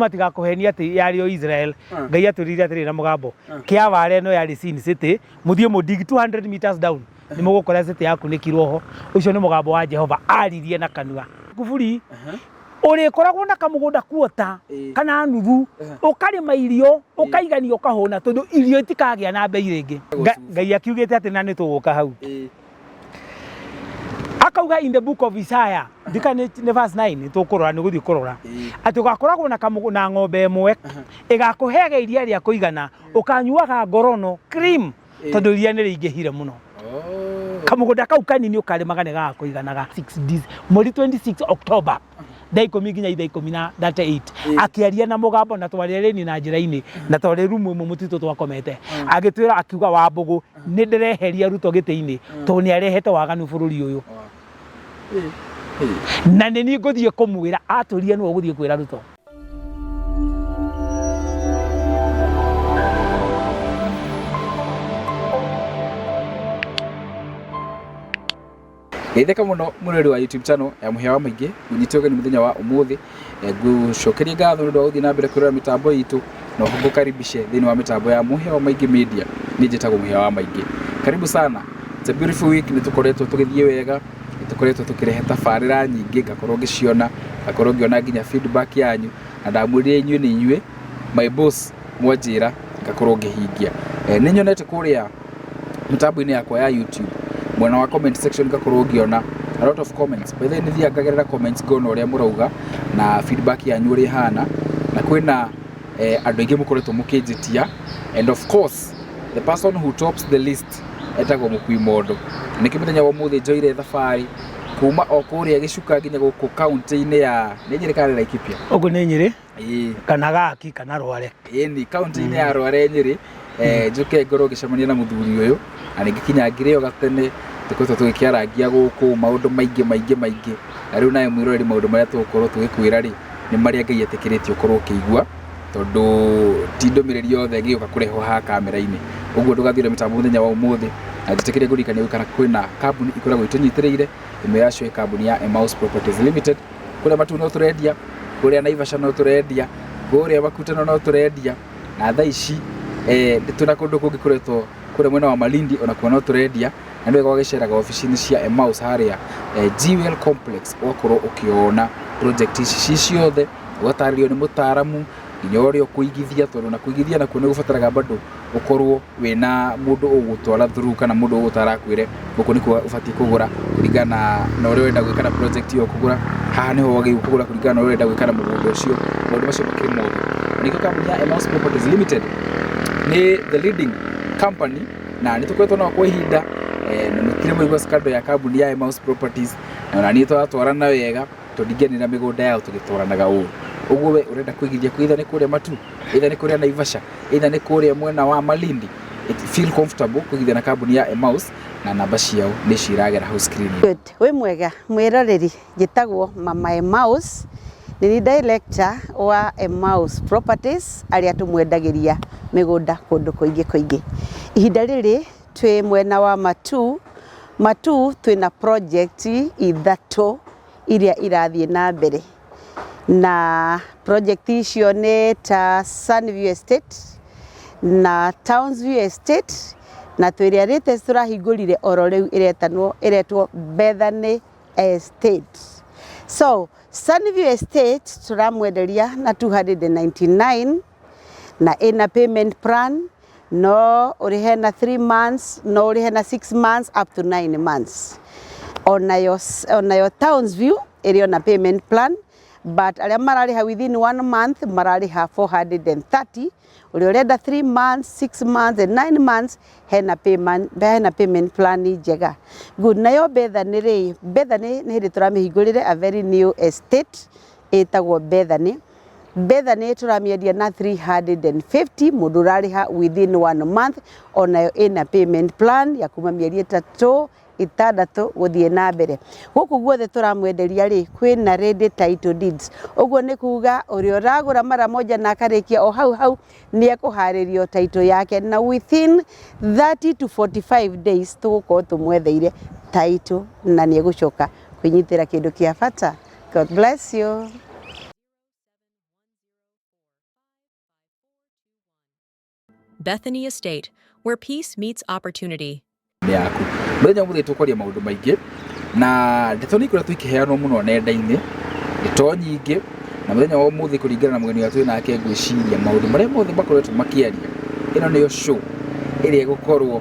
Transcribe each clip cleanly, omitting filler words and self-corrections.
Matigakũhenie atĩ yarĩ o Israel. Ngai atwĩrire atĩrĩ na mũgambo kĩa ware ĩno yarĩ Sin City, mũthiĩ mũdig 200 meters down nĩ mũgũkora city yakunĩkirwo ho. Ũcio nĩ mũgambo wa Jehova aririe na kanua. Kuburi ũrĩkoragwo na kamũgũnda kuota kana nuthu, ũkarĩma irio ũkaigania ũkahũna, tondũ irio itikagĩa na mbei rĩngĩ. Ngai akiugĩte atĩ na nĩ tũgũka hau. Akauga in the book of Isaiah, ndika nĩ verse 9, nĩ tũkũrora, nĩ gũthiĩ kũrora atĩ ũgakoragwo na kamũgũ na ng'ombe ĩmwe ĩgakũheaga iria rĩa kũigana, ũkanyuaga ngorono cream, tondũ iria nĩ rĩingĩhire mũno. Kamũgũnda kau kanini ũkarĩmaga nĩ gagakũiganaga. 6 days, mweri 26 October, thaa 10 nginya thaa 10 na 38, akĩaria na mũgambo na twarĩ rĩni na njĩra-inĩ na twarĩ rumu ĩmwe mũtitũ twakomete, agĩtwĩra akiuga, "Wambũgũ, nĩ ndĩreheria Ruto gĩtĩ-inĩ tondũ nĩ arehete waganu bũrũri ũyũ, na nĩ niĩ ngũthiĩ kũmwĩra." Atũrie nĩwe ũgũthiĩ kwĩra Ruto. Geithĩka mũno mũrori wa YouTube channel ya Mũhĩa wa Maingĩ, ngũnyite ũgeni mũthenya wa ũmũthĩ. Ngũcokeria ngatho nĩ ũndũ wa gũthiĩ na mbere kwĩrora mĩtambo itũ, na oho ngũkaribishe thĩinĩ wa mĩtambo ya Mũhĩa wa Maingĩ Media. Niĩ njĩtagwo Mũhĩa wa Maingĩ. Karibu sana. It's a beautiful week, nĩ tũkoretwo tũgĩthiĩ wega, nĩ tũkoretwo tũkĩrehe tabarĩra nyingĩ, ngakorwo ngĩciona, ngakorwo ngĩona nginya feedback yanyu, na ndamwĩrire inyuĩ nĩ inyuĩ my boss, mwanjĩra ngakorwo ngĩhingia. Nĩ nyonete kũrĩa mĩtambo-inĩ yakwa ya YouTube mwena wa comment section, ngakorwo ngĩona a lot of comments. By the way, nĩ thiaga ngagerera comments, ngona ũrĩa mũrauga na feedback yanyu ũrĩa ĩhana, na kwĩna andũ aingĩ mũkoretwo mũkĩnjĩtia, and of course the person who tops the list etagwo Mũkui Mondo. Nĩkĩo mũthenya wa ũmũthĩ njoire thabarĩ kuma o kũrĩa Gĩcuka nginya gũkũ kaunti-inĩ ya nĩ Nyĩrĩ kana nĩ Laikipia? Ũguo nĩ Nyĩrĩ kana Gaki kana Rware. Ĩni, kaunti-inĩ ya Rware, Nyĩrĩ, njũke ngorwo ngĩcemania na mũthuri ũyũ, na nĩ ngĩkinya ngĩrĩ o gatene tũkoretwo tũgĩkĩarangia gũkũ maũndũ maingĩ maingĩ maingĩ, na rĩu nawe mwĩroreri, maũndũ marĩa tũgũkorwo tũgĩkwĩra rĩ, nĩ marĩa Ngai etĩkĩrĩtie ũkorwo ũkĩigua, tondũ ti ndũmĩrĩri yothe ĩngĩgĩũka kũrehwo haha kamera-inĩ. Ũguo ndũgathire mĩtambo mũthenya wa ũmũthĩ, na njĩtĩkĩrie ngũririkanie kana kwĩna kambuni ikoragwo itũnyitĩrĩire. Ĩmwe yacio ĩ kambuni ya Emmaus Properties Limited. Kũrĩa Matuu no tũrendia, kũrĩa Naivasha no tũrendia, kũrĩa Makutano no tũrendia, na thaa ici twĩna kũndũ kũngĩ kũretwo kũrĩa mwena wa Malindi, onakuo no tũrendia. Na nĩ wega ũgagĩceraga obici-inĩ cia Emmaus harĩa Jewel Complex, ũgakorwo ũkĩona project ici ci ciothe, ũgatarĩrio nĩ mũtaaramu nginya ũrĩa ũkũigithia, tondũ na kũigithia nakuo nĩ gũbataraga bado ũkorwo wĩna mũndũ ũgũgũtwara through, kana mũndũ ũgũgũtara akwĩre gũkũ nĩkuo ũbatiĩ kũgũra kũringana na ũrĩa ũrenda gwĩka na project ĩyo ũkũgũra, haha nĩho wagĩrĩirwo kũgũra kũringana na ũrĩa ũrenda gwĩka na mũgũnda ũcio. Maũndũ macio makĩrĩ mothe. Na nĩkĩo kambuni ya Emmaus Properties Limited nĩ the leading company, na nĩ tũkoretwo nao kwa ihinda, na mũtirĩ mwaigua scandal ya kambuni ya Emmaus Properties, na ona niĩ tũratwarana wega tondũ ndingĩanĩrĩra mĩgũnda yao tũgĩtwaranaga ũru. Ũguo we ũrenda kũigithia either nĩ kũrĩa Matuu, either nĩ kũrĩa Naivasha, either nĩ kũrĩa mwena wa Malindi, feel comfortable kũigithia na kambuni ya Emmaus, na namba ciao nĩ ciragera hau screen. Good. Wĩ mwega mwĩroreri, njĩtagwo Mama Emmaus, nĩ niĩ director wa Emmaus Properties, arĩa tũmwendagĩria mĩgũnda kũndũ kũingĩ kũingĩ. Ihinda rĩrĩ twĩ mwena wa Matuu. Matuu twĩna project ithatũ iria irathiĩ na mbere, na project icio nĩ ta Sunview Estate na Townsview Estate, na twĩ ĩrĩa latest tũrahingũrire oro rĩu ĩretanwo ĩretwo Bethany Estate. So Sunview Estate tũramwenderia na 299, na ĩna payment plan, no ũrĩhe na 3 months, no ũrĩhe na 6 months, up to 9 months. Onayo Townsview ĩrĩ ona payment plan, but arĩa mararĩha within one month mararĩha 430. Ũrĩa ũrenda 3 months, 6 months and 9 months, hena payment plan njega. Good. Nayo Bethany rĩ, Bethany nĩ hĩndĩ tũramĩhingũrĩre, a very new estate ĩtagwo Bethany. Bethany tũramĩendia na 350, mũndũ ũrarĩha within one month. Onayo ĩna payment plan ya kuma mĩeri 3, 6 gũthiĩ na mbere. Gũkũ guothe tũramwenderia rĩ, kwĩna ready title deeds. Ũguo nĩ kuga ũrĩa ũragũra mara moja na akarĩkia o hau hau nĩ ekũharĩrio title yake, na within 30 to 45 days tũgũkorwo tũmwetheire title, na nĩ egũcoka kwĩnyitĩra kĩndũ kĩa bata. God bless you. Bethany Estate, where peace meets opportunity. Nĩ yaku. Mũthenya ũmũthĩ tũkwaria maũndũ maingĩ na ndeto nĩ ikoretwo ikĩheanwo mũno nenda-inĩ, ndeto nyingĩ, na mũthenya wa ũmũthĩ kũringana na mũgeni ũrĩa twĩ nake ngwĩciria maũndũ marĩa mothe makoretwo makĩaria, ĩno nĩyo show ĩrĩa ĩgũkorwo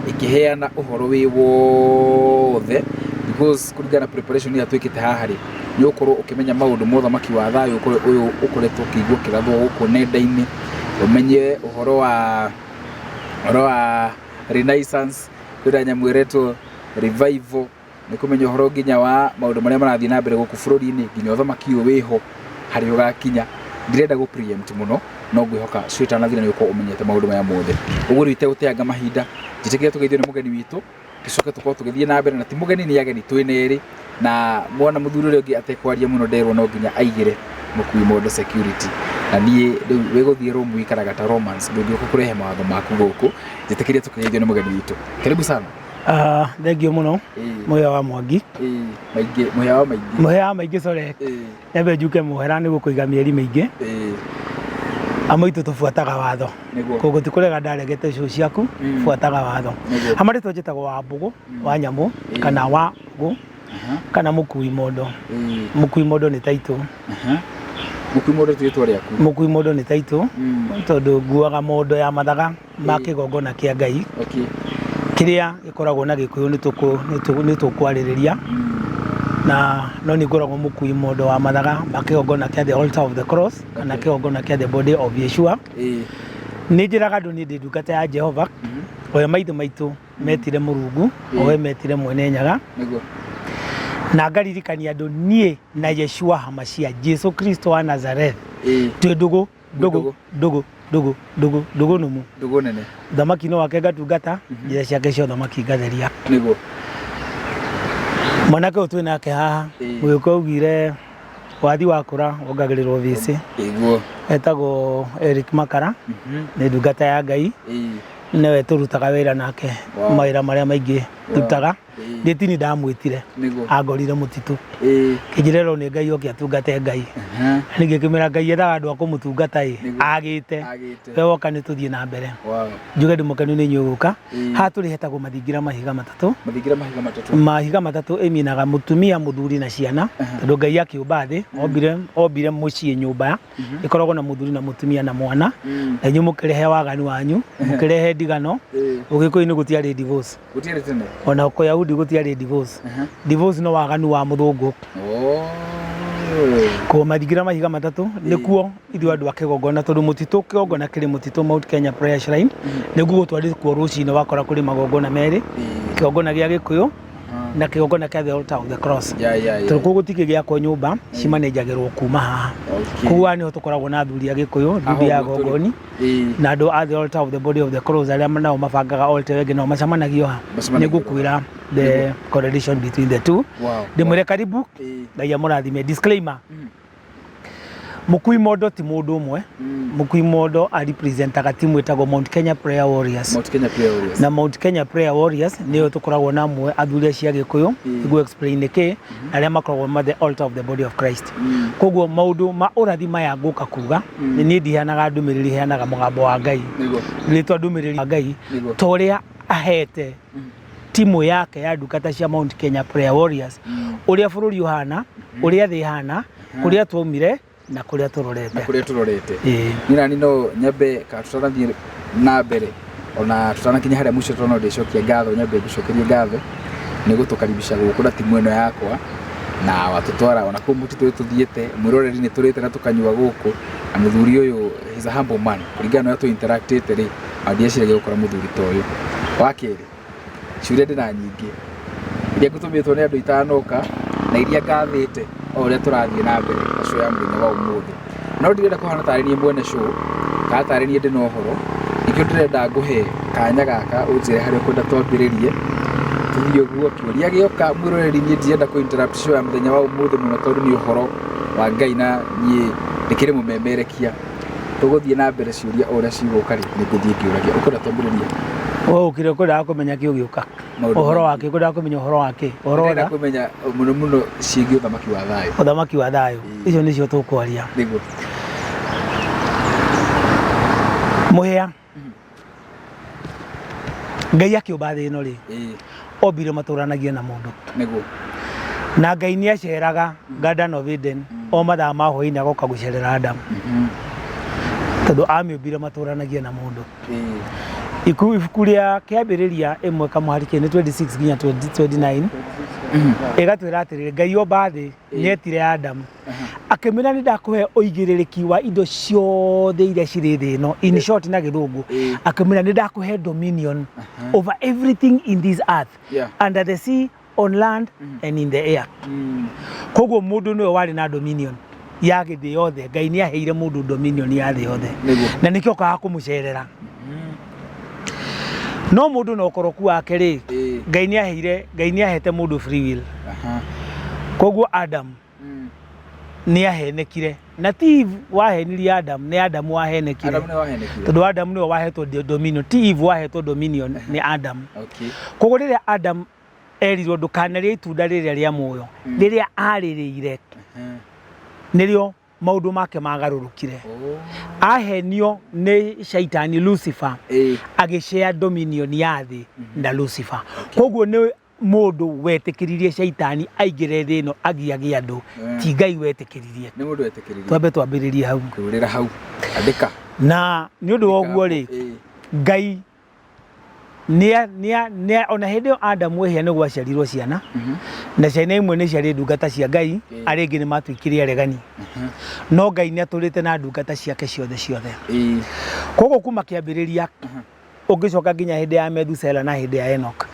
ĩkĩheana ũhoro wĩ wothe, because kũringana na preparation ĩrĩa twĩkĩte haha rĩ, nĩ ũgũkorwo ũkĩmenya maũndũ ma ũthamaki wa thayũ ũyũ ũkoretwo ũkĩigua ũkĩrathwo gũkũ nenda-inĩ, ũmenye ũhoro wa Renaissance, kwĩna nyamũ ĩretwo revival, nĩ kũmenya ũhoro nginya wa maũndũ marĩa marathiĩ na mbere gũkũ bũrũri-inĩ, nginya ũthamaki ũyũ wĩho harĩa ũgakinya. Ndirenda gũ preempt mũno, no ngwĩhoka show ĩtanathira nĩ ũgũkorwo ũmenyete maũndũ maya mothe. Ũguo rĩu itegũteanga mahinda, njĩtĩkĩre tũgeithio nĩ mũgeni witũ, tũcoke tũkorwo tũgĩthiĩ na mbere, na ti mũgeni nĩ ageni twĩna erĩ, na mwana mũthuri ũrĩa ũngĩ atekwaria mũno nderwo no nginya aigĩre mũkui mondo security, na niĩ rĩu wĩgũthiĩ room wikaraga ta romance, ndũngĩũka kũrehe mawatho maku gũkũ. Njĩtĩkĩrie tũkĩgeithio nĩ mũgeni witũ. Karibu sana. Thank you mũno. Mũhĩa wa Mwangi. Maingĩ, mũhĩa wa maingĩ. Mũhĩa wa maingĩ, sorry. Nyambe njuke mũhera nĩ gũkũiga mĩeri mĩingĩ. Amwe itũ tũbuataga watho. Koguo ti kũrega ndaregete show ciaku, buataga watho. Hama rĩtwa njĩtagwo wa Mbũgũ wa Nyamũ kana wa Mbũgũ kana mũkui mondo. Mũkui mondo nĩ taitũ. Mũkui mondo ti rĩtwa rĩaku. Mũkui mondo nĩ taitũ tondũ nguaga mondo ya mathaga ma kĩgongona kĩa Ngai. Kĩrĩa gĩkoragwo na Gĩkũyũ nĩ tũkwarĩrĩria, na no nĩ ngoragwo mũkui mondo wa mathaga ma kĩgongona kĩa the altar of the cross kana kĩgongona kĩa the body of Yeshua. Nĩ njĩraga andũ niĩ ndĩ ndungata ya Jehova, o maithe maitũ metire Mũrungu, o we metire Mwene Nyaga, na ngaririkania andũ niĩ na Yeshua Hamashia, Jesu Kristo wa Nazareth, twĩ ndũgũ ndũgũ ndũgũ ndũgũ ndũgũ ndũgũ nũmu. Ndũgũ nene. Thamaki no wake ngatungata, njĩra ciake cia ũthamaki ngatheria. Mwanake ũyũ twĩ nake haha, mũgĩkũyũ augire wathi wakũra wongagĩrĩrwo vĩcĩ. Etagwo Eric Makara, nĩ ndungata ya Ngai, nĩwe tũrutaga wĩra nake mawĩra marĩa maingĩ ndutaga. Ndĩtini ndamwĩtire, angorire mũtitũ, kĩnjĩrerwo nĩ Ngai oke atungate Ngai. Ningĩ ngĩmwĩra Ngai ethaga andũ a kũmũtungata ĩ, agĩte we woka nĩ tũthiĩ na mbere. Njuge ndĩ mũkenu nĩ inyuĩ gũka. Haha tũrĩ hetagwo mathingira mahiga matatũ. Mathingira mahiga matatũ. Mahiga matatũ ĩminaga mũtumia, mũthuri na ciana, tondũ Ngai akĩũmba thĩ ombire mũciĩ, nyũmba ĩkoragwo na mũthuri na mũtumia na mwana, na inyuĩ mũkĩrehe waganu wanyu, mũkĩrehe ndigano. Ũgĩkũyũ-inĩ gũtiarĩ divorce. Gũtiarĩ tene. Ona Kũyahudi gũtiarĩ divorce. Divorce no waganu wa mũthũngũ. Koguo mathingira mahiga matatũ nĩkuo ithuĩ andũ a kĩgongona, tondũ mũtitũ, kĩgongona kĩrĩ mũtitũ Mount Kenya Prayer Shrine, nĩguo gũtwarĩ kuo rũcinĩ wakora kũrĩ magongona merĩ, kĩgongona gĩa Gĩkũyũ na kĩgongona kĩa the altar of the cross. Tondũ kũu gũtikĩ gĩakwo nyũmba cimanenjagĩrwo kuma haha. Koguo haha nĩho tũkoragwo na athuri a Gĩkũyũ, ndundu ya gongoni, na andũ a the altar of the body of the cross arĩa nao mabangaga altar ĩyo ĩngĩ nao macemanagio ha. Nĩ ngũkwĩra the correlation between the two. Ndĩmwĩre karibu, Ngai amũrathime. Disclaimer, Mũkui Mondo ti mũndũ ũmwe. Mũkui Mondo arepresentaga timu ĩtagwo Mount Kenya Prayer Warriors. Mount Kenya Prayer Warriors. Na Mount Kenya Prayer Warriors nĩyo tũkoragwo na amwe athuri acio a Gĩkũyũ, nĩguo explain nĩkĩ, na arĩa makoragwo ma the altar of the body of Christ. Koguo maũndũ ma ũrathi maya ngũka kuga, niĩ ndiheanaga ndũmĩrĩri, heanaga mũgambo wa Ngai. Rĩtwa ndũmĩrĩri wa Ngai, ta ũrĩa ahete timu yake ya ndungata cia Mount Kenya Prayer Warriors, ũrĩa bũrũri ũhana, ũrĩa thĩ ĩhana, kũrĩa twaumire na kũrĩa tũrorete. Na kũrĩa tũrorete. Niĩ nani no nyambe kana tũtanathiĩ na mbere ona tutanakinya harĩa mũico, tondũ no ndĩcokia ngatho, nyambe ngũcokerie ngatho nĩ gũtũkaribisha gũkũ na timu ĩno yakwa, na watũtwara ona kũu mũtitũ tũthiĩte, mwĩroreri nĩ tũrĩte na tũkanyua gũkũ, na mũthuri ũyũ he's a humble man, kũringana na ũrĩa tũ interactĩte rĩ, ona ndieciragia gũkora mũthuri ta ũyũ. Wa kerĩ, ciũria ndĩna nyingĩ iria ngũtũmĩtwo nĩ andũ itanoka na iria ngathĩte o ũrĩa tũrathiĩ na mbere na show ya mũthenya wa ũmũthĩ, no ndirenda kũhana tarĩ niĩ mwene show kana tarĩ niĩ ndĩna ũhoro, nĩkĩo ndĩrenda ngũhe kanya gaka ũnjĩre harĩa ũkwenda twambĩrĩrie tũthiĩ ũguo. Kĩũria gĩoka, mwĩroreri, niĩ ndirenda kũ interrupt show ya mũthenya wa ũmũthĩ mũno, tondũ nĩ ũhoro wa Ngai na niĩ ndĩkĩrĩ mũmemerekia. Tũgũthiĩ na mbere, ciũria o ũrĩa cigũka rĩ, nĩ ngũthiĩ ngĩũragia. Ũkwenda twambĩrĩrie? Ũkire ũkwendaga kũmenya kĩ ũgĩũka? Maũndũ Ũhoro maingĩ. Wake ũkwendaga kũmenya ũhoro wake, ũhoro Ndĩrenda wa kũmenya mũno mũno ciĩgiĩ ũthamaki wa thayũ. Ũthamaki wa thayũ, icio nĩcio tũkwaria. Mũhĩa. Ngai akĩũmba thĩ ĩno rĩ, ombire matũranagie na mũndũ. Nĩguo. Na Ngai nĩ aceraga Garden of Eden o mathaa ma hwaĩ-inĩ agoka gũcerera Adamu. Tondũ amĩũmbire matũranagie na mũndũ. Ibuku rĩa Kĩambĩrĩria ĩmwe kamũhari ke nĩ 26 nginya 20 29 ĩgatwĩra atĩrĩrĩ, Ngai omba thĩ nĩetire Adamu akĩmwĩra nĩ ndakũhe ũigĩrĩrĩki wa indo ciothe iria cirĩ thĩ ĩno, in short na gĩthũngũ akĩmwĩra nĩ ndakũhe dominion over everything in this earth, under the sea, on land and in the air. Koguo mũndũ nĩwe warĩ na dominion ya thĩ yothe. Ngai nĩ aheire mũndũ dominion ya thĩ yothe. Na nĩkĩo okaga kũmũcerera. No mũndũ na ũkoroku wake rĩ, Ngai nĩ aheire, Ngai nĩ ahete mũndũ free will. Koguo Adam nĩ ahenekire, na ti Eve wahenirie Adam, nĩ Adam wahenekire. Adamu nĩwe wahenekire. Tondũ Adam nĩwe wahetwo dominion, ti Eve wahetwo dominion, nĩ Adam. Koguo rĩrĩa Adam erirwo ndũkanarĩe itunda rĩrĩa rĩa muoyo, rĩrĩa arĩrĩire, nĩrĩo maũndũ make magarũrũkire. Ahenio nĩ Shaitani Lucifer, agĩshare dominion ya thĩ na Lucifer. Koguo nĩ mũndũ wetĩkĩririe Shaitani aingĩre thĩ ĩno agiage andũ, ti Ngai wetĩkĩririe. Nĩ mũndũ wetĩkĩririe. Twambe twambĩrĩrie hau. Kũrĩra hau. Andĩka. Na nĩ ũndũ wa ũguo rĩ, Ngai nĩa ona hĩndĩ ĩyo Adamu ehia nĩ gwaciarirwo ciana, na ciana imwe nĩ ciarĩ ndungata cia Ngai, arĩa angĩ nĩ matuĩkire aregani. No Ngai nĩ atũrĩte na ndungata ciake ciothe ciothe. Koguo kuma kĩambĩrĩria ũngĩcoka nginya hĩndĩ ya Methusela na hĩndĩ ya Enoch,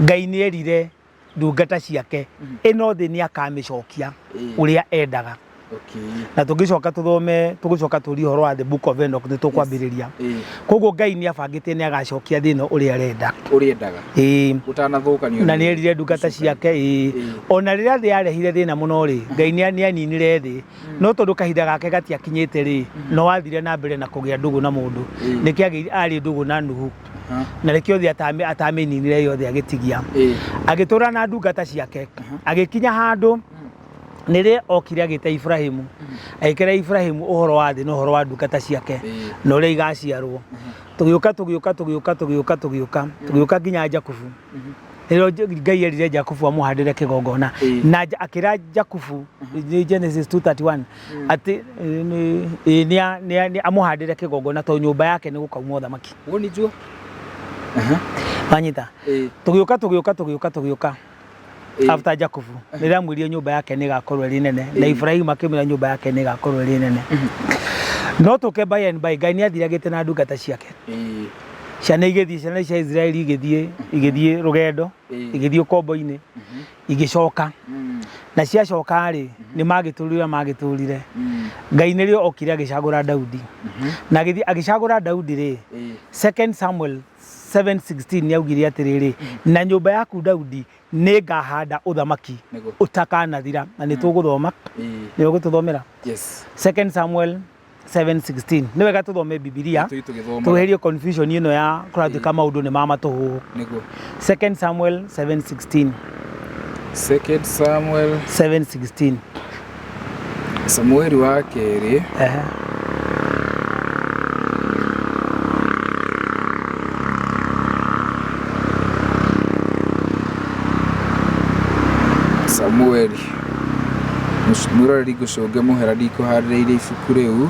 Ngai nĩ erire ndungata ciake ĩno thĩ nĩ akamĩcokia ũrĩa endaga. Na tũngĩcoka tũthome, tũgũcoka tũrie ũhoro wa the book of Enoch nĩ tũkwambĩrĩria. Koguo Ngai nĩ abangĩte nĩ agacokia thĩ ĩno ũrĩa arenda. Ũrĩa endaga. Ũtanathũkanio. Na nĩ erire ndungata ciake ona rĩrĩa thĩ yarehire thĩna mũno rĩ, Ngai nĩ aninire thĩ. No tondũ kahinda gake gatiakinyĩte rĩ, no athire na mbere na kũgĩa ndũgũ na mũndũ. Nĩkĩo arĩ ndũgũ na Nuhu. Na nĩkĩo thĩ atamĩninire yothe agĩtigia. Agĩtũra na ndungata ciake. Agĩkinya handũ nĩrĩ okire agĩta Ibrahimu. Agĩkĩra Ibrahimu ũhoro wa thĩ na ũhoro wa ndungata ciake na ũrĩa igaciarwo. Tũgĩũka tũgĩũka tũgĩũka tũgĩũka tũgĩũka tũgĩũka nginya Jakubu. Nĩrĩo Ngai erire Jakubu amũhandĩre kĩgongona. Na akĩra Jakubu nĩ Genesis 2:31 atĩ nĩ amũhandĩre kĩgongona tondũ nyũmba yake nĩ gũkauma ũthamaki. Woni jua. Wanyita? Tũgĩũka tũgĩũka tũgĩũka tũgĩũka after Jakubu rĩrĩa amwĩrire nyũmba yake nĩ ĩgakorwo ĩrĩ nene, na Ibrahimu akĩmwĩra nyũmba yake nĩ ĩgakorwo ĩrĩ nene. No tũke by and by, Ngai nĩ athire agĩte na ndungata ciake. Ciana igĩthiĩ, ciana cia Israeli igĩthiĩ, igĩthiĩ rũgendo, igĩthiĩ ũkombo-inĩ, igĩcoka. Na ciacoka rĩ, nĩ magĩtũrire magĩtũrire. Ngai nĩrĩo okire agĩcagũra Daudi. Na agĩthiĩ agĩcagũra Daudi rĩ, 2 Samuel 7:16 nĩ augire atĩrĩrĩ, na nyũmba yaku Daudi nĩ ngahanda ũthamaki ũtakanathira. Na nĩ tũgũthoma. Nĩ ũgũtũthomera? Yes. 2 Samuel 7:16. Nĩ wega tũthome Bibilia tweherie confusion ĩno ya kũratuĩka maũndũ nĩ ma matũhũhũ. Nĩguo. 2 Samuel 7:16. 2 Samuel 7:16. Samueli wa kerĩ Samueli mwĩroreri ngũcũnge mũhera ndikũharĩrĩirie ibuku rĩu.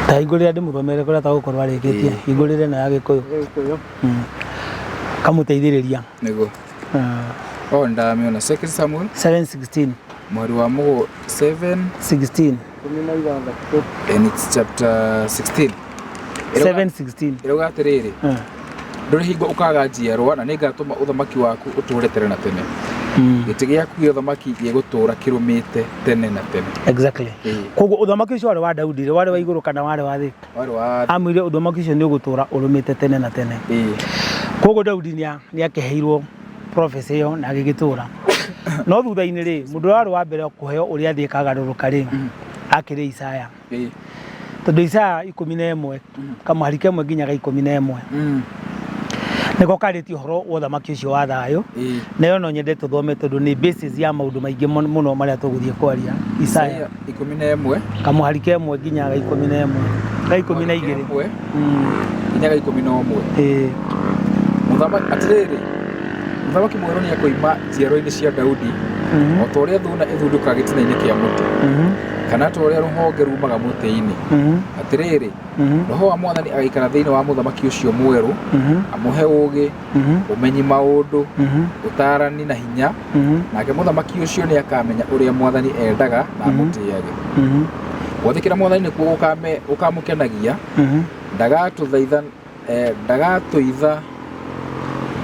Ta hingũrĩra ndĩmũthomere kũrĩa tagũkorwo arĩkĩtie. Hingũrĩra ĩno ya Gĩkũyũ. Kamũteithĩrĩria. Nĩguo. Oh, ndamĩona. 2 Samuel 7:16. Mweri wa mũgũ 7 16. And it's chapter 16. 7:16. Ĩrauga atĩrĩrĩ, ndũrĩ hingo ũkaga njiarwa na nĩngatũma ũthamaki waku ũtũũre tene na tene. Gĩtĩ gĩaku gĩa ũthamaki gĩgũtũũra kĩrũmĩte tene na tene. Exactly. Koguo ũthamaki ũcio warĩ wa Daudi rĩ, warĩ wa igũrũ kana warĩ wa thĩ? Warĩ wa Amwĩrire ũthamaki ũcio nĩ ũgũtũũra ũrũmĩte tene na tene. Koguo Daudi nĩ akĩheirwo prophecy ĩyo na agĩgĩtũũra. No thutha-inĩ rĩ, mũndũ ũrĩa warĩ wa mbere kũheo ũrĩa thĩ ĩkagarũrũka rĩ, akĩrĩ Isaya. Tondũ Isaya 11 kamũhari kemwe nginya ga 11 nĩko karĩtie ũhoro wa ũthamaki ũcio wa thayũ. Nayo no nyende tũthome tondũ nĩ basis ya maũndũ maingĩ mũno marĩa tũgũthiĩ kwaria. Isaya 11 kamũhari kemwe nginya ga 11. Ga 12. Ĩmwe nginya ga 11. Ĩĩ. Mũthamaki atĩrĩrĩ, mũthamaki mwerũ nĩ akoima njiarwa-inĩ cia Daudi, o ta ũrĩa thuuna ĩthundũkaga gĩtina-inĩ kĩa mũtĩ, kana ta ũrĩa rũhonge rumaga mũtĩ-inĩ. Atĩrĩrĩ, Roho wa Mwathani agaikara thĩinĩ wa mũthamaki ũcio mwerũ, amũhe ũũgĩ, ũmenyi maũndũ, ũtaarani na hinya, nake mũthamaki ũcio nĩ akamenya ũrĩa Mwathani endaga na amũtĩage. Gwathĩkĩra Mwathani nĩkuo gũkamũkenagia, ndagatũthaitha ndagatũitha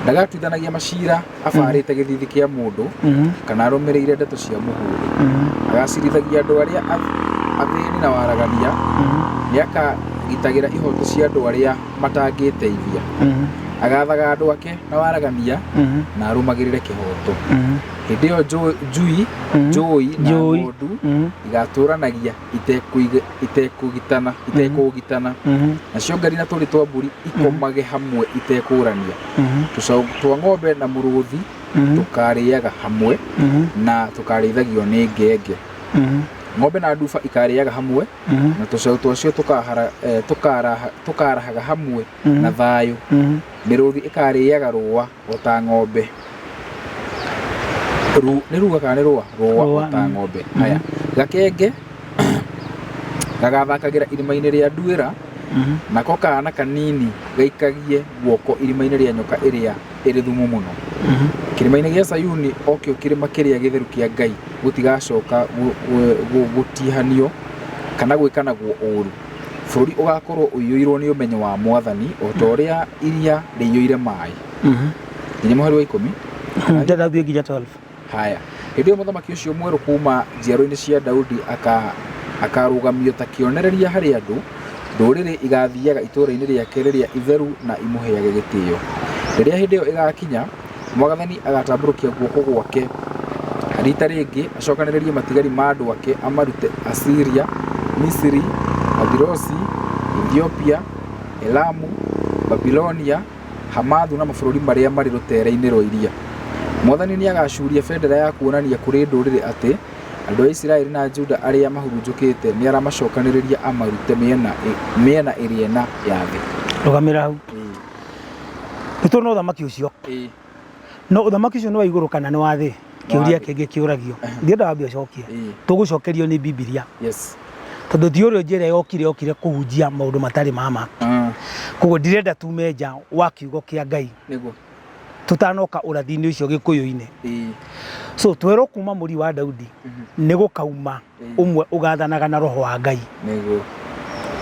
ndagatuithanagia macira abarĩte gĩthithi kĩa mũndũ kana arũmĩrĩire ndeto cia mũhũri. Agacirithagia andũ arĩa athĩni na waragania, nĩakagitagĩra ihoto cia andũ arĩa matangĩteithia. Agathaga andũ ake na waragania na arũmagĩrĩre kĩhoto. Hĩndĩ ĩyo njui njũi na Njũi. ng'ondu igatũranagia itekũgitana itekũũgitana, nacio ngari na tũri twa mbũri ikomage hamwe itekũrania. Tũcaũ twa ng'ombe na mũrũthi tũkarĩaga hamwe na tũkarĩithagio nĩ ngenge. Ng'ombe na nduba ikarĩaga hamwe na tũcaũ twacio tũkarahaga hamwe na thayũ. Mĩrũthi ĩkarĩaga rũa o ta ng'ombe. Nĩ rua kana nĩ rũa? Rũa o Rũa, ta ng'ombe. Haya, gakenge gagathakagĩra irima-inĩ rĩa nduĩra, nako kaana kanini gaikagie guoko irima-inĩ rĩa nyoka ĩrĩa ĩrĩ thumu mũno. Kĩrĩma-inĩ gĩa Sayuni, o kĩo kĩrĩma kĩrĩa gĩtheru kĩa Ngai, gũtigacoka gũtihanio kana gwĩkanagwo ũũru. Bũrũri ũgakorwo ũiyũirwo nĩ ũmenyo wa Mwathani o ta ũrĩa iria rĩiyũire maĩ. Nginya mũhari wa 10. Ndĩrenda thiĩ nginya 12. Haya, hĩndĩ ĩyo mũthamaki ũcio mwerũ kuma njiarwa-inĩ cia Daudi akarũgamio ta kĩonereria harĩ andũ. Ndũrĩrĩ igathiaga itũũra-inĩ rĩake rĩrĩa itheru na imũheage gĩtĩo. Rĩrĩa hĩndĩ ĩyo ĩgakinya, Mwathani agatambũrũkia guoko gwake riita rĩngĩ, acokanĩrĩrie matigari ma andũ ake amarute Asiria, Misiri, Athirosi, Ethiopia, Elamu, Babilonia, Hamathu na mabũrũri marĩa marĩ rũteere-inĩ rwa iria. Mwathani nĩagacuuria bendera ya kuonania kũrĩ ndũrĩrĩ atĩ andũ a Isiraeli na Juda arĩa mahurunjũkĩte nĩaramacokanĩrĩria amarute mĩena ĩrĩa ĩna ya thĩ. Rũgamĩra hau. Nĩ tuona ũthamaki ũcio. No ũthamaki ũcio nĩ wa igũrũ kana nĩ wa thĩ? Kĩũria thĩ. kĩngĩ kĩũragio. Ndienda wambe ũcokie. Tũgũcokerio nĩ Bibilia. Tondũ ti ũrĩa njĩra yokire kũhunjia maũndũ matarĩ ma ma. Koguo ndirenda tume nja wa kiugo kĩa Ngai Nĩguo. Tutanoka ũrathi-inĩ ũcio Gĩkũyũ-inĩ. So twerwo kuma mũri wa Daudi nĩ gũkauma ũmwe ũgathanaga na roho wa Ngai Nĩguo.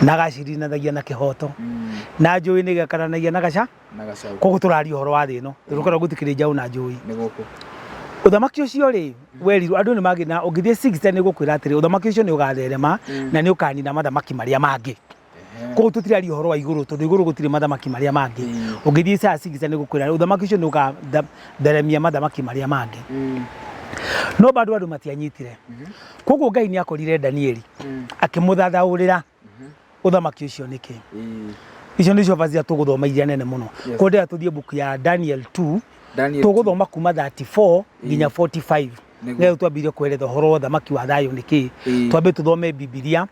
Na agacirinathagia na kĩhoto na njũĩ nĩ gekaranagia na gaca. Na gacaũ. Koguo tũraria ũhoro wa thĩ ĩno tondũ korwo gũtikĩrĩ njaũ na njũĩ. Nĩ gũkũ. Ũthamaki ũcio rĩ werirwo andũ nĩ magĩ na ũngĩthiĩ 6 nĩ gũkwĩra atĩrĩ, ũthamaki ũcio nĩ ũgatherema na nĩ ũkanina mathamaki marĩa mangĩ. Koguo tũtiraria ũhoro wa igũrũ tondũ igũrũ gũtirĩ mathamaki marĩa mangĩ. Ũngĩthiĩ Isaiah 6 nĩ gũkwĩra ũthamaki ũcio nĩ ũgatheremia mathamaki marĩa mangĩ. No bado andũ matianyitire. Koguo Ngai nĩ akorire Danieli akĩmũthathaũrĩra ũthamaki ũcio nĩkĩ. Icio nĩcio verse iria tũgũthoma iria nene mũno. Koguo ndĩrenda tũthiĩ book ya Daniel 2. Daniel. Tũgũthoma kuma 34 nginya 45. Nĩguo. Nĩgetha twambire kweretha ũhoro wa ũthamaki wa thayũ nĩ kĩĩ. Twambe tũthome Bibilia,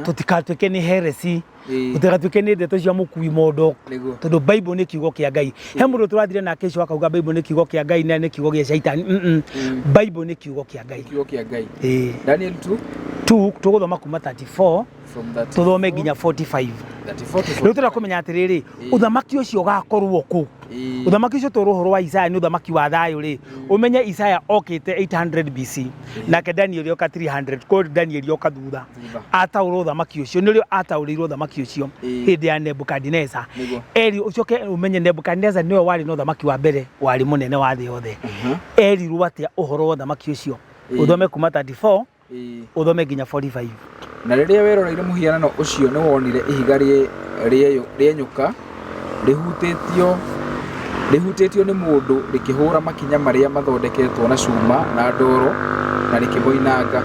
tũtikatuĩke nĩ heresy, tũtigatuĩke nĩ ndeto cia mũkui mondo. Nĩguo. Tondũ Bible nĩ kiugo kĩa Ngai. He mũndũ tũrathire nake ũcio akauga Bible nĩ kiugo kĩa Ngai na nĩ kiugo gĩa caitani. Bible nĩ kiugo kĩa Ngai. Kiugo kĩa Ngai. Ĩĩ. Daniel 2. 2 tũgũthoma kuma 34 From 34 tũthome nginya 45. 34 to Rĩu tũrenda kũmenya atĩrĩrĩ, ũthamaki ũcio ũgakorwo kũ? Ũthamaki ũcio tũrĩ ũhoro wa Isaya nĩ ũthamaki wa thayũ rĩ, ũmenye Isaya okĩte 800 BC nake Daniel oka 300, koguo Daniel oka thutha. Thutha. Ataũrwo ũthamaki ũcio nĩrĩo ataũrĩirwo ũthamaki ũcio hĩndĩ ya Nebukadneza. Eri ũcoke ũmenye Nebukadneza nĩwe warĩ na ũthamaki wa mbere warĩ mũnene wa thĩ yothe. Erirwo atĩa ũhoro wa ũthamaki ũcio? Ũthome kuma 34 ũthome nginya 45. Na rĩrĩa weroreire mũhianano ũcio nĩ wonire ihiga rĩenyũka rĩhutĩtio nĩ mũndũ rĩkĩhũũra makinya marĩa mathondeketwo na cuma na ndoro na rĩkĩmoinanga.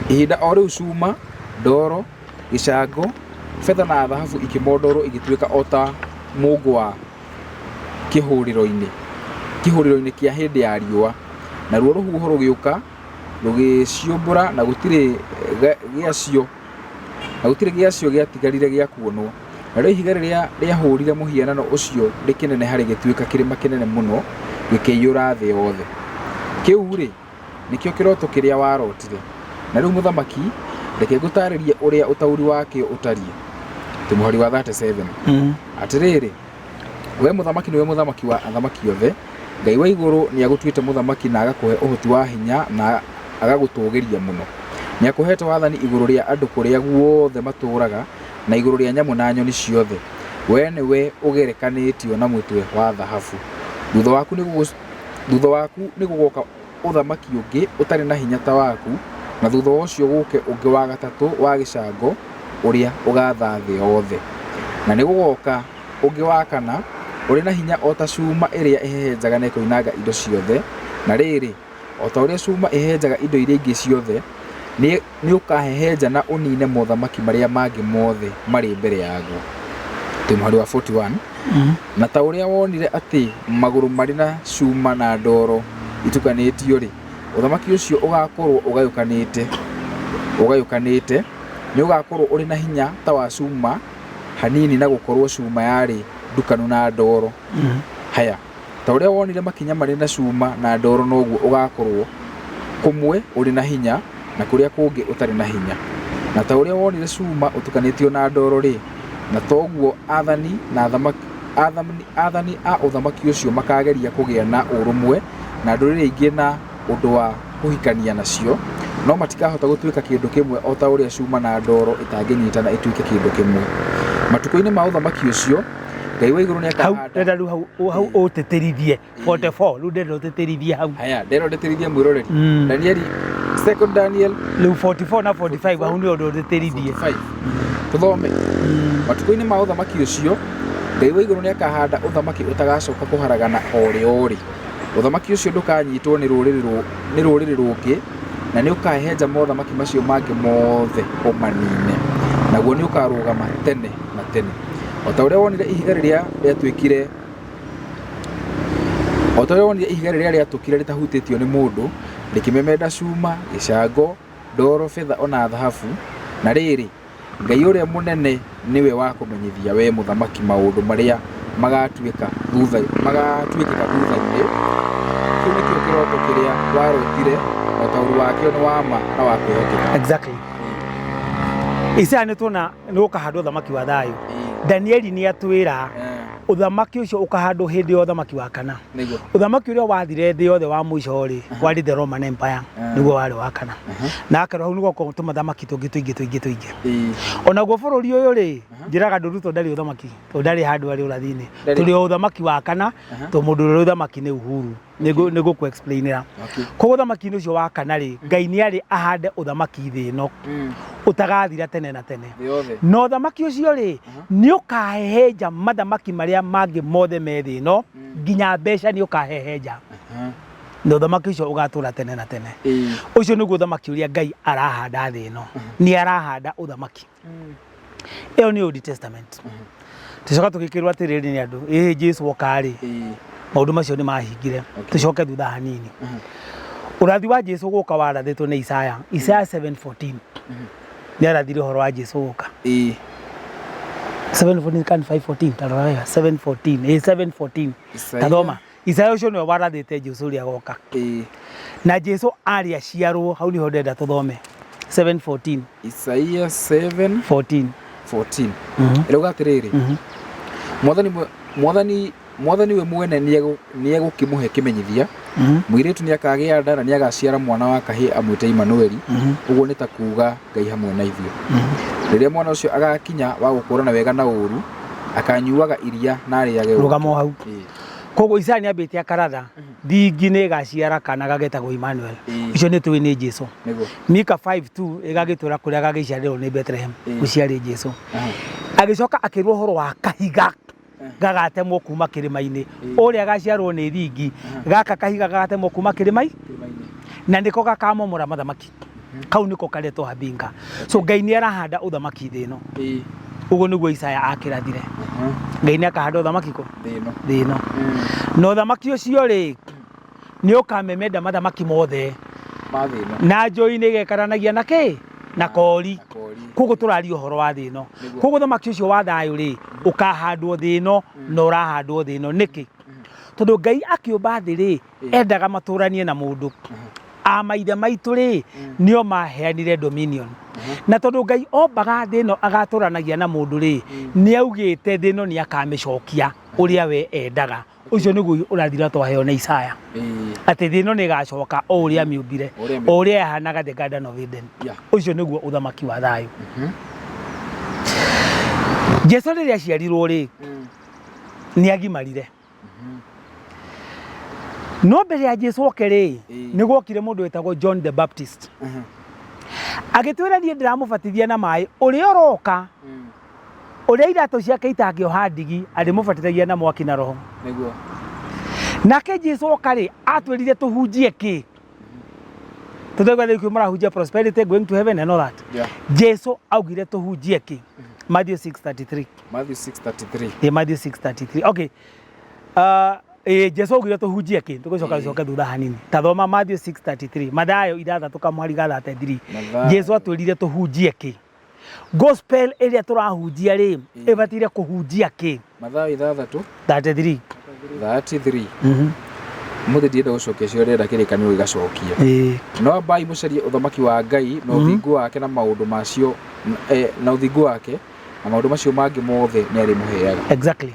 Ihinda o rĩu cuma, ndoro, gĩcango, betha na thahabu ikĩmondorwo igĩtuĩka o ta mũũngũ wa kĩhũrĩro-inĩ kĩa hĩndĩ ya riũa, naruo rũhuho rũgĩũka rũgĩciũmbũra na gũtirĩ gĩacio na gũtirĩ gĩacio gĩatigarire gĩa kuonwo. Narĩo ihiga rĩrĩa rĩahũũrire mũhianano ũcio rĩkĩneneha rĩgĩtuĩka kĩrĩma kĩnene mũno, gĩkĩiyũra thĩ yothe. Kĩu-rĩ, nĩkĩo kĩroto kĩrĩa warotire. Na rĩu mũthamaki, reke ngũtaarĩrie ũrĩa ũtaũri wakĩo ũtariĩ. Twĩ mũhari wa 37. Atĩrĩrĩ, wee mũthamaki nĩwe mũthamaki wa athamaki othe, Ngai wa igũrũ nĩagũtuĩte mũthamaki na agakũhe ũhoti wa hinya na agagũtũũgĩria mũno. Nĩakũheete wathani igũrũ rĩa andũ kũrĩa guothe matũũraga, na igũrũ rĩa nyamũ na nyoni ciothe. Wee nĩwe ũgerekanĩtio na mũtwe wa thahabu. Thutha waku Thutha waku nĩ gũgoka ũthamaki ũngĩ ũtarĩ na hinya ta waku, na thutha ũcio gũũke ũngĩ wa gatatũ wa gĩcango ũrĩa ũgaatha thĩ yothe. Na nĩ gũgoka ũngĩ wa kana ũrĩ na hinya o ta cuma ĩrĩa ĩhehenjaga na ĩkoinanga indo ciothe, na rĩrĩ, o ta ũrĩa cuma ĩhehenjaga indo iria ingĩ ciothe, nĩ ũkaahehenja na ũniine mothamaki marĩa mangĩ mothe marĩ mbere yaguo. Twĩ mũhari wa 41. Na ta ũrĩa wonire atĩ magũrũ marĩ na cuma na ndoro itukanĩtio-rĩ, ũthamaki ũcio ũgaakorũo ũgayũkanĩte, ũgayũkanĩte, nĩ ũgaakorũo ũrĩ na hinya ta wa cuma hanini na gũkorũo cuma yarĩ ndukanu na ndoro. Haya, Ta ũrĩa wonire makinya marĩ na cuma na ndoro noguo ũgaakorũo kũmwe ũrĩ na hinya na kũrĩa kũngĩ ũtarĩ na hinya. Na ta ũrĩa wonire cuma ũtukanĩtio na ndoro-rĩ, na toguo athani na athamaki, athani, athani a ũthamaki ũcio makaageria kũgĩa na ũrũmwe na ndũrĩrĩ ingĩ na ũndũ wa kũhikania nacio, no matikahota gũtuĩka kĩndũ kĩmwe o ta ũrĩa cuma na ndoro ĩtangĩnyitana ĩtuĩke kĩndũ kĩmwe. Matukũ-inĩ ma ũthamaki ũcio, Ngai wa igũrũ Hau nĩakahanda ndĩrenda rĩu hau hau ũtĩtĩrithie 44 rĩu ndĩrenda ũtĩtĩrithie hau. Haya, ndĩrenda ũtĩtĩrithie mwĩroreri. Danieli, second Daniel Rĩu 44 na 45 hau nĩ ũndũ ũtĩtĩrithie. 45. Tũthome. Matukũ-inĩ ma ũthamaki ũcio, Ngai wa igũrũ nĩakahanda ũthamaki ũtagacoka kũharagana o rĩ o rĩ. Ũthamaki ũcio ndũkanyitwo nĩ rũrĩrĩ rũ- nĩ rũrĩrĩ rũngĩ, na nĩ ũkahehenja mothamaki macio mangĩ mothe ũmanine. Naguo nĩ ũkarũgama tene na tene. O ta ũrĩa wonire ihiga rĩrĩa rĩatuĩkire o ta ũrĩa wonire ihiga rĩrĩa rĩatũkire rĩtahutĩtio nĩ mũndũ, rĩkĩmemenda cuma, gĩcango, ndoro, betha o na thahabu, na rĩrĩ, Ngai ũrĩa mũnene nĩwe wa kũmenyithia wee mũthamaki maũndũ marĩa magatuĩka thutha magatuĩkĩka thutha-inĩ. Kĩu nĩkĩo kĩroto kĩrĩa warotire, na ũtaũri wakĩo nĩ wa ma na wa kwĩhokeka. Exactly. Isaya nĩ tuona nĩ gũkahandwo ũthamaki wa thayũ. Danieli nĩ atwĩra ũthamaki ũcio ũkahandwo hĩndĩ ya ũthamaki wa kana. Nĩguo. Ũthamaki ũrĩa wathire thĩ yothe wa mũico rĩ, warĩ the Roman Empire, nĩguo warĩ wa kana. Na akerwo hau nĩguo gũkorwo tũmathamaki tũngĩ tũingĩ tũingĩ tũingĩ. Onaguo bũrũri ũyũ rĩ, njĩraga andũ Ruto ndarĩ ũthamaki, tondũ ndarĩ handũ arĩ ũrathi-inĩ. Ndarĩ. Tũrĩ o ũthamaki wa kana, tondũ mũndũ ũrĩa ũrĩ ũthamaki nĩ Uhuru. Nĩ ngũkũ explainĩra. Koguo ũthamaki-inĩ ũcio wa kana rĩ, Ngai nĩ arĩ ahande ũthamaki thĩ ĩno ũtagathira tene na tene. Thĩ yothe. Na ũthamaki ũcio rĩ, nĩ ũkahehenja mathamaki marĩa mangĩ mothe me thĩ ĩno, nginya mbeca nĩ ũkahehenja. Na ũthamaki ũcio ũgatũra tene na tene. Ũcio nĩguo ũthamaki ũrĩa Ngai arahanda thĩ ĩno. Nĩ arahanda ũthamaki. Ĩyo nĩ Old Testament. Tũcoka tũgĩkĩrwo atĩrĩrĩ nĩ andũ, ĩhĩ Jesu oka rĩ, maũndũ macio nĩ mahingire. Tũcoke thutha hanini. Ũrathi wa Jesu gũka warathĩtwo nĩ Isaya, Isaya 7:14. Nĩ arathire ũhoro wa Jesu gũka. 7:14 kana 5:14 ta rora wega 7:14 ĩ 7:14 Isaiah. ta thoma Isaya ũcio nĩwe warathĩte Jesu ũrĩa agoka. Na Jesu arĩ aciarwo hau nĩho ndĩrenda tũthome 7:14 Isaia 7 14 14 ĩrauga atĩrĩrĩ, mwathani mwe- mwathani mwathani we mwene nĩegũ- nĩegũkĩmũhe kĩmenyithia, mũirĩtu nĩakagĩa nda na nĩagaciara mwana wa kahĩĩ amwĩte Imanueli, ũguo nĩ ta kuuga Ngai hamwe na ithuĩ. Rĩrĩa mwana ũcio agakinya wa gũkũũrana wega na ũũru, akanyuaga iria na arĩage ũũkĩ. Rũgama o hau. Koguo Isaya nĩambĩte akaratha thingi nĩ ĩgaciara kana gagetagwo Emmanuel. Ũcio nĩ tũĩ nĩ Jesu. Nĩguo. Mika 5:2 ĩgagĩtwĩra kũrĩa agagĩciarĩrwo nĩ Bethlehem, gũciarĩ Jesu. Agĩcoka akĩrwo ũhoro wa kahiga gagatemwo kuma kĩrĩma-inĩ, ũrĩa agaciarwo nĩ thingi, gaka kahiga gagatemwo kuma kĩrĩma-inĩ na nĩko gakamomora mathamaki. Kau nĩko karetwo habinga. So Ngai nĩ arahanda ũthamaki thĩ ĩno. Ũguo nĩguo Isaya akĩrathire. Ngai nĩ akahanda ũthamaki kũ? Thĩ ĩno. Thĩ ĩno. Na ũthamaki ũcio rĩ, nĩ ũkamemenda mathamaki mothe. Ma thĩ ĩno. Na njũi nĩ ĩgekaranagia na kĩ? Na kori. Na kori. Koguo tũraria ũhoro wa thĩ ĩno. Nĩguo. Koguo ũthamaki ũcio wa thayũ rĩ, ũkahandwo thĩ ĩno na ũrahandwo thĩ ĩno nĩkĩ? Tondũ Ngai akĩũmba thĩ rĩ, endaga matũranie na mũndũ. A maithe maitũ rĩ, nĩo maheanire dominion. Na tondũ Ngai ombaga thĩ ĩno agatũranagia na mũndũ rĩ, nĩ augĩte thĩ ĩno nĩ akamĩcokia ũrĩa we endaga. Ũcio nĩguo ũrathi ũrĩa twaheo nĩ Isaya. Atĩ thĩ ĩno nĩ ĩgacoka o ũrĩa amĩũmbire, Ũrĩa amĩũmbire. o ũrĩa yahanaga the Garden of Eden. Ũcio nĩguo ũthamaki wa thayũ. Jesu rĩrĩa aciarirwo rĩ, nĩ agimarire. No mbere ya Jesu oke rĩ, nĩ gwokire mũndũ wetagwo John the Baptist. Agĩtwĩra niĩ ndĩramũbatithia na maĩ, ũrĩa ũroka, ũrĩa iratũ ciake itangĩoha ndigi, arĩmũbatithagia na mwaki na roho. Nĩguo. Nake Jesu oka rĩ, atwĩrire tũhunjie kĩ? Tũtauga rĩu marahunjia prosperity, going to heaven and all that. Jesu augire tũhunjie kĩ? Matthew 6:33. Matthew 6:33. Ĩ Matthew 6:33. Okay. Ĩ Jesu augire tũhunjie kĩ? Tũgũcoka tũcoke thutha hanini. Ta thoma Matthew 6:33. Mathayo ithathatũ kamũhari ga 33. Mathayo. Jesu atwĩrire tũhunjie kĩ? Gospel ĩrĩa tũrahunjia rĩ, ĩbataire kũhunjia kĩ? Mathayo ithathatũ 33. 33. Mũthĩ ndienda gũcokia cio ndĩrenda kĩrĩkanĩro gĩgacokia. No ambai mũcarie ũthamaki wa Ngai na ũthingu wake na maũndũ macio na ũthingu wake na maũndũ macio mangĩ mothe nĩ arĩmũheaga. Exactly.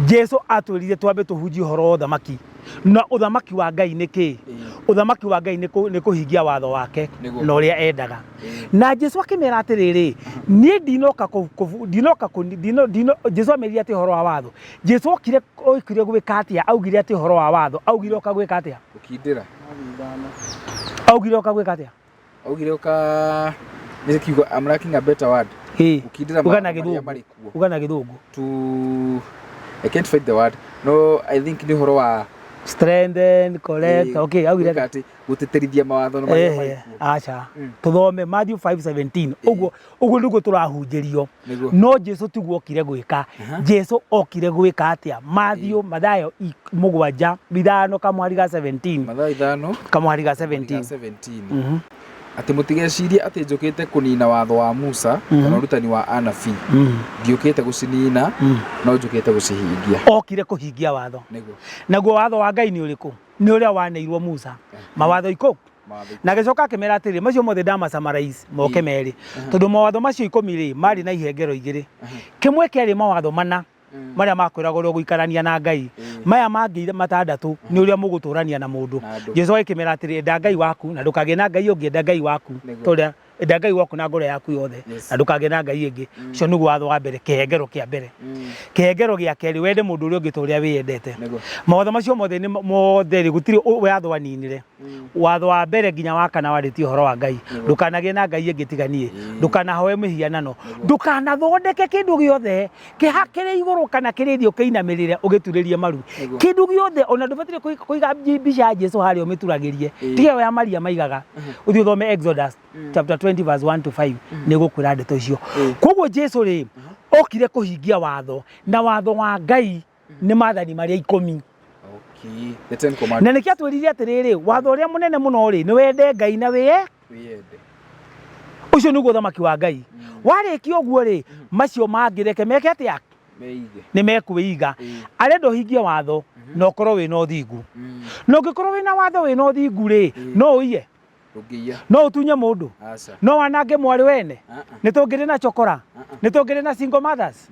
Jesu atwĩrire twambe tũhunjie ũhoro wa ũthamaki. Na ũthamaki wa Ngai nĩ kĩ? Ũthamaki wa Ngai nĩ kũhingia watho wake na ũrĩa endaga. Na Jesu akĩmera atĩrĩrĩ, niĩ ndinoka ndinoka ndino Jesu amerire atĩ ũhoro wa watho. Jesu okire okire gwĩka atĩa? Augire atĩ ũhoro wa watho. Augire oka gwĩka atĩa? Gũkindĩra. Augire oka gwĩka atĩa? Augire oka nĩ kiugo I'm lacking a better word. Gũkindĩra Uga na maũndũ marĩa gĩthũngũ. marĩ kuo. Uga na gĩthũngũ. To I can't find the word. No I think nĩ ũhoro wa strengthen, correct. Okay, augire gwĩka atĩ gũtĩtĩrithia mawatho na marĩa marĩ kuo. Aca. Tũthome Matthew 5:17. Ũguo ũguo nĩguo tũrahunjĩrio. Nĩguo. No Jesu tiguo okire gwĩka. Jesu okire gwĩka atĩa? Matthew Mathayo mũgwanja ithano kamũhari ga 17. Mathayo ithano Kamũhari ga ga 17. 17. Atĩ mũtigecirie atĩ njũkĩte kũnina watho wa Musa kana ũrutani wa anabii. Ndiũkĩte gũcinina no njũkĩte gũcihingia. Okire kũhingia watho. Nĩguo. Naguo watho wa Ngai nĩ ũrĩkũ? Nĩ ũrĩa waneirwo Musa. Mawatho ikũ na agĩcoka akĩmera atĩrĩ, macio mothe ndamasummarize moke merĩ, tondũ mawatho macio ikũmi rĩ marĩ na ihengero igĩrĩ. Kĩmwe kĩarĩ mawatho mana marĩa makwĩraga ũrĩa ũgũikarania na Ngai, maya mangĩ matandatũ nĩ ũrĩa mũgũtũrania na mũndũ. Jesu agĩkĩmera atĩrĩ, enda Ngai waku na ndũkagĩe na Ngai ũngĩ, enda Ngai waku tondũ enda Ngai waku na ngoro yaku yothe na ndũkagĩe na Ngai ĩngĩ. Ũcio nĩguo watho wa mbere, kĩhengero kĩa mbere. Kĩhengero gĩa kerĩ, wende mũndũ ũrĩa ũngĩ ta ũrĩa wĩyendete. Mawatho macio mothe nĩ mothe rĩ, gũtirĩ watho aninire. Watho wa mbere nginya wa kana warĩtie ũhoro wa Ngai. Ndũkanagĩe na Ngai ĩngĩ tiga niĩ. Ndũkanahoe mĩhianano. Ndũkanathondeke kĩndũ gĩothe kĩha kĩrĩ igũrũ kana kĩrĩ thĩ ũkĩinamĩrĩre ũgĩturĩrie maru. Kĩndũ gĩothe ona ndũbataire kũiga mbica ya Jesu harĩa ũmĩturagĩrie. Tiga ĩyo ya Maria maigaga. Ũthiĩ ũthome Exodus chapter 20 verse 1 to 5 nĩ gũkwĩra ndeto icio. Koguo Jesu rĩ okire kũhingia watho, na watho wa Ngai nĩ maathani marĩa ikũmi. Okay. The Ten Commandments. Na nĩkĩo atwĩrire atĩrĩrĩ, watho ũrĩa mũnene mũno rĩ nĩ wende Ngai na wĩye Wĩyende. Ũcio nĩguo ũthamaki wa Ngai. Warĩkia ũguo rĩ, macio mangĩ reke meke atĩa? Meige. Nĩ mekwĩiga. Arenda ũhingie watho na ũkorwo wĩna ũthingu. Na ũngĩkorwo wĩna watho wĩna ũthingu rĩ, no ũiye? Ndũngĩiya. No ũtunye mũndũ? Aca. No wanange mwarĩ wene? Nĩ tũngĩrĩ na chokora? Nĩ tũngĩrĩ na single mothers?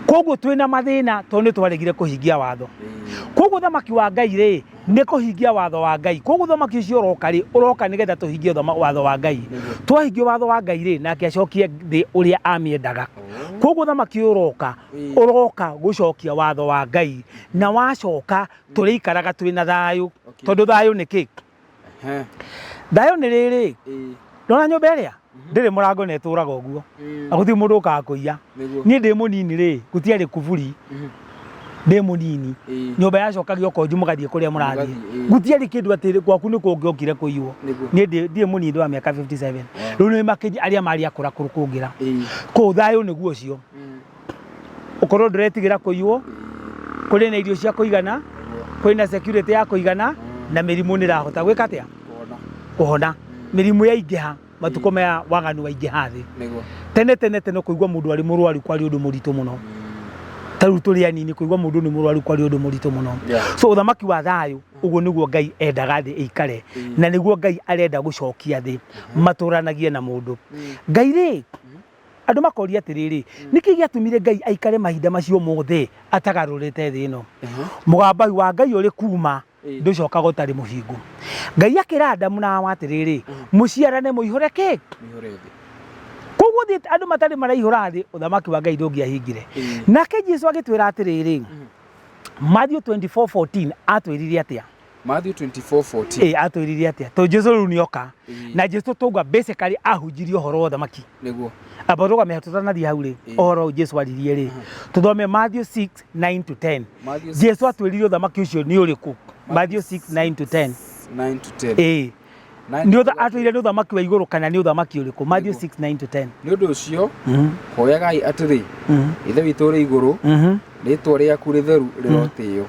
Koguo twĩna mathĩna tondũ nĩ twaregire kũhingia watho. Koguo ũthamaki wa Ngai rĩ, nĩ kũhingia watho wa Ngai. Koguo ũthamaki ũcio ũroka rĩ, ũroka nĩgetha tũhingie watho wa Ngai. Twahingia watho wa Ngai rĩ, nake acokie thĩ ũrĩa amĩendaga. Koguo ũthamaki ũyũ ũroka, ũroka gũcokia watho wa Ngai. Na wacoka tũrĩikaraga twĩna thayũ. Tondũ thayũ nĩ kĩ? Thayũ nĩ rĩrĩ, ndona nyũmba ĩrĩa ndĩrĩ mũrango na ĩtũraga ũguo, na gũtirĩ mũndũ ũkaga kũiya. Niĩ ndĩ mũnini rĩ, gũtiarĩ kuburi, ndĩ mũnini, nyũmba yacokagio konju mũgathiĩ kũrĩa mũrathiĩ. Gũtiarĩ kĩndũ atĩ gwaku nĩ kũngĩokire kũiywo. Niĩ ndirĩ mũnini, ndĩ wa mĩaka 57. Rĩu nĩ makĩnya arĩa marĩ akũra kũngĩra. Kũu thayũ nĩguo ũcio. Ũkorwo ndũretigĩra kũiywo, kũrĩ na irio cia kũigana, kwĩna security ya kũigana, na mĩrimũ nĩ ĩrahota gwĩka atĩa? Kũhona. Mĩrimũ yaingĩha. Matukũ maya waganu waingĩha thĩ. Nĩguo. Tene tene tene kũigua mũndũ arĩ mũrwaru kwarĩ ũndũ mũritũ mũno. Ta rĩu tũrĩ anini kũigua mũndũ nĩ mũrwaru kwarĩ ũndũ mũritũ mũno. So ũthamaki wa thayũ ũguo nĩguo Ngai endaga thĩ ĩikare, na nĩguo Ngai arenda gũcokia thĩ matũranagie na mũndũ. Ngai rĩ, andũ makoria atĩrĩrĩ, nĩkĩ gĩatũmire Ngai aikare mahinda macio mothe atagarũrĩte thĩ ĩno? Mũgambai wa Ngai ũrĩ kuma ndũcokaga ũtarĩ mũhingu. Ngai akĩra Adamu na Hawa atĩrĩrĩ, mũciarane mũihũre kĩ? Mũihũre thĩ. Koguo thĩ andũ matarĩ maraihũra thĩ, ũthamaki wa Ngai ndũngĩahingire. Nake Jesu agĩtwĩra atĩrĩrĩ, Matthew 24:14 atwĩrire atĩa? Matthew 24:14. Ĩ atwĩrire atĩa? Tondũ Jesu rĩu nĩoka. Na Jesu tauga basically ahunjirie ũhoro wa ũthamaki. Nĩguo. Amba tũgame tũtanathiĩ hau rĩ, ũhoro ũyũ Jesu aririe rĩ, tũthome Matthew 6 9 to 10. Matthew Jesu atwĩrire ũthamaki ũcio nĩ ũrĩkũ? Matthew 6 9 to 10. 9 to 10. Ĩ Nine nĩ to atwĩrire nĩ ũthamaki wa igũrũ kana nĩ ũthamaki ũrĩkũ? Matthew Nĩguo. 6 9 to 10. Nĩ ũndũ ũcio hoyagai atĩrĩ, Ithe witũ ũrĩ igũrũ, rĩĩtwa rĩaku rĩtheru rĩrotĩĩo.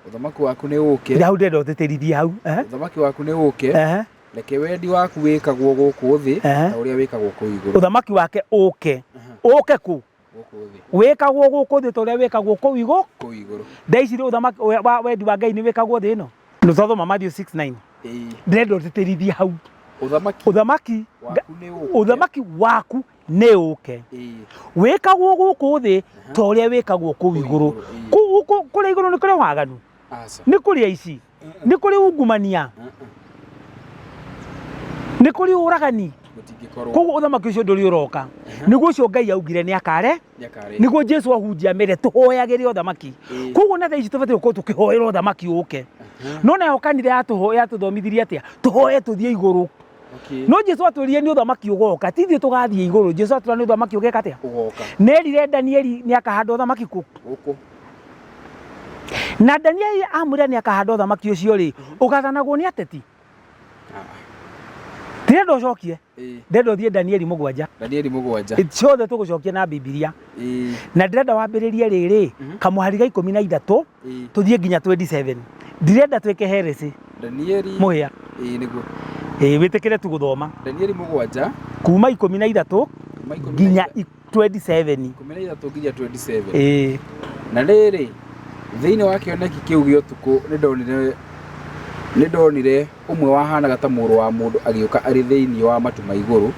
Ũthamaki waku nĩ ũũke. Hau ndĩrenda ũtĩtĩrithie hau. Ũthamaki waku nĩ ũũke. Reke wendi waku wĩkagwo gũkũ thĩ ta ũrĩa wĩkagwo kũu igũrũ. Ũthamaki wake ũũke. Ũũke kũ? Gũkũ thĩ. Wĩkagwo gũkũ thĩ ta ũrĩa wĩkagwo kũu igũrũ. Kũu igũrũ. Thaa ici rĩ ũthamaki wa wendi wa Ngai nĩ wĩkagwo thĩ ĩno? Nĩ twathoma Matthew 6 9. Ndĩrenda ũtĩtĩrithie hau. Ũthamaki Ũthamaki waku nĩ ũũke. Ũthamaki waku nĩ ũũke. Wĩkagwo gũkũ thĩ ta ũrĩa wĩkagwo kũu igũrũ. Kũu kũrĩa igũrũ nĩ kũrĩ waganu? Nĩ kũrĩ aici? Nĩ kũrĩ ungumania? Nĩ kũrĩ ũragani? Koguo ũthamaki ũcio ndũrĩ ũroka. Nĩguo ũcio Ngai augire nĩ akare, nĩguo Jesu ahunjia amere tũhoyagĩre ũthamaki. Koguo na thaa ici tũbatiĩ gũkorwo tũkĩhoera ũthamaki ũke. No nayo kanitha yatũthomithirie atĩa? Tũhoe tũthiĩ igũrũ. No Jesu atwĩrire nĩ ũthamaki ũgoka, ti ithuĩ tũgathiĩ igũrũ. Jesu atwĩra nĩ ũthamaki ũgeka atĩa? Ũgoka. Nerire Danieli nĩ akahanda ũthamaki kũ? Gũkũ. Na Danieli amwĩra nĩ akahanda ũthamaki ũcio rĩ, ũgathanagwo nĩ ateti? Ndĩrenda ũcokie. Ndĩrenda ũthiĩ Danieli 7. Danieli 7. Ciothe tũgũcokia na Bibilia. Na ndĩrenda wambĩrĩrie rĩrĩ, kamũhari ga 13 tũthiĩ nginya 27. Ndirenda twĩke heresy. Danieli Mũhĩa. Ĩĩ nĩguo. Ĩĩ wĩtĩkĩre tu gũthoma. Danieli 7 kuma 13 nginya 27. 13 nginya 27. Ĩĩ. Na rĩrĩ, thĩinĩ wa kĩoneki kĩu gĩa ũtukũ nĩndonire ũmwe wahanaga ta mũrũ wa mũndũ agĩũka arĩ thĩinĩ wa matu ma igũrũ,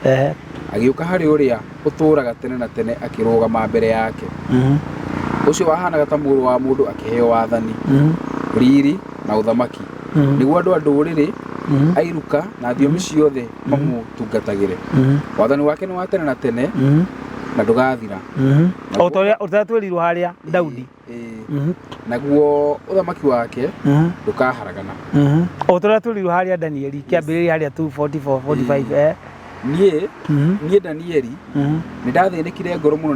agĩũka harĩ ũrĩa ũtũũraga tene na tene akĩrũgama mbere yake. Ũcio wahanaga ta mũrũ wa mũndũ akĩheo wathani, riri na ũthamaki, nĩguo andũ a ndũrĩrĩ, airuka na thiomi ciothe mamũtungatagĩre. Wathani wake nĩ wa tene na tene na ndũgathira. O ta ũrĩa twĩrirwo harĩa Daudi. Naguo ũthamaki wake ndũkaharagana. O ta ũrĩa twĩrirwo harĩa Danieli kĩambĩrĩria harĩa 244 45. Niĩ Danieli nĩ ndathĩnĩkire ngoro mũno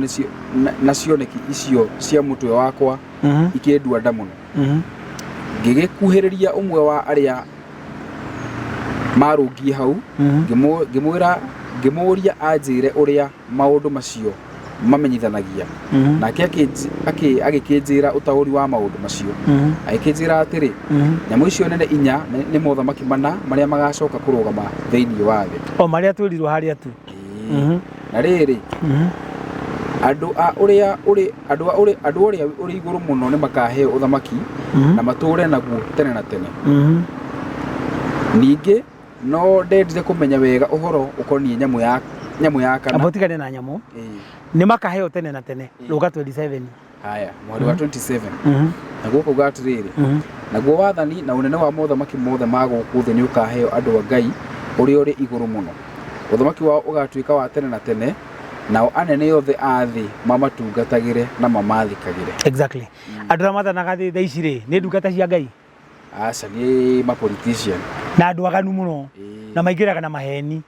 na cioneki icio cia mũtwe wakwa ikĩndua nda mũno. Ngĩgĩkuhĩrĩria ũmwe wa arĩa marũngiĩ hau, ngĩmũũria anjĩre ũrĩa maũndũ macio mamenyithanagia. Nake agĩkĩnjĩra ũtaũri wa maũndũ macio. Agĩkĩnjĩra atĩrĩ, nyamũ icio nene inya nĩ mothamaki mana marĩa magacoka kũrũgama thĩinĩ wa thĩ. O marĩa twĩrirwo harĩa tu. Na rĩrĩ, andũ a ũrĩa ũrĩ igũrũ mũno nĩ makaheo ũthamaki na matũũre naguo tene na tene. Ningĩ no ndendire kũmenya wega ũhoro ũkoniĩ nyamũ ya kana. Amba ũtigane na nyamũ. Nĩ makaheo tene na tene. Rũga 27. Haya, mũhari wa 27. Naguo kuuga atĩrĩrĩ, naguo wathani na ũnene wa mothamaki mothe ma gũkũ thĩ nĩ ũkaheo andũ a Ngai ũrĩa ũrĩ igũrũ mũno. Ũthamaki wao ũgatuĩka wa tene na tene, nao anene othe a thĩ mamatungatagĩre na mamathĩkagĩre. Exactly. Andũ arĩa mathanaga thĩ thaa ici rĩ, nĩ ndungata cia Ngai? Aca, nĩ ma politician. Na andũ aganu mũno. Na maingĩraga na maheni.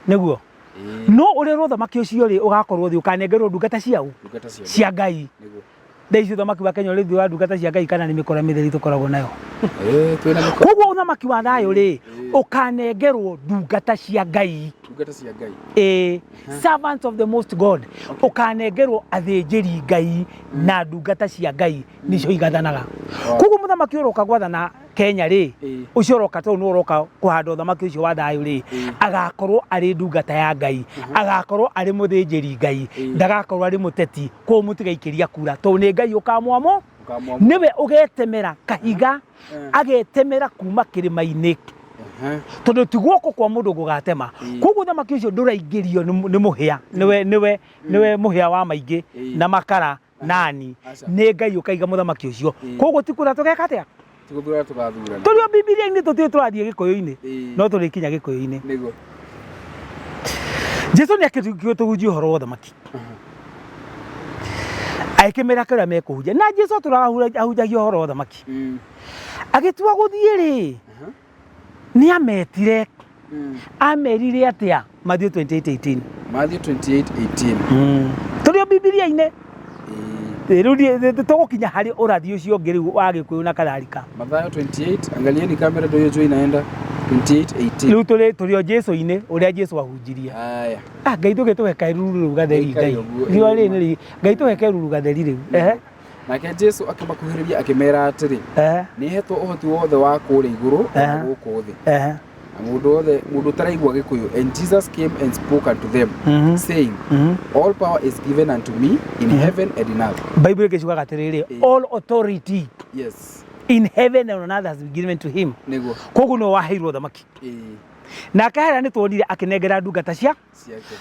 Nĩguo? No ũrĩa ũthamaki ũcio rĩ ũgakorwo thĩ ũkanengerwo ndungata ciao cia Ngai. Thaa ici ũthamaki wa Kenya ũrĩ thĩ wa ndungata cia Ngai kana nĩ mĩkora mĩtheri tũkoragwo nayo? Koguo ũthamaki wa thayũ rĩ ũkanengerwo ndungata cia Ngai. Ndungata cia Ngai. Ĩĩ, servants of the most God. Ũkanengerwo athĩnjĩri Ngai na ndungata cia Ngai nicio igathanaga. Koguo mũthamaki ũroka gwathana Kenya rĩ, ũcio ũroka tondũ nĩwe ũroka kũhanda ũthamaki ũcio wa thayũ rĩ, agakorwo arĩ ndungata ya Ngai, agakorwo arĩ mũthĩnjĩri Ngai, ndagakorwo arĩ mũteti, koguo mũtigaikĩria kura tondũ nĩ Ngai ũkamwamũ, Ũkamwamũra. nĩwe ũgetemera kahiga, agetemera kuma kĩrĩma-inĩ, tondũ ti guoko kwa mũndũ gũgatema. Koguo ũthamaki ũcio ndũraingĩrio nĩ mũhĩa, nĩwe nĩwe nĩwe mũhĩa wa maingĩ na makara nani, Aca. nĩ Ngai ũkaiga mũthamaki ũcio. Koguo ti kura tũgeka atĩa? Ti gũthurana tũgathurana. Tũrĩ o Bibilia-inĩ, tũtirĩ tũrathiĩ Gĩkũyũ-inĩ, no tũrĩkinya Gĩkũyũ-inĩ. Nĩguo. Jesu nĩ akĩtũhunjia ũhoro wa ũthamaki, agĩkĩmera kĩrĩa mekũhunjia, na Jesu atũraga ahunjagia ũhoro wa ũthamaki. Agĩtua gũthiĩ rĩ, nĩ ametire. Amerire atĩa? Matthew 28:18. Matthew 28:18. Tũrĩ o Bibilia-inĩ. Rĩu tũgũkinya harĩ ũrathi ũcio ũngĩ rĩu wa Gĩkũyũ na kadhalika. Mathayo 28, angalieni kamera ndio hiyo jua inaenda. 28:18. Rĩu tũrĩ o Jesu-inĩ, ũrĩa Jesu ahunjirie. Haya. Ah, Ngai tũgĩtũhe keruru rĩu gatheri. Ngai Ngai ũguo, riũa ĩĩ, rĩrĩ nĩ Ngai tũhe keruru gatheri rĩu. Ehe. Nake Jesu akĩmakuhĩrĩria akĩmeera atĩrĩ, nĩ hetwo ũhoti wothe wa kũrĩa igũrũ na gũkũ thĩ. Na mũndũ wothe, mũndũ ũtaraigua Gĩkũyũ, and Jesus came and spoke unto them, saying, all power is given unto me in heaven and in earth. Bible ĩgĩcugaga atĩrĩrĩ, all authority in heaven and on earth has been given to him. Nĩguo. Koguo nĩwe waheirwo ũthamaki. Nake harĩa nĩ tuonire akĩnengera ndungata cia Ciake.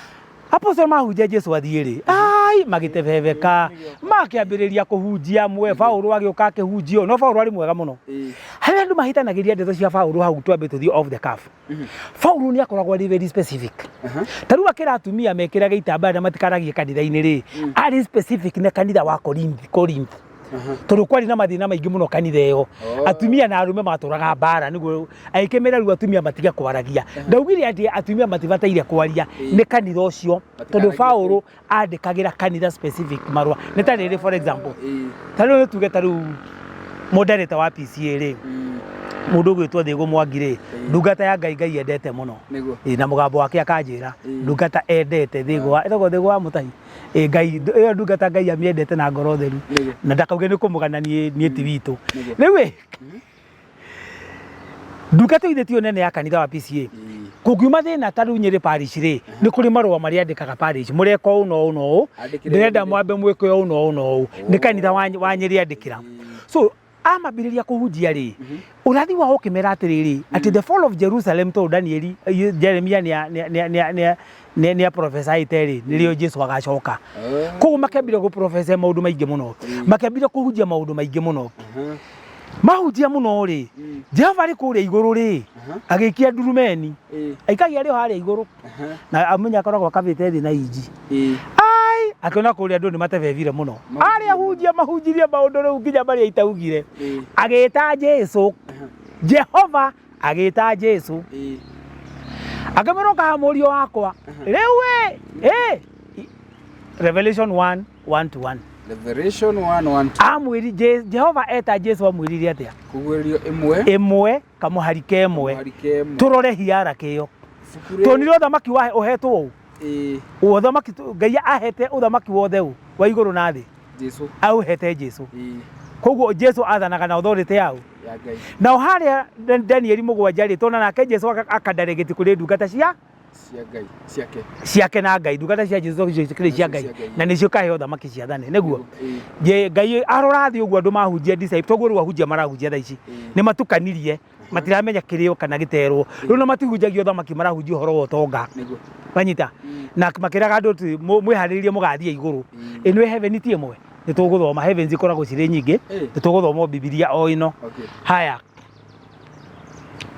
Apostle mahunjia Jesu athiĩ rĩ, ai magĩtebebeka, makĩambĩrĩria kũhunjia amwe. Paulo agĩũka akĩhunjia, no Paulo arĩ mwega mũno. Harĩa andũ mahĩtanagĩria ndeto cia Paulo, hau twambe tũthiĩ off the cuff. Paulo nĩ akoragwo arĩ very specific. Ta rĩu akĩra atumia mekĩrage itambaya na matikaragie kanitha-inĩ rĩ, arĩ specific na kanitha wa Corinth, tondũ kwarĩ na mathĩna maingĩ mũno kanitha ĩyo. Atumia na arũme matũraga mbara, nĩguo agĩkĩmera rĩu atumia matige kwaragia. Ndaugire atĩ atumia matibataire kwaria, nĩ kanitha ũcio, tondũ Matikaragie. Paulo andĩkagĩra kanitha specific marũa. Nĩ ta rĩrĩ, for example, ta rĩu nĩ tuge ta rĩu moderator wa PCA rĩ, mũndũ ũgwĩtwo Thĩgũ Mwangi rĩ, ndungata ya Ngai, Ngai endete mũno. Nĩguo. Ĩ, na mũgambo wake akanjĩra ndungata endete Thĩgũ wa, ĩtagwo Thĩgũ wa Mũtahi. Ĩ, Ngai ĩyo ndungata Ngai amĩendete na ngoro theru. Nĩguo. Na ndakauge nĩ kũmũgana niĩ niĩ ti witũ. Nĩguo. Rĩu ĩ, ndungata ithe tiyo nene ya kanitha wa PCA. Kũngiuma thĩna ta rĩu Nyĩrĩ parish rĩ, nĩ kũrĩ marũa marĩa andĩkaga parish, mũreka ũũ na ũũ na ũũ, Andĩkĩre ndĩrenda Nyĩrĩ. mwambe mwĩke ũũ na ũũ na ũũ. Nĩ kanitha wa Nyĩrĩ andĩkĩra. So amambĩrĩria kũhunjia rĩ, ũrathi wao ũkĩmera atĩrĩrĩ, atĩ the fall of Jerusalem, tondũ Danieli, Jeremia nĩ aprophesiete rĩ, nĩrĩo Jesu agacoka. Koguo makĩambĩrĩria gũprophesy maũndũ maingĩ mũno, makĩambĩrĩria kũhunjia maũndũ maingĩ mũno. Mahunjia mũno rĩ, Jehova arĩ kũrĩa igũrũ rĩ, agĩikia ndurumeni. Aikagia arĩ o harĩa igũrũ, na amenya akoragwo akabĩte thĩ na inji. Ai, akĩona kũrĩa andũ nĩ matebebire mũno, arĩa hunjia mahunjirie maũndũ rĩu nginya marĩa itaugire. Agĩta Jesu, Jehova agĩta Jesu, akĩmwĩra, ũkaha mũriũ wakwa rĩu ĩ ĩ. Revelation 1 1 to 1. Revelation 1 1. Amwĩri Jehova eta Jesu, amwĩrire atĩa? Kũguũrĩrio 1. 1 kamũhari kemwe. Mũhari kemwe. Tũrore hierarchy ĩyo. Ibuku rĩrĩ- Tuonire ũthamaki wa ũhetwo ũ? Ũthamaki Ngai ahete ũthamaki wothe ũ wa igũrũ na thĩ? Jesu. Aũhete Jesu. Koguo Jesu athanaga na authority yaũ? Ya Ngai. Nao harĩa Danieli 7 rĩ, tuona nake Jesu akadelegate kũrĩ ndungata cia Cia Ngai ciake. Ciake na Ngai. Ndungata cia Jesu cikĩrĩ cia Ngai. Cia Ngai. Na nĩcio kaheo thamaki ciathane nĩguo. Ngai arora thĩ ũguo andũ mahunjia disciple, toguo rĩu ahunjia marahunjia thaa ici, nĩ matukanirie, matiramenya kĩrĩo kana gĩterwo rĩu, na matihunjagia ũthamaki, marahunjia ũhoro wa ũtonga. Wanyita na makĩraga andũ atĩ mwĩharĩrĩrie mũgathiĩ igũrũ. Ĩno heaven ti ĩmwe, nĩ tũgũthoma, heavens ikoragwo cirĩ nyingĩ. Nĩ tũgũthoma o Bibilia o ĩno. Haya,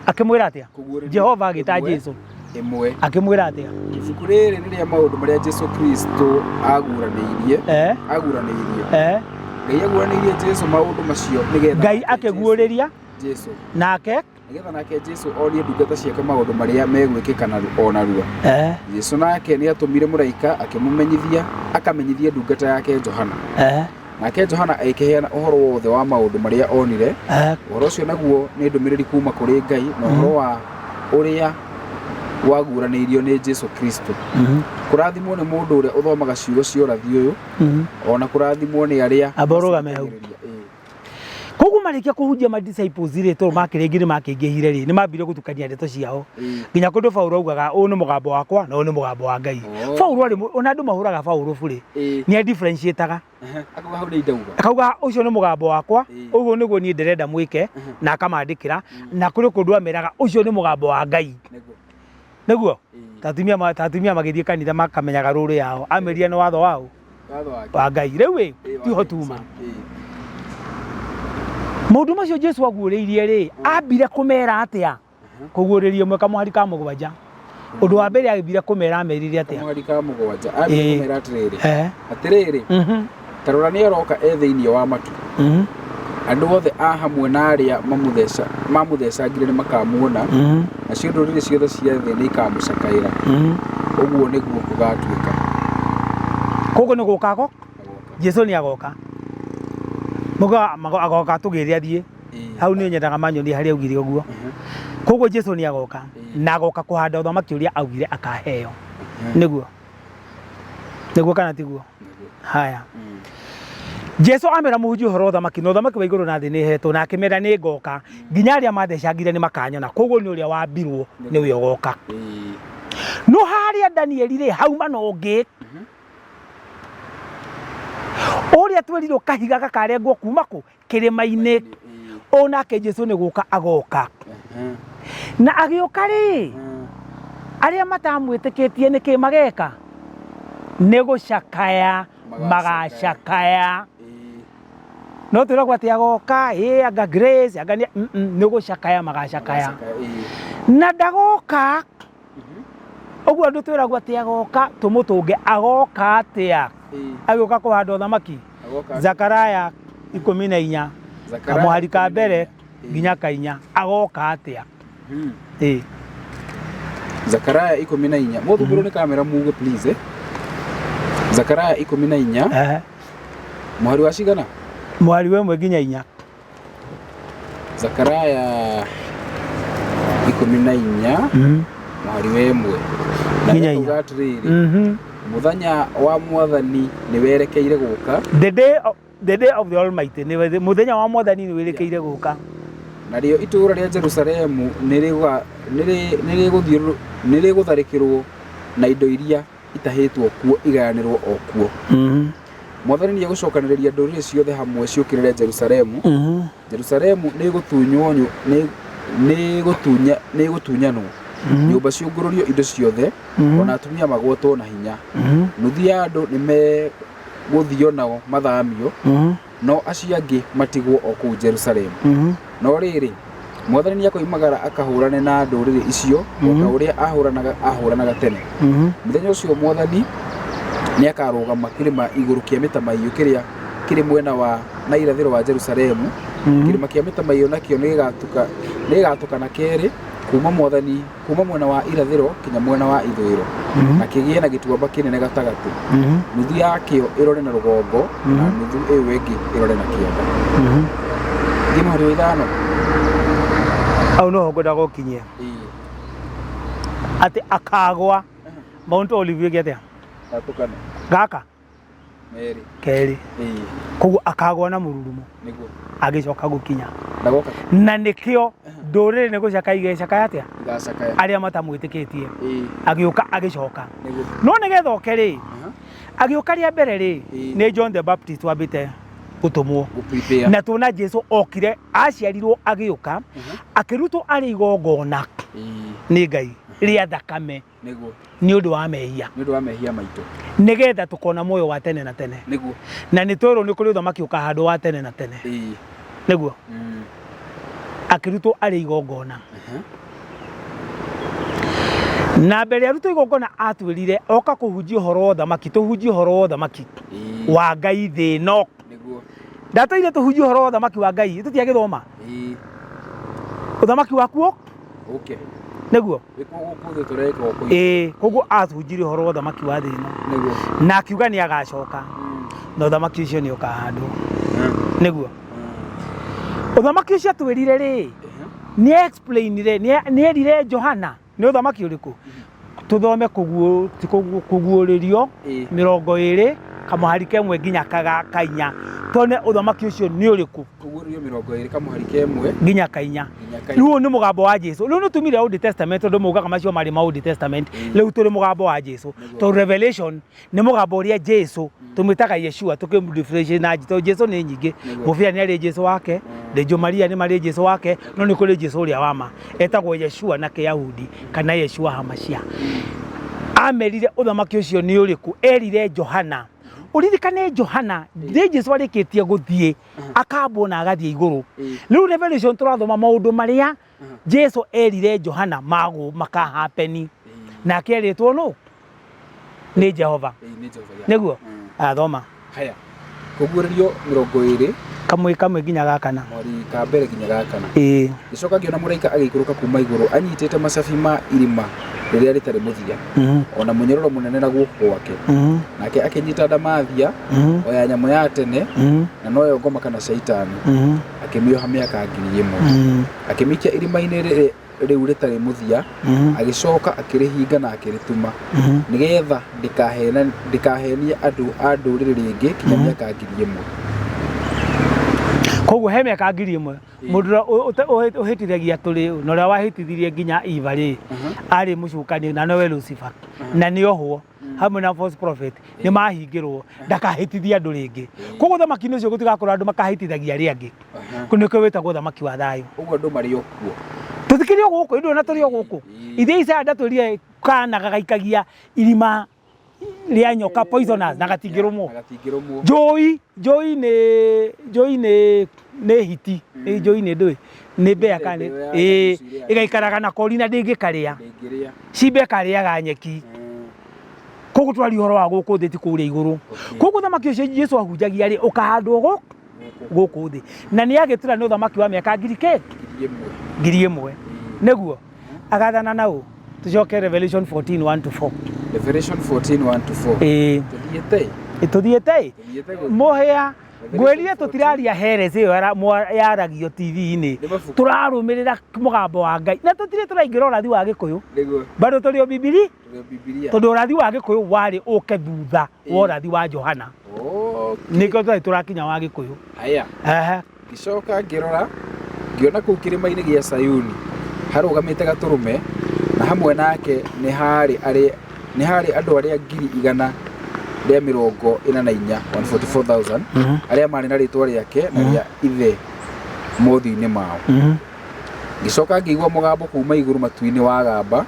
akĩmwĩra atĩa? Kũguũrĩrio Jehova agĩta 1, Jesu 1. Akĩmwĩra atĩa? Ibuku rĩrĩ nĩ rĩa maũndũ marĩa Jesu Kristo aguũranĩirie. Aguũranĩirie. Ngai aguũranĩirie Jesu maũndũ macio nĩgetha Ngai nake akĩguũrĩria Jesu nake nĩgetha nake Jesu onie ndungata ciake maũndũ marĩa megwĩkĩka o narua. Jesu nake nĩ atũmire mũraika akĩmũmenyithia, akamenyithie ndungata yake Johana. Nake Johana agĩkĩheana ũhoro wothe wa maũndũ marĩa onire. Ũhoro ũcio naguo nĩ ndũmĩrĩri kuuma kũrĩ Ngai na ũhoro wa ũrĩa waguũranĩirio nĩ Jesu Kristo. Kũrathimwo nĩ mũndũ ũrĩa ũthomaga ciugo cia ũrathi ũyũ, ona kũrathimwo nĩ arĩa Amba ũrũgame hau. macithikagĩrĩria. Koguo marĩkia kũhunjia ma disciples rĩ, tondũ makĩrĩngĩ nĩ makĩingĩhire rĩ, nĩ mambire gũtukania ndeto ciao. Nginya kũndũ Paulo augaga ũyũ nĩ mũgambo wakwa na ũyũ nĩ mũgambo wa Ngai. Oh. Paulo arĩ ona andũ mahũraga Paulo burĩ. Nĩ a differentiataga. Akauga hau nĩ ndauga. Akauga ũcio nĩ mũgambo wakwa, Ĩĩ. ũguo nĩguo niĩ ndĩrenda mwĩke, na akamandĩkĩra. Na kũrĩ kũndũ ameraga ũcio nĩ mũgambo wa Ngai. Nĩguo. Nĩguo? Ĩĩ. Ta atumia ta atumia magĩthiĩ kanitha makamenyaga rũrũ yao. Ameria nĩ watho wao Watho wa wa Ngai. Rĩu ĩ, Ĩĩ, wa tiho Ngai, tuma. sorry. Ĩĩ. Maũndũ macio Jesu aguũrĩirie rĩ, ambire kũmera atĩa? Kũguũrĩrio ĩmwe kamũhari ka mũgwanja. Ũndũ wa mbere ambire kũmera amerire atĩa? Kamũhari ka mũgwanja. Ambire Ĩĩ. kũmera atĩrĩrĩ. Eh. Atĩrĩrĩ, ta rora nĩ aroka e thĩinĩ wa matu. Andũ othe a hamwe na arĩa mamũtheca mamũthecangire nĩ makamuona, nacio ndũrĩrĩ ciothe cia thĩ nĩ ikamũcakaĩra. Ũguo nĩguo gũgatuĩka. Koguo nĩ gũka agoka. Agoka. Jesu nĩ agoka. Mũga agoka tũgĩre athiĩ. Ĩĩ. Hau nĩ nyendaga manyonie harĩa augire ũguo. Koguo Jesu nĩ agoka na agoka kũhanda ũthamaki ũrĩa augire akaheo. Nĩguo. Nĩguo kana tiguo? Nĩguo. Haya. Jesu amera mũhunjie ũhoro wa ũthamaki na ũthamaki wa igũrũ na thĩ nĩ hetwo na akĩmera nĩ ngoka nginya arĩa mathecangire nĩ makanyona koguo nĩ ũrĩa wambirwo nĩwe ũgoka. Ĩĩ. No harĩa Danieli rĩ hauma na ũngĩ ũrĩa twerirwo kahiga gakarengwo kuma kũ kĩrĩma-inĩ Ĩĩ. o nake Jesu nĩ gũka agoka na agĩũka rĩ arĩa matamwĩtĩkĩtie nĩ kĩ mageka nĩ gũcakaya magacakaya Ĩĩ. no twĩragwo atĩ agoka ĩ anga grace anga nĩ nĩ gũcakaya magacakaya Magacakaya, ĩĩ. na ndagoka ũguo andũ twĩragwo atĩ agoka tũmũtũnge agoka atĩa Ĩĩ. agĩũka kũhanda ũthamaki Agoka atĩa? Zakaraya 14 Zakaraya kamũhari ka mbere 14. nginya kainya agoka atĩa ĩ Zakaraya 14 mũthumbũrwo nĩ kamera muge please eh. Zakaraya 14 ehe mũhari wa cigana mũhari wa ĩmwe nginya inya Zakaraya 14 mũhari wa ĩmwe na Nginya ekuga inya. atĩrĩrĩ Mhm. mũthenya wa mwathani nĩ werekeire gũka The day of the Almighty nĩ mũthenya wa mwathani nĩ wĩrĩkĩire gũka narĩo itũũra rĩa Jerusalemu nĩ rĩgũtharĩkĩrwo na indo iria itahĩtwo kuo igayanĩrwo o kuo. Mwathani nĩ egũcokanĩrĩria ndũrĩrĩ ciothe hamwe ciũkĩrĩre Jerusalemu. Jerusalemu nĩ ĩgũtunywo nĩ nĩ ĩgũtunyanwo nyũmba ciũngũrũrio indo ciothe ona atumia magwatwo na hinya. Nuthu ya andũ nĩ megũthio nao mathamio no acio angĩ matigwo o kũu Jerusalemu. No rĩrĩ, Mwathani nĩakoimagara akahũrane na ndũrĩrĩ icio o ta ũrĩa ahũranaga ahũranaga tene. Mũthenya ũcio Mwathani nĩakarũgama kĩrĩma igũrũ kĩa mĩtamaiyũ kĩrĩa kĩrĩ mwena wa na irathĩro wa Jerusalemu. Kĩrĩma kĩa mĩtamaiyũ nakĩo nĩgĩgatuka nĩgĩgatũkana kerĩ kuma Mwathani kuma mwena wa irathĩro kinya mwena wa ithũĩro na kĩgĩe na gĩtuamba kĩnene gatagatĩ. Nuthu yakĩo ĩrore na rũgongo na nuthu ĩyo ĩngĩ ĩrore na kĩanda. Thiĩ mũhari wa ithano. Hau noho ngwendaga ũkinyie atĩ akagwa Mount Olive ĩngĩ atĩa Gatũkane gaka merĩ. kerĩ Ĩĩ koguo akagwa na mũrurumo nĩguo agĩcoka gũkinya ndagoka na nĩkĩo ndũrĩrĩ nĩ gũcaka igecakaya atĩa igacakaya. arĩa matamwĩtĩkĩtie Ĩĩ agĩũka agĩcoka nĩguo. no nĩgetha oke rĩ agĩũka rĩa mbere rĩ Ĩĩ. nĩ John the Baptist wambĩte gũtũmwo Gũ-prepare. na tuona Jesu okire aciarirwo agĩũka akĩrutwo arĩ igongona Ĩĩ nĩ Ngai rĩa thakame nĩguo nĩ ũndũ wa mehia nĩ ũndũ wa mehia maitũ. nĩgetha tũkona muoyo wa tene na tene Nĩguo. na nĩ twĩrwo nĩ kũrĩ ũthamaki ũkahandwo wa tene na tene Ĩĩ. nĩguo akĩrutwo arĩ igongona na mbere arutwo igongona atwĩrire oka kũhunjia ũhoro wa ũthamaki tũhunjie ũhoro wa ũthamaki Ĩĩ. wa Ngai thĩ ĩno Nĩguo. ndatũire tũhunjie ũhoro wa ũthamaki wa Ngai tũtiagĩthoma Ĩĩ. ũthamaki wakuo Ũke. nĩguo Wĩkwo gũkũ thĩ tũreka gũkũ. Ĩĩ koguo ahunjirie ũhoro wa ũthamaki wa thĩ ĩno Nĩguo. na akiuga nĩ agacoka na ũthamaki ũcio nĩ ũkahandwo nĩguo ũthamaki ũcio atwĩrire rĩ nĩ explainire nĩ erire Johana nĩ ũthamaki ũrĩkũ tũthome kũguũrĩrio Ĩĩ. 20 kamũhari kemwe nginya kaga kainya Tuone ũthamaki ũcio nĩ ũrĩkũ. Kũguũrĩrio 20 kamũhari ka ĩmwe nginya kainya. Nginya kainya. Rĩu ũyũ nĩ mũgambo wa Jesu. Rĩu nĩ tumire Old Testament tondũ maugaga macio marĩ ma Old Testament. Rĩu tũrĩ mũgambo wa Jesu. Tondũ Revelation nĩ mũgambo ũrĩa Jesu tũmwĩtaga Yeshua tũkĩ differentiate na tondũ Jesu nĩ nyingĩ. Mũbĩa nĩ arĩ Jesu wake, Legio Maria nĩ marĩ Jesu wake, no nĩ kũrĩ Jesu ũrĩa wa ma. Etagwo Yeshua na Kĩyahudi kana Yeshua Hamashia. Amerire ũthamaki ũcio nĩ ũrĩkũ? Erire Johana. Ũririkane Johana, nĩ Jesu arĩkĩtie gũthiĩ akambwo na agathiĩ igũrũ. Rĩu Revelation tũrathoma maũndũ marĩa Jesu erire Johana magũ makahapeni. Nake erĩtwo nũ? Nĩ Jehova. Ĩĩ, nĩ Jehova ya. Nĩguo? Athoma. Haya. Kũguũrĩrio 20 Kamwe kamwe nginya ga kana. Mweri ka mbere nginya ga kana. Ĩĩ. Ngĩcoka ngĩona mũraika agĩikũrũka kuma igũrũ anyitĩte macabi ma irima rĩrĩa rĩtarĩ mũthia, o na mũnyororo mũnene na guoko gwake. Nake akĩnyita ndamathia, o ya nyamũ ya tene, na noyo ngoma kana Shaitani, akĩmĩoha mĩaka 1000. Akĩmĩikia irima-inĩ rĩu rĩtarĩ mũthia, agĩcoka akĩrĩhinga na akĩrĩtuma, nĩgetha ndĩkahenie andũ a ndũrĩrĩ rĩngĩ kinya mĩaka 1000. Koguo he mĩaka 1000 mũndũ ũrĩa ũhĩtithagia tũrĩ na ũrĩa wahĩtithirie nginya Eva rĩ, arĩ mũcukani na nowe Lucifer, na nĩ ohwo hamwe na false prophet, nĩ mahingĩrwo ndakahĩtithie andũ rĩngĩ. Koguo ũthamaki-inĩ ũcio gũtigakorwo andũ makahĩtithagia arĩa angĩ. Nĩkĩo wĩtagwo ũthamaki wa thayũ. Ũguo andũ marĩ o kuo. Tũtikĩrĩ o gũkũ, ithuĩ ona tũrĩ o gũkũ. Ithuĩ Isaya ndatwĩrire kana gagaikagia irima rĩa nyoka poisonous na gatingĩrũmwo. Na gatingĩrũmwo. Njũi, njũi nĩ, njũi nĩ, nĩ hiti, nĩ njũi nĩ ndũĩ, nĩ mbea kana nĩ, Mbea ĩĩ, ĩrĩa. ĩgaikaraga na kori na ndĩngĩkarĩa. Ndĩngĩrĩa. Cimba ĩkarĩaga nyeki. Koguo twaria ũhoro wa gũkũ thĩ ti kũrĩa igũrũ. Koguo ũthamaki ũcio Jesu ahunjagia rĩ, ũkahandwo gũkũ thĩ. Na nĩ agĩtura nĩ ũthamaki wa mĩaka ngiri kĩ? 1000. 1000. Nĩguo. Agathana na ũ? Tucoke Revelation 14 1 to 4. Revelation 14 1 to 4. Ĩĩ. Tũthiĩte. Tũthiĩte. Tũthiĩte gũthiĩ. Mũhĩa ngwĩrire tũtiraria heres ĩyo yaragio TV-inĩ. Nĩ mabuku. Tũrarũmĩrĩra mũgambo wa Ngai. Na tũtirĩ tũraingĩra ũrathi wa Gĩkũyũ. Nĩguo. Bado tũrĩ o Bibili. Tũrĩ o Bibilia. Tondũ ũrathi wa Gĩkũyũ warĩ ũke thutha wa ũrathi wa Johana. Okay. Nĩkĩo tũrĩ tũrakinya wa Gĩkũyũ. Haya. Ehe. Ngĩcoka ngĩrora, ngĩona kũu kĩrĩma-inĩ gĩa Sayuni harũgamĩte gatũrũme, na hamwe nake nĩ haarĩ nĩ haarĩ andũ arĩa 144,000, 144,000, arĩa maarĩ na rĩĩtwa rĩake na rĩa Ithe mothiũ-inĩ mao. Ngĩcoka ngĩigua mũgambo kuuma igũrũ matu-inĩ wagamba,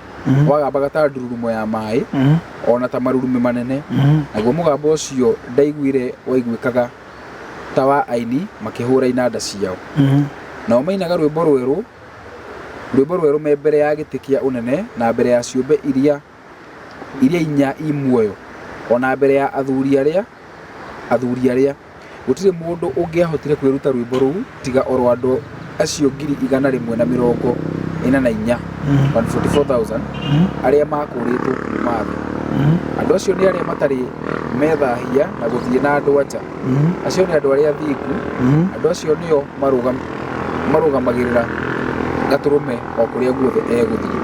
wagambaga ta ndururumo ya maĩ, o na ta marurumĩ manene. Naguo mũgambo ũcio ndaiguire waiguĩkaga ta wa aini makĩhũra inanda ciao. Nao mainaga rwĩmbo rwerũ, rwĩmbo rwerũ me mbere ya gĩtĩ kĩa ũnene na mbere ya ciũmbe iria inya i muoyo, o na mbere ya athuri arĩa. Gũtirĩ mũndũ ũngĩahotire kwĩruta rwĩmbo rũu tiga oro andũ acio 144,000, 144,000, arĩa makũũrĩtwo kuuma thĩ. Andũ acio nĩ arĩa matarĩ methahia na gũthiĩ na andũ anja. Acio nĩ andũ arĩa athingu. Andũ acio nĩo marũgamagĩrĩra gatũrũme o kũrĩa guothe egũthiĩ.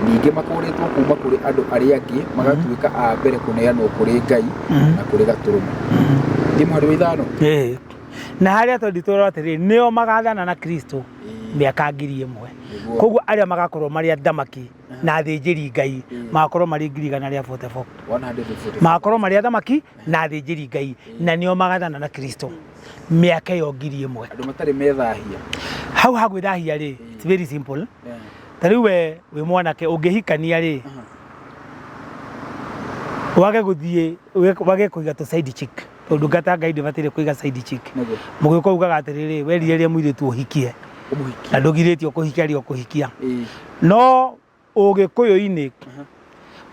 Ningĩ makũũrĩtwo kuma kũrĩ andũ arĩa angĩ magatuĩka a mbere kũneanwo kũrĩ Ngai na kũrĩ gatũrũme. Thiĩ mũhari wa 5. Ĩĩ. Na harĩa twenditwo atĩrĩrĩ, nĩo magathana na Kristo mĩaka 1000. Nĩguo. Koguo arĩa magakorwo marĩ athamaki na athĩnjĩri Ngai magakorwo marĩ 144,000. 144. Magakorwo marĩ athamaki na athĩnjĩri Ngai na nĩo magathana na Kristo mĩaka ĩyo 1000. Andũ matarĩ methahia. Hau ha gwĩthahia rĩ, it's very simple. Ta rĩu we wĩ mwanake ũngĩhikania rĩ, wage gũthiĩ wage kũiga tũ side chick, tondũ ndungata Ngai ndĩbataire kũiga side chick. Nĩguo. Mũgĩkũyũ ugaga atĩrĩrĩ, werirĩria mũirĩtu ũhikie, Ũmũhikie. na ndũgirĩtio kũhikia rĩ ũkũhikia. Ĩĩ. No ũgĩkũyũ-inĩ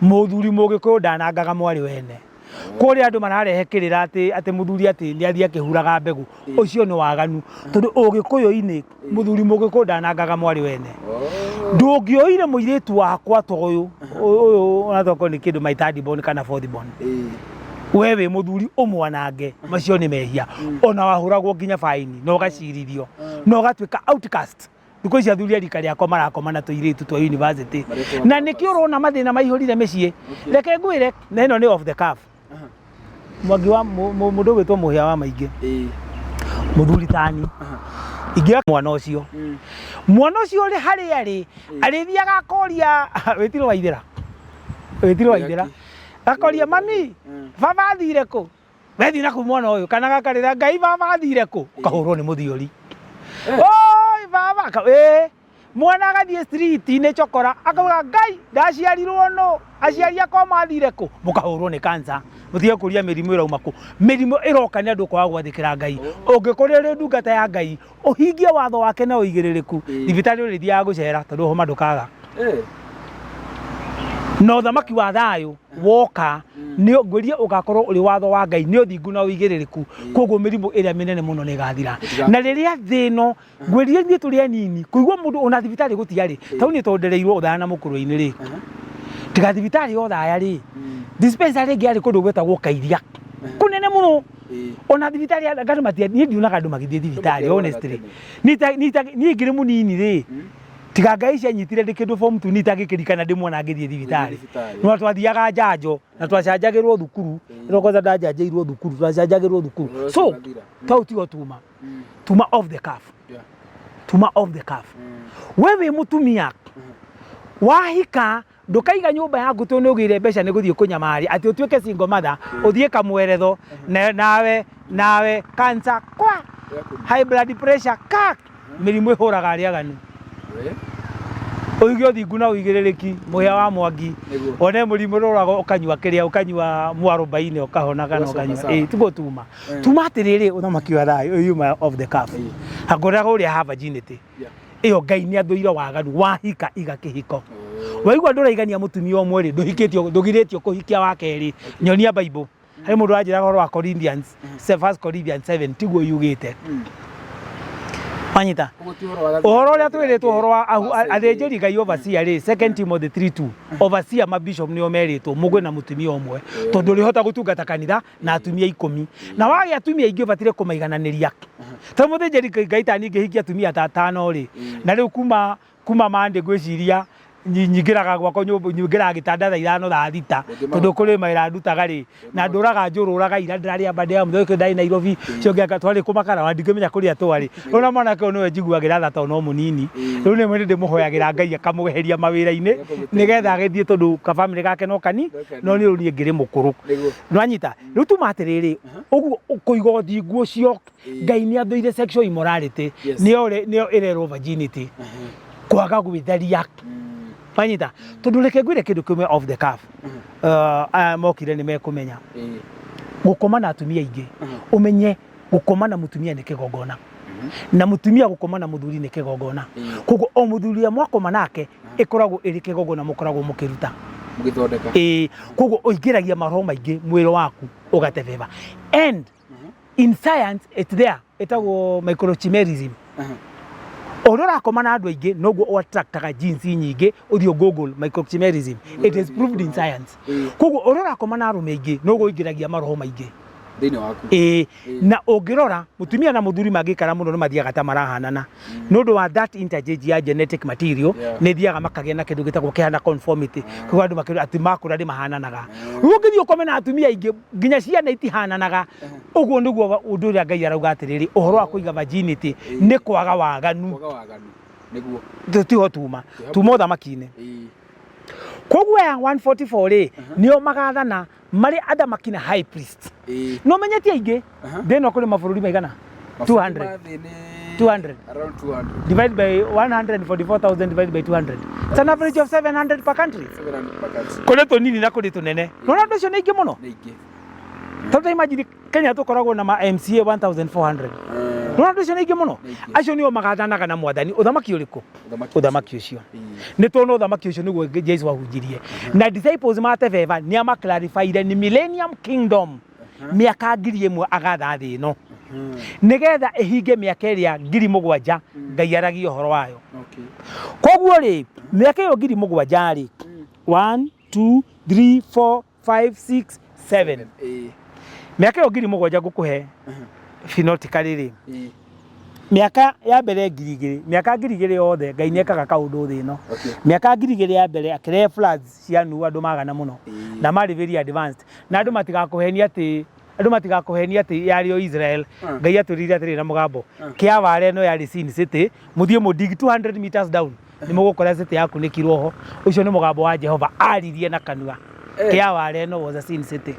mũthuri mũgĩkũyũ ndanangaga mwarĩ wene. Kũrĩa andũ mararehe kĩrĩra atĩ mũthuri atĩ nĩ athiĩ akĩhuraga mbegũ, ũcio nĩ waganu. Tondũ ũgĩkũyũ-inĩ mũthuri mũgĩkũyũ ndanangaga mwarĩ wene. Ndũngĩoire mũirĩtu wakwa ta ũyũ, ũyũ onatokorwo nĩ kĩndũ my third born kana fourth born. We wĩ mũthuri ũmwanange, macio nĩ mehia. Ona wahũragwo nginya baini na ũgacirithio na ũgatuĩka outcast. Thikũ ici athuri a rika rĩakwa marakoma na tũirĩtu twa university. Marĩtwa Na nĩkĩo ũrona mathĩna maihũrire mĩciĩ. Reke ngwĩre, na ĩno nĩ off the cuff. Mwangi wa mũndũ ũgwĩtwo Mũhĩa wa Maingĩ. Mũthuri tani ingĩoya mwana ũcio, mwana ũcio ũrĩ harĩa arĩ, arĩthiaga akoria wĩtirwo Waithĩra, wĩtirwo Waithĩra, akoria, "Mami, baba athire kũ?" Wethi na kũ mwana ũyũ kana gakarĩra, "Ngai, baba athire kũ?" Ũkahũrwo nĩ mũthiori. Oi baba ĩ mwana agathiĩ street-inĩ chokora, akauga, "Ngai, ndaciarirwo nũ? Aciari akwa mathire kũ?" Mũkahũrwo nĩ cancer. Mũtige kũria mĩrimũ ĩrauma kũ. Mĩrimũ ĩroka nĩ andũ kwaga gwathĩkĩra Ngai. Ũngĩkorwo ũrĩ ndungata ya Ngai, ũhingie watho wake na ũigĩrĩrĩku, thibitarĩ ũrĩthiaga gũcera tondũ homa ndũkaga. Na ũthamaki wa thayũ woka, nĩ ngwĩrie ũgakorwo ũrĩ watho wa Ngai, nĩ ũthingu na ũigĩrĩrĩku. Koguo mĩrimũ ĩrĩa mĩnene mũno nĩ ĩgathira. Na rĩrĩa thĩ ĩno, ngwĩrie ithuĩ tũrĩ anini kũigua mũndũ ona thibitarĩ gũtiarĩ, tau niĩ tondũ ndereirwo Othaya na mũkũrwe-inĩ rĩ, tiga thibitarĩ ya Othaya rĩ, dispensary ĩngĩ yarĩ kũndũ gwetagwo Kairia, kũnene mũno. Ona thibitarĩ andũ matia, niĩ ndionaga andũ magĩthiĩ thibitarĩ, honestly. Niĩ ngĩrĩ mũnini rĩ, tiga Ngai cianyitire ndĩ kĩndũ form 2, niĩ itangĩkĩririkana ndĩ mwana ngĩthiĩ thibitarĩ. No twathiaga njanjo na twacanjagĩrwo thukuru. No kwanza ndanjanjĩirwo thukuru, twacanjagĩrwo thukuru. So tau tiho tuma tuma off the cuff. Tuma off the cuff. We wĩ mũtumia wahika, ndũkaiga nyũmba yaku tondũ nĩ ũgĩire mbeca nĩ gũthiĩ kũnyamaria atĩ ũtuĩke single mother, ũthiĩ kamweretho nawe cancer kwa high blood pressure ka mĩrimũ ĩhũraga arĩa aganu. Ũige ũthingu na ũigĩrĩrĩki mũhĩa wa Mwangi. Wone mũrimũ ũroraga, ũkanyua kĩrĩa, ũkanyua mwarobaini ũkahona kana Ũgacoka ũkanyua sawa. Ĩ tiguo tuma tuma atĩrĩrĩ, ũthamaki wa thayũ yuma off the cuff hangũraga ũrĩa ha virginity ĩyo. Ngai nĩ athũire waganu. Wahika, iga kĩhiko. Waigua ndũraigania mũtumia ũmwe rĩ, ndũhikĩtio, ndũgirĩtio kũhikia wa kerĩ. Nyonia Bible. Harĩ mũndũ wanjĩraga ũhoro wa Corinthians, First Corinthians 7, tiguo yugĩte. Wanyita ũhoro ũrĩa twĩrĩtwo ũhoro wa athĩnjĩri Ngai, overseer rĩ, Second Timothy 3:2, overseer, mabishop nĩo merĩtwo mũgwe na mũtumia ũmwe, tondũ ũrĩhota gũtungata kanitha na atumia 10, na wagĩa atumia aingĩ ũbatire kũmaigananĩria. Tondũ mũthĩnjĩri Ngai ta niĩ ngĩhikia atumia ta atano rĩ, na rĩu kuma Monday ngwĩciria nyingĩraga gwakwa nyũmba, nyingĩraga gĩtanda thaa 5, thaa 6, tondũ kũrĩ mawĩra ndutaga rĩ, na ndũraga njũrũraga. Ira ndĩrarĩ Aberdare, mũthenya ũcio ndarĩ Nairobi, ũcio ũngĩ anga twarĩ kũmakara na ndingĩmenya kũrĩa twarĩ. Rĩu na mwanake ũyũ nĩwe njiguagĩra tha tondũ no mũnini. Rĩu nĩ nĩ ndĩmũhoyagĩra Ngai akamweheria mawĩra-inĩ nĩgetha agĩthiĩ, tondũ kabamĩrĩ gake no kani, no nĩ rĩu niĩ ngĩrĩ mũkũrũ. Nĩwanyita? Rĩu tuma atĩrĩrĩ, ũguo kũiga ũthingu ũcio, Ngai nĩ athũire sexual immorality. Nĩyo ĩrerwo virginity, kwaga gwĩtheria. Wanyita? Tondũ reke ngwĩre kĩndũ kĩmwe off the cuff. Aya mokire nĩ mekũmenya gũkoma na atumia aingĩ. Ũmenye gũkoma na mũtumia nĩ kĩgongona, na mũtumia gũkoma na mũthuri nĩ kĩgongona. Koguo o mũthuri ũrĩa mwakoma nake ĩkoragwo ĩrĩ kĩgongona mũkoragwo mũkĩruta. Mũgĩthondeka. Ĩĩ, koguo ũingĩragia maroho maingĩ mwĩrĩ waku ũgatebeba, and in science it's there, ĩtagwo microchimerism. O ũrĩa ũrakoma na andũ aingĩ, noguo ũattractaga genes nyingĩ. Ũthiĩ Google microchimerism, it is proved in science. Koguo ũrĩa ũrakoma na arũme aingĩ, noguo ũingĩragia maroho maingĩ thĩinĩ waku. Ĩĩ, na ũngĩrora mũtumia na mũthuri mangĩikara mũno, nĩ mathiaga ta marahanana nĩ ũndũ wa that interchange ya genetic material. Nĩ thiaga makagĩa na kĩndũ gĩtagwo kĩhana conformity. Koguo andũ makĩrwo atĩ makũra nĩ mahananaga. Rĩu ũngĩthiĩ ũkome na atumia aingĩ, nginya ciana itihananaga. Ũguo nĩguo ũndũ ũrĩa Ngai arauga atĩrĩrĩ, ũhoro wa kũiga virginity nĩ kwaga waganu. Kwaga waganu nĩguo. Tiho tuma ũthamaki-inĩ. Koguo aya 144 rĩ, nĩo magathana marĩ athamaki na high priest. No menye ti aingĩ. Thĩ ĩno kũrĩ mabũrũri maigana? Mabũrũri 200. ma thĩ nĩ 200. Around 200. Divide by 144,000, divide by 200, it's an average of 700 per country. 700 per country. Kũrĩ tũnini na kũrĩ tũnene. Nona andũ acio nĩ aingĩ mũno. Nĩ aingĩ. Tondũ imagine Kenya tũkoragwo na ma MCA 1400. Nona andũ acio nĩ aingĩ mũno. Nĩ aingĩ. Acio nĩo magathanaga na mwathani. Ũthamaki ũrĩkũ? Ũthamaki. Ũthamaki ũcio nĩ tuona ũthamaki ũcio nĩguo Jesu ahunjirie na disciples matebeba. Nĩ amaclarifyire nĩ millennium kingdom, mĩaka 1000 agatha thĩ ĩno nĩgetha ĩhinge mĩaka ĩrĩa 7000 Ngai aragia ũhoro wayo. Koguo rĩ, mĩaka ĩyo 7000 rĩ, 1 2 3 4 5 6 7, mĩaka ĩyo 7000 ngũkũhe phenotically rĩ, mĩaka ya mbere 2000, mĩaka 2000 yothe Ngai nĩ ekaga kaũndũ thĩ ĩno. Mĩaka 2000 ya mbere akĩrehe floods cia Nuhu, andũ magana mũno na marĩ very advanced, na andũ matigakũhenia atĩ Andũ matigakũhenie atĩ yarĩ o Israel. Ngai atwĩrire atĩrĩrĩ na mũgambo, kĩa ware ĩno yarĩ Sin City, mũthiĩ mũdig 200 meters down nĩ mũgũkora city yakunĩkirwo ho. Ũcio nĩ mũgambo wa Jehova aririe na kanua. Kĩa ware ĩno was a Sin City.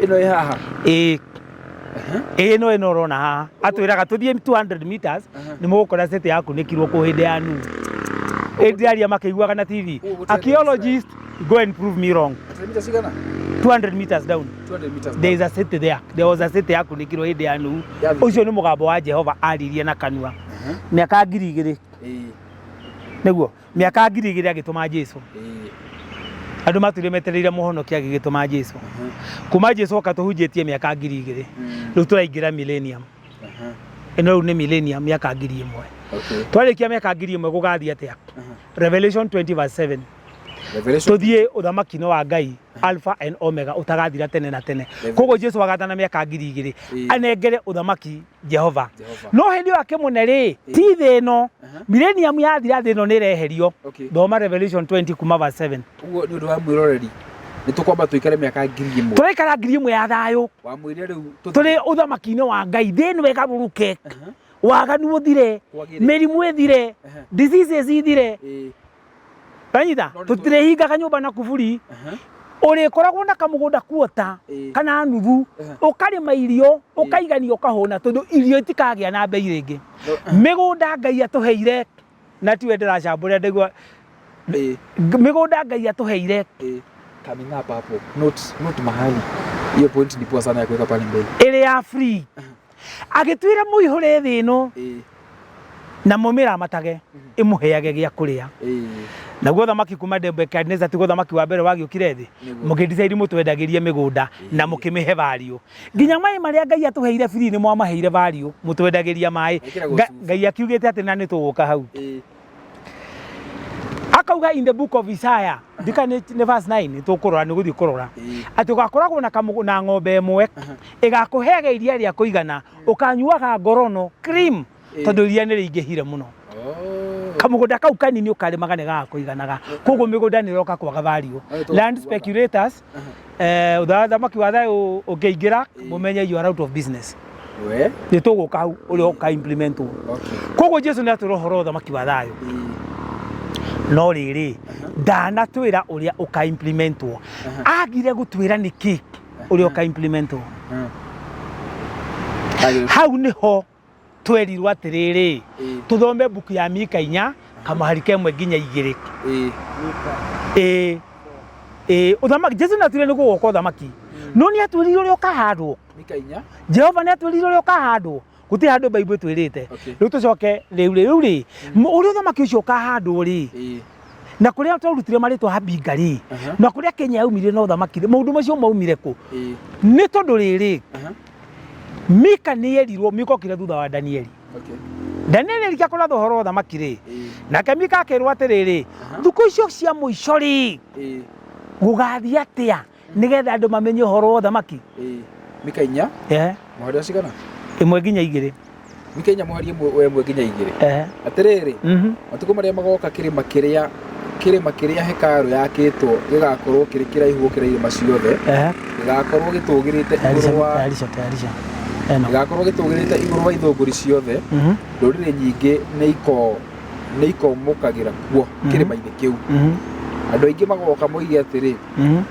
Ĩno ĩ haha? Ĩĩ. Ĩno ĩno ũrona haha atwĩraga tũthiĩ 200 meters nĩ mũgũkora city yakunĩkirwo kũu hĩndĩ ya Nuhu. Ĩndĩaria makĩiguaga na TV. Ũguo gũtirĩ Archaeologist, go and prove me wrong. Mita cigana? 200 meters down. 200 meters. There is a city there. There was a city yakunĩkirwo hĩndĩ ya Nuhu. Ya Nuhu. Ũcio nĩ mũgambo wa Jehova aririe na kanua. Mĩaka 2000. Nĩguo mĩaka 2000 agĩtũma Jesu. Andũ matũire metereire mũhonokia agĩgĩtũma Jesu. Kuma Jesu oka tũhunjĩtie mĩaka 2000. Rĩu tũraingĩra millennium. Ĩno rĩu nĩ millennium, mĩaka 1000. Twarĩkia mĩaka 1000 gũgathiĩ atĩa? Revelation 20 verse 7. Revelation. Tũthiĩ ũthamaki-inĩ wa Ngai, Alpha and Omega, ũtagathira tene na tene. Koguo Jesu agathana mĩaka 2000 anengere ũthamaki Jehova. Jehova. No hĩndĩ ĩyo akĩmũne rĩ, ti thĩ ĩno. Millennium yathira, thĩ ĩno nĩ ĩreherio. Thoma Revelation 20 kuma verse 7. Ũguo nĩ ũndũ wa mwĩroreri, nĩ tũkwamba tũikare mĩaka 1000. Tũraikara 1000 ya thayũ. Wamwĩrire rĩu tũthiĩ. Tũrĩ ũthamaki-inĩ wa Ngai, thĩ ĩno ĩgarũrũke, waganu ũthire, Kwagĩre. mĩrimũ ĩthire, diseases ithire. Wanyita? No nĩ Tũtirĩhingaga nyũmba na kuburi. Ũrĩkoragwo na kamũgũnda kuota kana nuthu, ũkarĩma irio ũkaigania ũkahũna, tondũ irio itikagĩa na mbei rĩngĩ. Mĩgũnda Ngai atũheire, na tiwe ndĩracambũra ndaigua mĩgũnda Ngai atũheire. Coming up hapo. Note, note mahali. Hiyo point ni poa sana ya kuweka pale mbele. Ĩrĩ ya free, agĩtwĩra mũihũre thĩ ĩno na mũmĩramatage, ĩmũheage gĩa kũrĩa. Naguo thamaki kuma Nebukadneza tiguo thamaki wa mbere wagĩũkire thĩ. Mũkĩdecide mũtwendagĩrie mĩgũnda na mũkĩmĩhe value, nginya maĩ marĩa Ngai atũheire free nĩ mwamaheire value, mũtwendagĩria maĩ. Mekĩragwo cuba. Ngai akiugĩte atĩ na nĩ tũgũka hau. Akauga in the book of Isaiah, ndika nĩ verse 9, nĩ tũkũrora, nĩ gũthiĩ kũrora atĩ ũgakoragwo na kamũgũ na ng'ombe ĩmwe ĩgakũheaga iria rĩa kũigana, ũkanyuaga ngorono cream, tondũ iria nĩ rĩingĩhire mũno. Kamũgũnda kau kanini ũkarĩmaga nĩ gagakũiganaga. Koguo mĩgũnda nĩ ĩroka kwaga value. Land speculators, ũthamaki wa thayũ ũngĩingĩra, mũmenye you are out of business. We. Nĩ tũgũka hau ũrĩa ũka implementwo. Koguo Jesu nĩ atwĩra ũhoro wa ũthamaki wa thayũ, no rĩrĩ, ndanatwĩra ũrĩa ũka implementwo. Agire gũtwĩra nĩkĩ ũrĩa ũka implementwo. Hau nĩho twerirwo atĩrĩrĩ, tũthome mbuku ya Mika 4 kamũhari ka 1 nginya 2. Ĩĩ ĩĩ, ũthamaki Jesu nĩ atwĩrire nĩ gũgoka ũthamaki, no nĩ atwĩrire ũrĩa ũkahandwo? Mika 4. Jehova nĩ atwĩrire ũrĩa ũkahandwo? Gũtirĩ handũ Bible ĩtwĩrĩte. Rĩu tũcoke rĩu rĩ, rĩu rĩ, ũrĩa ũthamaki ũcio ũkahandwo rĩ, na kũrĩa twarutire marĩtwa Habinga rĩ, na kũrĩa Kenya yaumire na ũthamaki rĩ, maũndũ macio maumire kũ? Nĩ tondũ rĩrĩ, Mika nĩ erirwo, Mika okire thutha wa Danieli. Danieli erikia kũratha ũhoro wa ũthamaki rĩ, nake Mika akĩrwo atĩrĩrĩ, thukũ icio cia mũico rĩ, gũgathiĩ atĩa nĩgetha andũ mamenye ũhoro wa ũthamaki? Mika 4. Mũhari wa cigana? 1 nginya 2. Mika 4 mũhari wa 1 nginya 2. Atĩrĩrĩ, matukũ marĩa magoka, kĩrĩma kĩrĩa hekarũ yakĩtwo gĩgakorwo kĩrĩ kĩraihu gũkĩra irĩma ciothe, gĩgakorwo gĩtũũgĩrĩte Tayarisha, igũrũ wa tayarisha, tayarisha eno. Gĩgakorwo gĩtũũgĩrĩte igũrũ wa ithũngũri ciothe. Ndũrĩrĩ nyingĩ nĩ ikomũkagĩra kuo kĩrĩma-inĩ kĩu. Andũ aingĩ magoka moige atĩrĩ,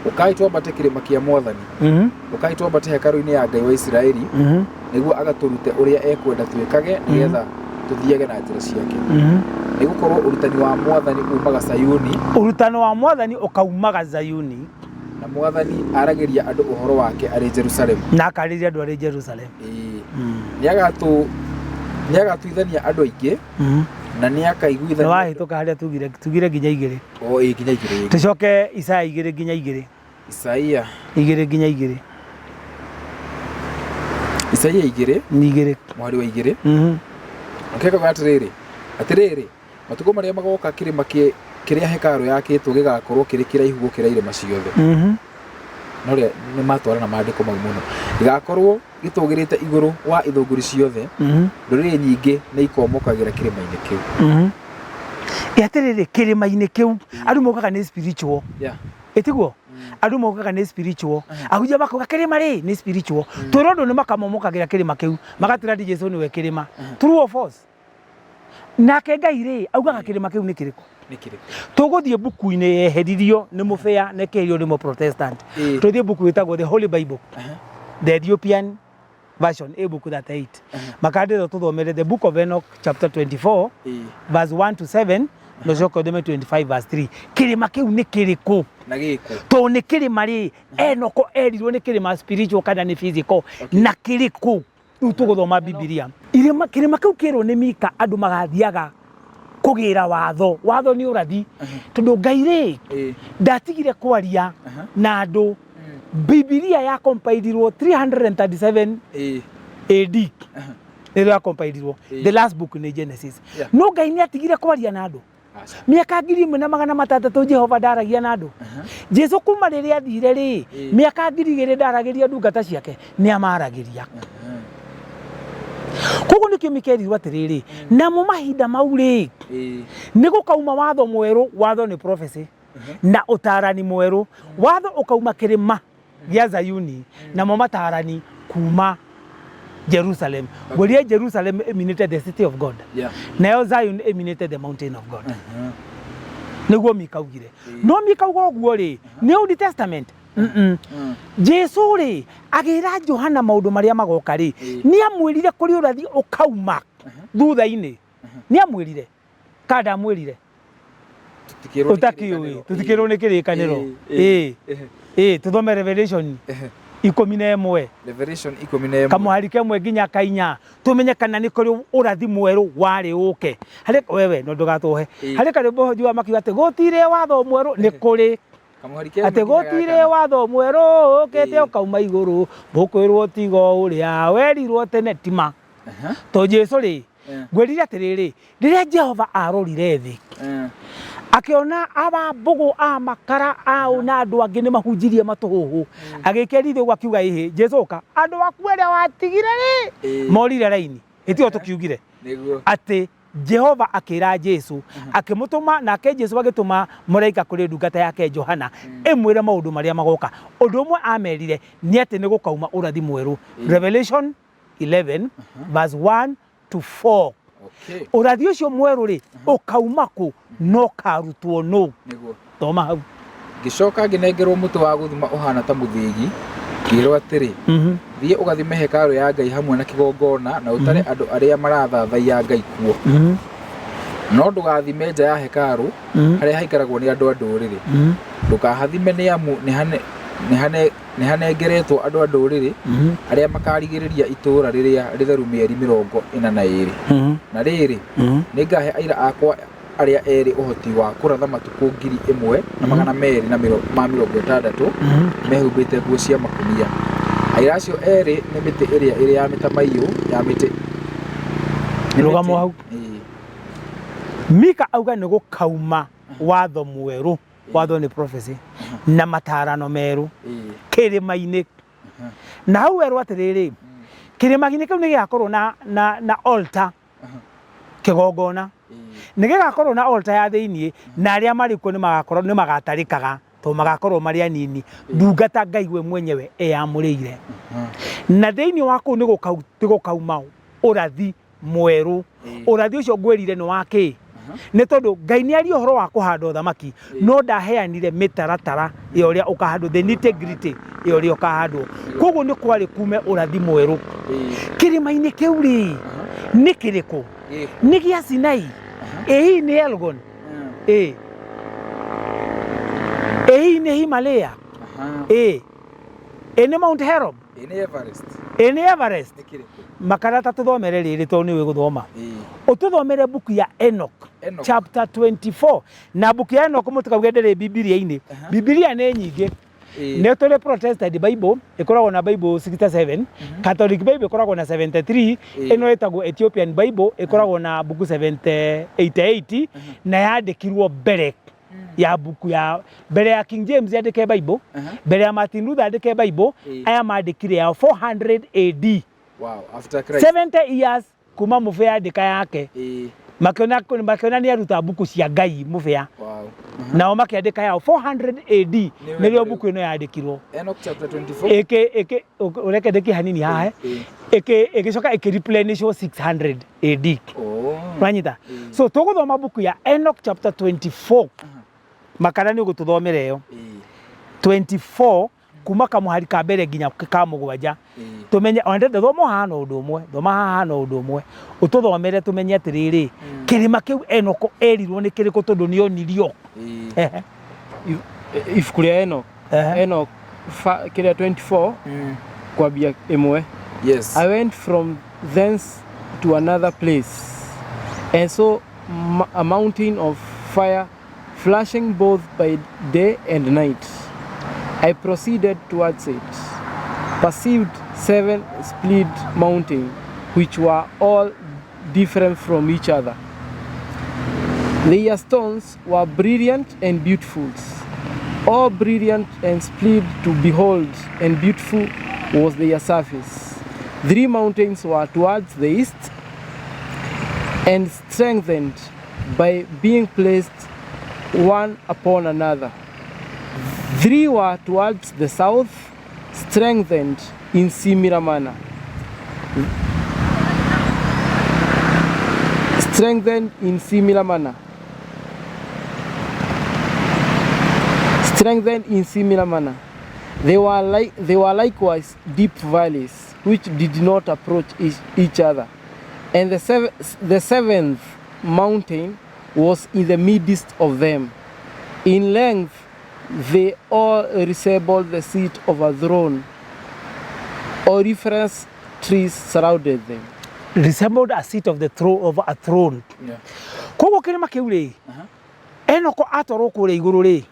'Ũkai twambate kĩrĩma kĩa Mwathani, ũkai twambate hekarũ-inĩ ya Ngai wa Isiraeli, nĩguo agatũrute ũrĩa ekwenda twĩkage, nĩgetha tũthiage na njĩra ciake.' Nĩ gũkorwo ũrutani wa Mwathani umaga Sayuni, Ũrutano wa Mwathani ũkaumaga Zayuni, na Mwathani aragĩria andũ ũhoro wake arĩ Jerusalemu. Na akarĩria andũ arĩ Jerusalem. Ĩĩ. Nĩagatuithania andũ aingĩ na Nĩ nĩakaiguithania wahĩtũka harĩa tugire nginya 2. O ĩĩ, nginya 2. Tũcoke Isaya 2 nginya 2. Isaia. 2 nginya 2. Isaia 2. Nĩ 2. Mũhari wa 2. Akĩkaga atĩrĩrĩ, atĩrĩrĩ, matukũ marĩa magoka, kĩrĩma kĩrĩa hekarũ yakĩtwo gĩgakorwo kĩrĩ kĩraihu gũkĩra irĩma ciothe. No rĩa nĩ matwarana maandĩko mau mũno. Gĩgakorwo gĩtũgĩrĩte igũrũ wa ithũngũri ciothe. Ndũrĩrĩ nyingĩ nĩ ikomokagĩra kĩrĩma-inĩ kĩu. Ĩ atĩrĩrĩ, kĩrĩma-inĩ kĩu andũ mokaga nĩ spiritual. Ĩtiguo? Andũ maugaga nĩ spiritual, ahunjia makauga kĩrĩma rĩ nĩ spiritual. Twĩrwo andũ nĩ makamomokagĩra kĩrĩma kĩu, magatwĩra atĩ Jesu nĩwe kĩrĩma. True or false? Nake Ngai rĩ augaga kĩrĩma kĩu nĩ kĩrĩkũ? Nĩ kĩrĩkũ? Tũgũthiĩ mbuku-inĩ yeheririo nĩ mũbĩa na ĩkĩeherio nĩ mũprotestant. Tũthiĩ mbuku ĩtagwo The Holy Bible, the Ethiopian Version, ĩ mbuku 38. Makandĩtwo tũthomere The Book of Enoch chapter 24 verse 1 to 7, na ũcoke ũthome 25 verse 3. Kĩrĩma kĩu nĩ kĩrĩkũ? Na gĩkũ? Tondũ nĩ kĩrĩma rĩ, Enoko erirwo nĩ kĩrĩma spiritual kana nĩ physical? Na kĩrĩkũ? Rĩu tũgũthoma Bibilia. Irĩma, kĩrĩma kĩu kĩrwo nĩ Mika, andũ magathiaga kũgĩra watho. Watho nĩ ũrathi. Tondũ Ngai rĩ, ndatigire kwaria na andũ. Bibilia ya compilirwo 337 AD. Nĩrĩo ya compilirwo. The last book nĩ Genesis. No Ngai nĩ atigire kwaria na andũ. Aca. Mĩaka 1600 Jehova ndaragia na andũ. Jesu kuma rĩrĩa athire rĩ, mĩaka 2000 ndaragĩria ndungata ciake, nĩ amaragĩria. Koguo nĩkĩo mĩkerirwo atĩrĩrĩ, namo mahinda mau rĩ, nĩ gũkauma watho mwerũ. Watho nĩ prophecy na ũtaarani mwerũ. Watho ũkauma kĩrĩma gĩa Zayuni, namo matarani kuma Jerusalem. Ngwĩrire Jerusalem ĩminĩte the city of God, nayo Zion ĩminĩte the mountain of God. Nĩguo Mika augire. No Mika auga ũguo rĩ, nĩ Old Testament? Mm-mm. Jesu rĩ, agĩra Johana maũndũ marĩa magoka rĩ, nĩ amwĩrire kũrĩ ũrathi ũkauma thutha-inĩ. Nĩ amwĩrire kana ndamwĩrire? Tũtikĩrwo nĩ Ũtakĩũĩ. kĩrĩkanĩro. Tũtikĩrwo nĩ kĩrĩkanĩro. Ĩĩ, Ĩĩ, ĩĩ, tũthome Revelation 11. Revelation 11. Kamũhari kemwe nginya kainya, tũmenye kana nĩ kũrĩ ũrathi mwerũ warĩ ũke harĩ wewe. No ndũgatũhe. Harĩ karĩmbo njuga makiuga atĩ gũtirĩ watho mwerũ. Nĩ kũrĩ. Kamũhari kemwe atĩ nginya gũtirĩ gakana. Watho mwerũ ũkĩte ũkauma igũrũ, mũkwĩrwo tigo ũrĩa werirwo tene tima. To Jesu rĩ, ngwĩrire atĩrĩrĩ, rĩrĩa Jehova arorire thĩ, akĩona aba mbũgũ a makara au na andũ angĩ nĩ mahunjirie matũhũhũ, agĩkerithia ũguo, akiuga, ĩhĩ Jesu, ũka, andũ aku arĩa watigire rĩ, morire raini ĩtio tũkiugire. Atĩ Jehova akĩra Jesu, akĩmũtũma, nake Jesu agĩtũma mũraika kũrĩ ndungata yake Johana ĩmwĩre maũndũ marĩa magoka. Ũndũ ũmwe amerire nĩ atĩ nĩ gũkauma ũrathi mwerũ. Revelation 11 verse 1 to 4. Ũrathi ũcio mwerũ rĩ, ũkauma kũ? No karutwo nũ? Thoma hau. Ngĩcoka ngĩnengerwo mũtĩ wa gũthima ũhaana ta mũthĩgi, ngĩĩrwo atĩrĩ, Thiĩ ũgathime hekarũ ya Ngai hamwe na kĩgongona na ũtare andũ arĩa marathathaiya Ngai kuo. No ndũgathime nja ya hekarũ, harĩa haikaragwo nĩ andũ a ndũrĩrĩ. Ndũkahathime nĩ amu nĩ hanengeretwo andũ a ndũrĩrĩ arĩa makarigĩrĩria itũũra rĩrĩa rĩtheru mĩeri 42. Na rĩrĩ, nĩngahe aira akwa arĩa erĩ ũhoti wa kũratha matukũ 1260 mehumbĩte nguo cia makũnia. Aira acio erĩ nĩ mĩtĩ ĩrĩa ĩrĩ ya mĩtamaiyũ ya mĩtĩ nĩ Rũgamo mĩtĩ- hau. Mika auga nĩ gũkauma watho mwerũ. Watho nĩ prophecy na matarano merũ kĩrĩma-inĩ. Na hau werwo atĩrĩrĩ, kĩrĩma-inĩ kĩu nĩ gĩgakorwo na altar, kĩgongona nĩ gĩgakorwo na altar ya thĩiniĩ, na arĩa marĩ kuo nĩ magakorwo nĩ magatarĩkaga tondũ magakorwo marĩ anini, ndungata Ngai we mwenyewe eyamũrĩire. Na thĩiniĩ wa kũu nĩ gũkauma ũrathi mwerũ. Ũrathi ũcio ngwĩrire nĩ wa kĩ? Nĩ tondũ Ngai nĩ aria ũhoro wa kũhanda ũthamaki, no ndaheanire mĩtaratara ya ũrĩa ũkahandwo, the nitty gritty ya ũrĩa ũkahandwo. Koguo nĩ kwarĩ kume ũrathi mwerũ. Kĩrĩma-inĩ kĩu rĩ, nĩ kĩrĩkũ? Nĩ gĩa Sinai? Ĩ hihi nĩ Elgon? Ĩ hihi nĩ Himalaya? Ĩ nĩ Mount Herob? Ĩ nĩ Everest? Ĩ nĩ Everest? Nĩ kĩrĩkũ? Makarata tũthomere rĩrĩ tondũ nĩwe gũthoma. Ũtũthomere mbuku ya Enoch, Enoch. chapter 24. Na mbuku ya Enoch mũtikauge ndĩrĩ Bibilia-inĩ. Bibilia nĩ nyingĩ. Nĩ tũrĩ Protestant Bible ĩkoragwo na Bible 67, Catholic Bible ĩkoragwo na 73, ĩno ĩtagwo Ethiopian Bible ĩkoragwo na mbuku 70 88, na yandĩkirwo mbere ya mbuku ya mbere ya King James yandĩke Bible, mbere ya Martin Luther andĩke Bible. Aya mandĩkire yao 400 AD. Wow, after Christ. 70 years kuma mũbe yandĩka yake. Makiona makiona nĩ aruta mbuku cia Ngai mũbĩa. Nao makĩandĩka yao 400 AD. Nĩ nĩrĩo wega. mbuku ĩno yandĩkirwo. Enoch chapter 24. Ĩkĩ ĩkĩ ũreke ndĩkie hanini haha. Ĩkĩ ĩgĩcoka ĩkĩ replenishwo 600 AD. Oh. Wanyita? So tũgũthoma mbuku ya Enoch chapter 24. Makara nĩ ũgũtũthomera ĩyo. 24 kuma kamũhari ka mbere nginya ka mũgwanja. Tumenye ona ndĩrenda thoma haha no ũndũ ũmwe, thoma haha no ũndũ ũmwe. Ũtũthomere tũmenye atĩrĩrĩ, kĩrĩma kĩu Enoko erirwo nĩ kĩrĩkũ tondũ nĩ onirio. Ehe. Ibuku rĩa Enoch. Ehe. Enoch kĩrĩa 24 kwambia ĩmwe. Yes. I went from thence to another place and saw a mountain of fire flashing both by day and night. I proceeded towards it, perceived 7 split mountains, which were all different from each other. Their stones were brilliant and beautiful, all brilliant and split to behold, and beautiful was their surface. 3 mountains were towards the east and strengthened by being placed one upon another. 3 were towards the south, strengthened in similar manner. Strengthened in similar manner. Strengthened in similar manner. They were likewise deep valleys, which did not approach each other. And the seventh mountain was in the midst of them. In length, they all resembled the seat of a throne. Auriferous trees surrounded them. Resembled a seat of the throne of a throne. Koguo kĩrĩma kĩu rĩ, Enoko atwarwo kũrĩa igũrũ rĩ,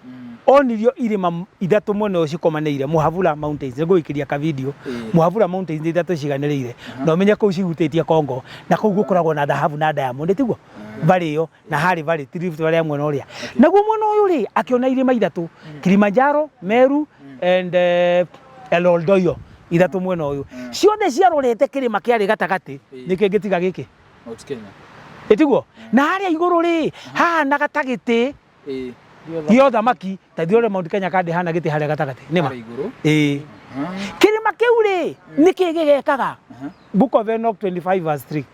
onirio irĩma ithatũ mwena ũyũ cikomanĩire, Muhavura Mountains, nĩngũgĩikĩria ka video. Muhavura Mountains nĩ ithatũ ciganĩrĩire. Na ũmenye kũu cihutĩtie Congo, na kũu gũkoragwo na thahabu na diamond, tiguo? Valley ĩyo, na harĩ valley, ti Rift Valley ya mwena ũrĩa. Naguo mwena ũyũ rĩ, akĩona irĩma ithatũ, Kilimanjaro, Meru and El Oldoyo, ithatũ mwena ũyũ. Ciothe ciarorete kĩrĩma kĩarĩ gatagatĩ, nĩkĩ ngĩtiga gĩkĩ? Mount Kenya. Ĩtiguo? Na harĩa igũrũ rĩ, hahanaga ta gĩtĩ gĩa ũthamaki, ta ithuĩ ũrĩa Mount Kenya kandi hana gĩtĩ harĩa gatagatĩ. Nĩma? Harĩa igũrũ. Kĩrĩma kĩu rĩ, nĩkĩ gĩgekaga? Book of Enoch 25 verse 3.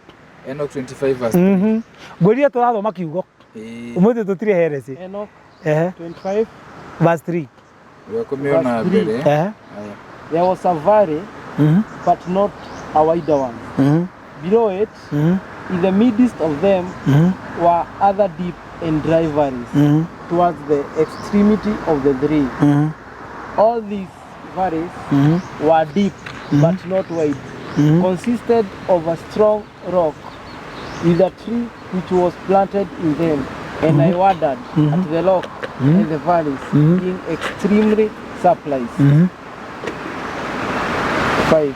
Enoch 25 verse 3. Ngwĩrire tũrathoma kiugo. Ũmũthĩ tũtirĩ heresy. Enoch 25 verse 3. Ũrĩa kũmĩona mbere. There was a valley, but not a wider one. Below it, in the midst of them, were other deep and dry valleys towards the extremity of the 3. All these valleys were deep, but not wide, consisted of a strong rock with a tree which was planted in them. And I wondered at the rock and the valleys being extremely surplus. 5.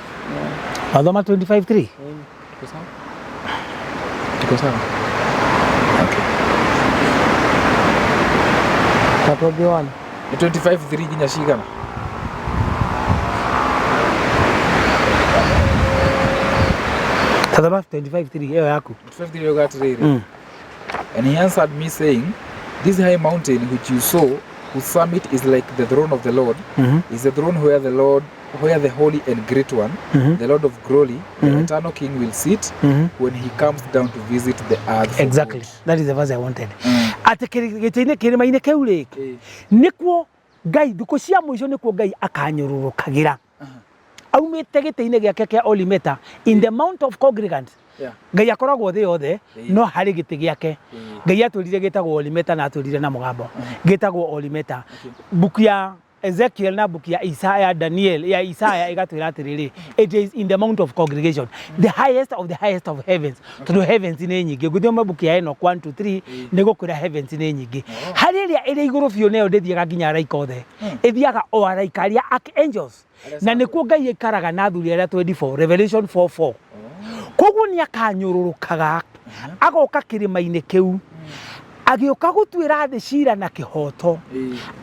Mathoma 25:3. Tuko sawa? Tuko sawa? Okay. Tatuambie 1. Ni 25:3 nginya cigana? Tathoma 25:3 ĩyo yaku. 25:3 yoga atĩrĩrĩ. And he answered me saying, This high mountain which you saw, whose summit is like the throne of the Lord, is the throne where the Lord, where the holy and great one, the Lord of glory, the eternal King will sit when he comes down to visit the earth for Exactly. good. That is the verse I wanted. Atĩ gĩtĩ-inĩ kĩrĩma-inĩ kĩu rĩ, nĩkuo Ngai thikũ cia mũico nĩkuo Ngai akanyũrũrũkagĩra. Aumĩte gĩtĩ-inĩ gĩake kĩa Olimeta in the mount of congregants. Ngai akoragwo thĩ yothe, no harĩ gĩtĩ gĩake. Ngai atwĩrire gĩtagwo Olimeta na atwĩrire na mũgambo. Gĩtagwo Olimeta. Book ya Ezekiel na book ya Isaiah, Daniel ya Isaiah ĩgatwĩra atĩrĩrĩ, it is in the mount of congregation, the highest of the highest of heavens. Tondũ heavens nĩ nyingĩ. Ngũthoma book ya Enoch 1 2 3 nĩ gũkwĩra heavens nĩ nyingĩ. Harĩ ĩrĩa ĩrĩ igũrũ biũ nayo ndĩthiaga nginya araika othe. Ĩthiaga o araika arĩa archangels. Na nĩkuo Ngai aikaraga na athuri arĩa 24, Revelation 4:4. Koguo nĩ akanyũrũrũkaga agoka kĩrĩma-inĩ kĩu, agĩũka gũtuĩra thĩ cira na kĩhoto,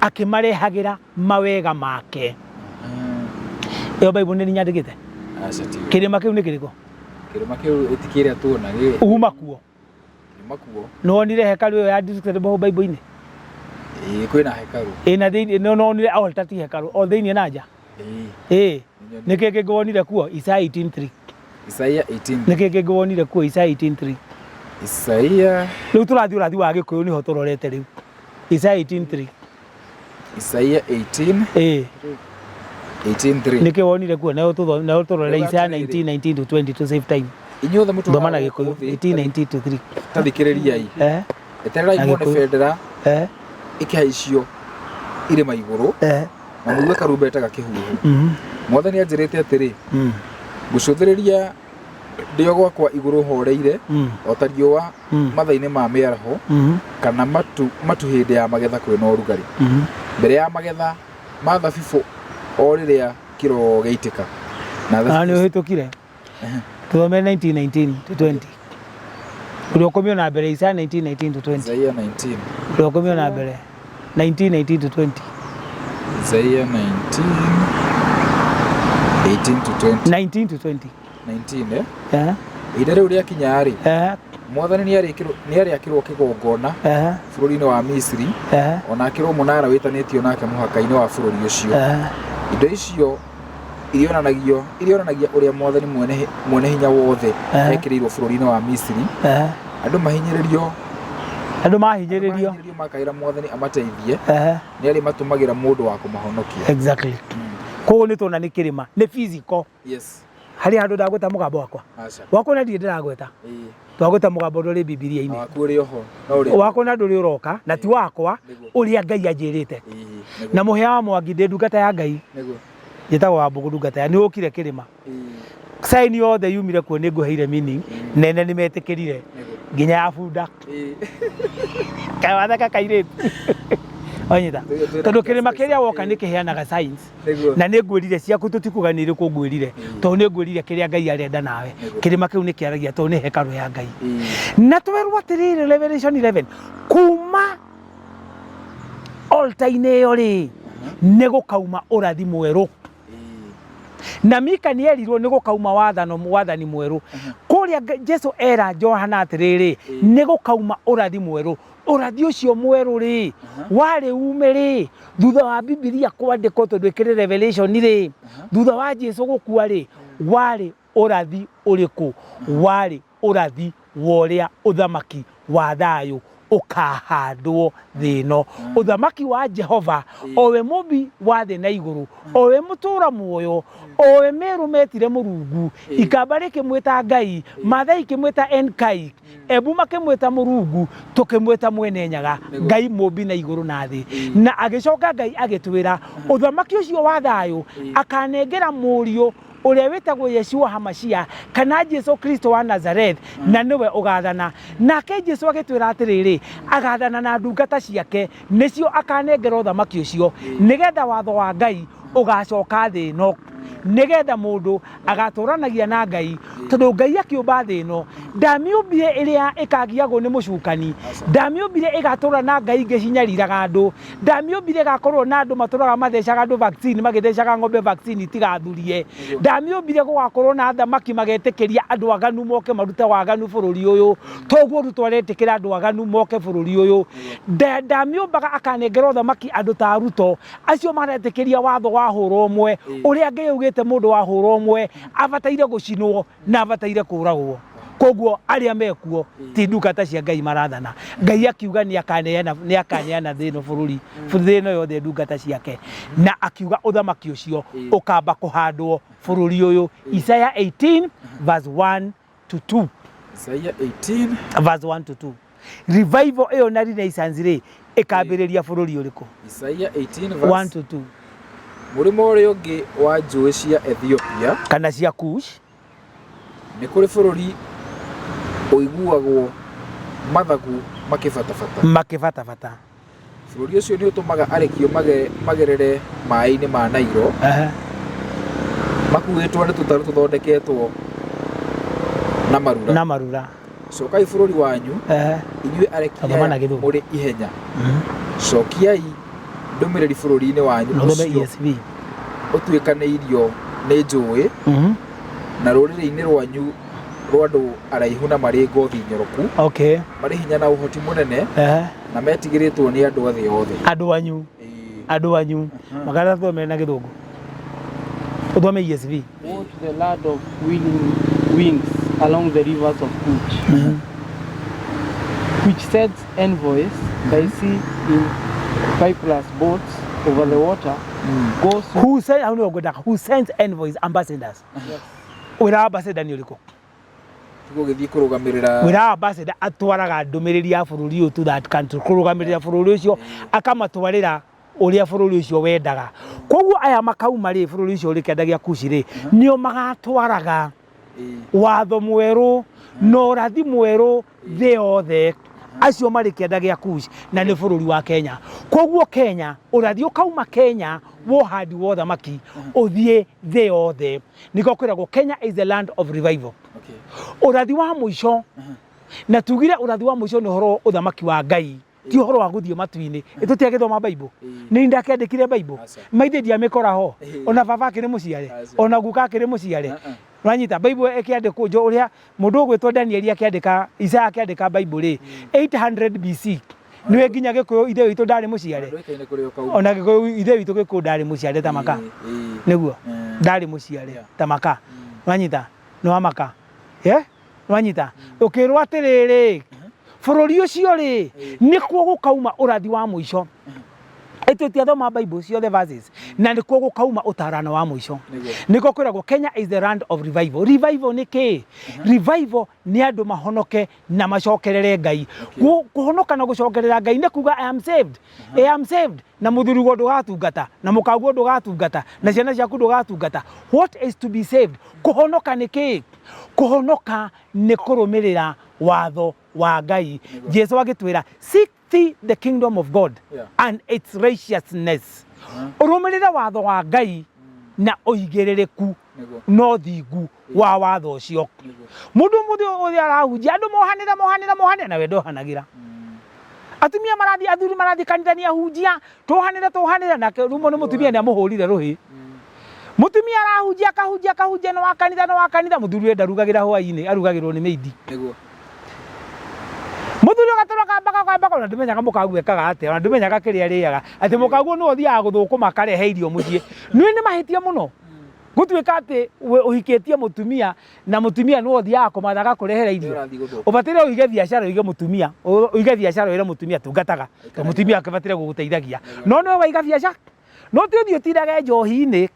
akĩmarehagĩra mawega make. Ĩyo Bible nĩ nyandĩkĩte. Aca, ti. Kĩrĩma kĩu nĩ kĩrĩkũ? Kĩrĩma kĩu ĩtikĩrĩa tuona gĩ. Uma kuo. Nyuma kuo. Nĩwonire hekarũ ĩyo ya destructible Bible-inĩ? Ĩĩ, kwĩna hekarũ. Ĩ na thĩinĩ nĩwonire altar ti hekarũ o thĩinĩ na nja? Ĩĩ. Ĩĩ. Nĩkĩ kĩngĩ wonire kuo? Isaiah 18:3. Isaia 18. Nĩkĩ kĩngĩ wonire kuo Isaiah 18:3? Isaia Rĩu tũrathiĩ ũrathi wa Gĩkũyũ nĩho tũrorete rĩu. Isaiah 18:3. Isaia 18 Ĩĩ. 18:3. Nĩkĩ wonire kuo? Nayo tũtho nayo tũrore Rĩu Isaiah atĩrĩrĩ. 19 19 to 20 to save time. Inyuothe mũtũũraga Thoma na gũkũ Gĩkũyũ thĩ, 18 19 to 3. ta thikĩrĩriai. Eh? Etererai Na muone Gĩkũyũ. bendera Eh? ĩkĩhaicio irĩma igũrũ Eh? na mũigue karumbeta gakĩhuhwo. Mwathani anjĩrĩte atĩrĩ, ngũcũthĩrĩria ndĩ o gwakwa igũrũ horeire o ta riũa mathaa-inĩ ma mĩaraho kana matu, matu hĩndĩ ya magetha kwĩna ũrugarĩ. Mbere ya magetha ma thabibũ o rĩrĩa kĩro gĩaitĩka. Na Ah, nĩ thabibũ ũhĩtũkire. Tũthome 1919 to 20. Ũrĩa ũkũmio na mbere Isaiah 1919 to 20. Isaia 19. Ũrĩa ũkũmio na mbere 1919 to 20. Isaia 19 18 to 20. 19 to 20. 19 eh? Eh? Ihinda rĩu rĩakinya rĩ, Eh? Mwathani nĩarĩakĩrwo kĩgongona Eh? bũrũri-inĩ wa Misiri, Eh? ona akĩrwo mũnara wĩtanĩtio nake mũhaka-inĩ wa bũrũri ũcio. Eh? Indo icio irionanagio irionanagia ũrĩa Mwathani mwene, mwene hinya wothe Eh. ekĩrĩirwo bũrũri-inĩ wa Misiri. Eh? Andũ mahinyĩrĩrio Andũ andũ mahinyĩrĩrio. mahinyĩrĩrio makaĩra Mwathani amateithie, Eh? nĩarĩmatũmagĩra mũndũ wa kũmahonokia. Exactly. Koguo nĩ tuona nĩ kĩrĩma, nĩ physical. Yes. Harĩ handũ ndagweta mũgambo wakwa. Aca. Wakwa na ndirĩ ndĩragweta. Ĩĩ. Twagweta mũgambo ũrĩa ũrĩ Na Bibilia-inĩ. waku ũrĩ oho. No ũrĩ. Wakwa na ndũrĩ ũroka na ti wakwa Nĩguo. ũrĩa Ngai anjĩrĩte. Ĩĩ. Nĩguo. Na mũhĩa wa Mwangi ndĩ ndungata ya Ngai. Nĩguo. Njĩtagwo Wambũgũ ndungata ya nĩ ũkire kĩrĩma. Ĩĩ. Sign yothe yumire kuo nĩ ngũheire meaning nene nĩ metĩkĩrire Nĩguo. nginya ya bunda Ĩĩ. kawathaka kairĩtu onyita Twĩ- twĩna tondũ kĩrĩma kĩrĩa woka Ĩĩ. nĩ kĩheanaga signs Nĩguo. na nĩ ngwĩrire ciaku tũtikuga nĩ irĩkũ ngwĩrire tondũ nĩ ngwĩrire kĩrĩa Ngai arenda nawe Nĩguo. kĩrĩma kĩu nĩ kĩaragia tondũ nĩ hekarũ ya Ngai Ĩĩ. na twerwo atĩrĩrĩ Revelation 11 kuma altar-inĩ ĩyo rĩ nĩ gũkauma ũrathi mwerũ Ĩĩ. na Mika nĩ erirwo nĩ gũkauma wathano wathani mwerũ kũrĩa Jesu era Johana atĩrĩrĩ nĩ gũkauma ũrathi mwerũ ũrathi ũcio mwerũ rĩ warĩ ume rĩ thutha wa Bibilia kwandĩkwo tondũ ĩkĩrĩ Revelation rĩ thutha wa Jesu gũkua rĩ warĩ ũrathi ũrĩkũ warĩ ũrathi wa ũrĩa ũthamaki wa thayũ ũkahandwo thĩ ĩno ũthamaki wa Jehova owe mũmbi wa thĩ na igũrũ owe mũtũra muoyo owe Meru metire Mũrungu Ikamba rĩkĩmwĩta Ngai Maathai ikĩmwĩta Enkai Embu makĩmwĩta Mũrungu tũkĩmwĩta Mwene Nyaga Ngai mũmbi na igũrũ na thĩ na agĩcoka Ngai agĩtwĩra ũthamaki ũcio wa thayũ akanengera mũriũ ũrĩa wĩtagwo Yeshua Hamashia kana Jesu Kristo wa Nazareth na nĩwe ũgathana nake Jesu agĩtwĩra atĩrĩrĩ agathana na ndungata ciake nĩcio akanengera ũthamaki ũcio nĩgetha watho wa Ngai ũgacoka thĩ ĩno nĩgetha mũndũ agatũranagia na Ngai tondũ Ngai akĩũmba thĩ ĩno ndamĩũmbire ĩrĩa ĩkagiagwo nĩ mũcukani ndamĩũmbire ĩgatũra na ngai ingĩ cinyariraga andũ ndamĩũmbire ĩgakorwo na andũ matũraga mathecaga andũ vaccine magĩthecaga ng'ombe vaccine itigathurie ndamĩũmbire gũgakorwo na athamaki magetĩkĩria andũ aganu moke marute waganu bũrũri ũyũ toguo Ruto aretĩkĩra andũ aganu moke bũrũri ũyũ ndamĩũmbaga akanengera ũthamaki andũ ta Ruto acio maretĩkĩria watho wa hũra ũmwe ũrĩa Ngai augĩte mũndũ wa hũra ũmwe abataire gũcinwo na abataire kũragwo koguo arĩa mekuo ti ndungata cia Ngai marathana Ngai akiuga nĩ akaneana nĩ akaneana thĩ ĩno bũrũri thĩ ĩno yothe ndungata ciake na akiuga ũthamaki ũcio ũkamba kũhandwo bũrũri ũyũ Isaiah 18 verse 1 to 2 Isaia 18 verse 1 to 2 revival ĩyo na renaissance rĩ ĩkambĩrĩria bũrũri ũrĩkũ Isaia 18 1 verse to 2 mũrĩmo ũrĩa ũngĩ wa njũĩ cia Ethiopia kana cia Kush nĩ kũrĩ bũrũri ũiguagwo mathagu makĩbatabata makĩbatabata bũrũri ũcio nĩ ũtũmaga arekio magerere maĩ-inĩ ma Nairo Aha. makuĩtwo nĩ tũtarũ tũthondeketwo na marura na marura cokai bũrũri wanyu Aha. inyuĩ arekia Thoma na aya Gĩthũngũ. mũrĩ ihenya cokiai ndũmĩrĩri bũrũri-inĩ wanyu na ũthome ũcio ESV ũtuĩkanĩirio nĩ njũĩ Mhm. na rũrĩrĩ-inĩ rwanyu Rwa andũ araihu na marĩ ngothi nyoroku, marĩ hinya na ũhoti mũnene, na metigĩrĩtwo nĩ andũ a thĩ yothe. Andũ anyu. Andũ anyu makarathomere na Gĩthũngũ, ũthome ESV. Woe to the land of willing wings along the rivers of Cush, which sends envoys by sea in Cyprus boats over the water, goes Who send, hau nĩho ngwendaga, who sends envoys, ambassadors. Wĩra wa ambassador nĩ ũrĩkũ? Tũgũgĩthiĩ kũrũgamĩrĩra. Wĩra wa ambassador, atwaraga ndũmĩrĩri ya bũrũri ũyũ to that country, kũrũgamĩrĩra bũrũri ũcio, akamatwarĩra ũrĩa bũrũri ũcio wendaga. Koguo aya makauma rĩ, bũrũri ũcio ũrĩ kĩanda gĩa Kushi rĩ, nĩo magatwaraga watho mwerũ na ũrathi mwerũ thĩ yothe, acio marĩ kĩanda gĩa Kush, na nĩ bũrũri wa Kenya. Koguo Kenya, ũrathi ũkauma Kenya wa ũhandi wa ũthamaki ũthiĩ thĩ yothe. Nĩkĩo kwĩragwo Kenya is the land of revival. Ũrathi wa mũico, na tugire ũrathi wa mũico nĩ ũhoro ũthamaki wa Ngai, ti ũhoro wa gũthiĩ matu-inĩ. Ĩtũtiagĩthoma Bible, nĩ ndakĩandĩkire Bible maithe ndiamĩkora ho, ona baba akĩrĩ mũciare, ona guka akĩrĩ mũciare. Wanyita Bible ĩkĩandĩkwo njo ũrĩa mũndũ ũgwĩtwo Danieli akĩandĩka, Isaiah akĩandĩka Bible rĩ, 800 BC, nĩwe nginya Gĩkũyũ ithe witũ ndarĩ mũciare. Ndũĩkaine kũrĩa ũkauma. Ona Gĩkũyũ ithe witũ Gĩkũyũ ndarĩ mũciare ta maka. Nĩguo ndarĩ mũciare ta maka. Wanyita nĩ wa maka, yeah? Wanyita ũkĩrwo atĩrĩrĩ, bũrũri ũcio rĩ, nĩkuo gũkauma ũrathi wa mũico. Ĩtũtiathoma Bible ciothe verses, na nĩkuo gũkauma ũtarano wa mũico. Nĩkuo kwĩragwo Kenya is the land of revival. Revival nĩ kĩĩ? Revival nĩ andũ mahonoke na macokerere Ngai. Kũhonoka na gũcokerera Ngai nĩ kuga I am saved, I am saved, na mũthuriguo ndũgatungata, na mũkaguo ndũgatungata, na ciana ciaku ndũgatungata. What is to be saved? Kũhonoka nĩ kĩĩ? Kũhonoka nĩ kũrũmĩrĩra watho wa Ngai. Jesu agĩtwĩra, "Seek ye the kingdom of God and its righteousness." Ũrũmĩrĩre watho wa Ngai na ũigĩrĩrĩku no thingu wa watho ũcio. Mũndũ mũthĩ ũrĩa arahunjia andũ mohanĩre, mohanĩre, mohanĩre, na we ndohanagĩra. Atumia marathiĩ, athuri marathiĩ kanitha nĩ ahunjia, tũhanĩre, tũhanĩre, nake rumo nĩ mũtumia nĩ amũhũrire rũhĩ. Mũtumia arahunjia, akahunjia, akahunjia, nĩ wa kanitha, nĩ wa kanitha, mũthuri we ndarugagĩra hwaĩ-inĩ, arugagĩrwo nĩ maid. Mũthuri ũgatũra kambaka kambaka, ona ndũmenyaga mũkaguo ekaga atĩa, ona ndũmenyaga kĩrĩa arĩaga, atĩ mũkaguo nĩwe ũthiaga gũthũkũma akarehe irio mũciĩ. Nĩ nĩ mahĩtia mũno gũtuĩka atĩ we ũhikĩtie mũtumia na mũtumia nĩwe ũthiaga kũmatha agakũrehera irio. Ũrathiĩ gũthũkũma. Ũbataire ũige biacara, ũige mũtumia, ũige biacara wĩre mũtumia tungataga, to mũtumia akĩbataire gũgũteithagia, no nĩwe waiga biacara, no ti ũthiĩ ũtindage njohi-inĩ,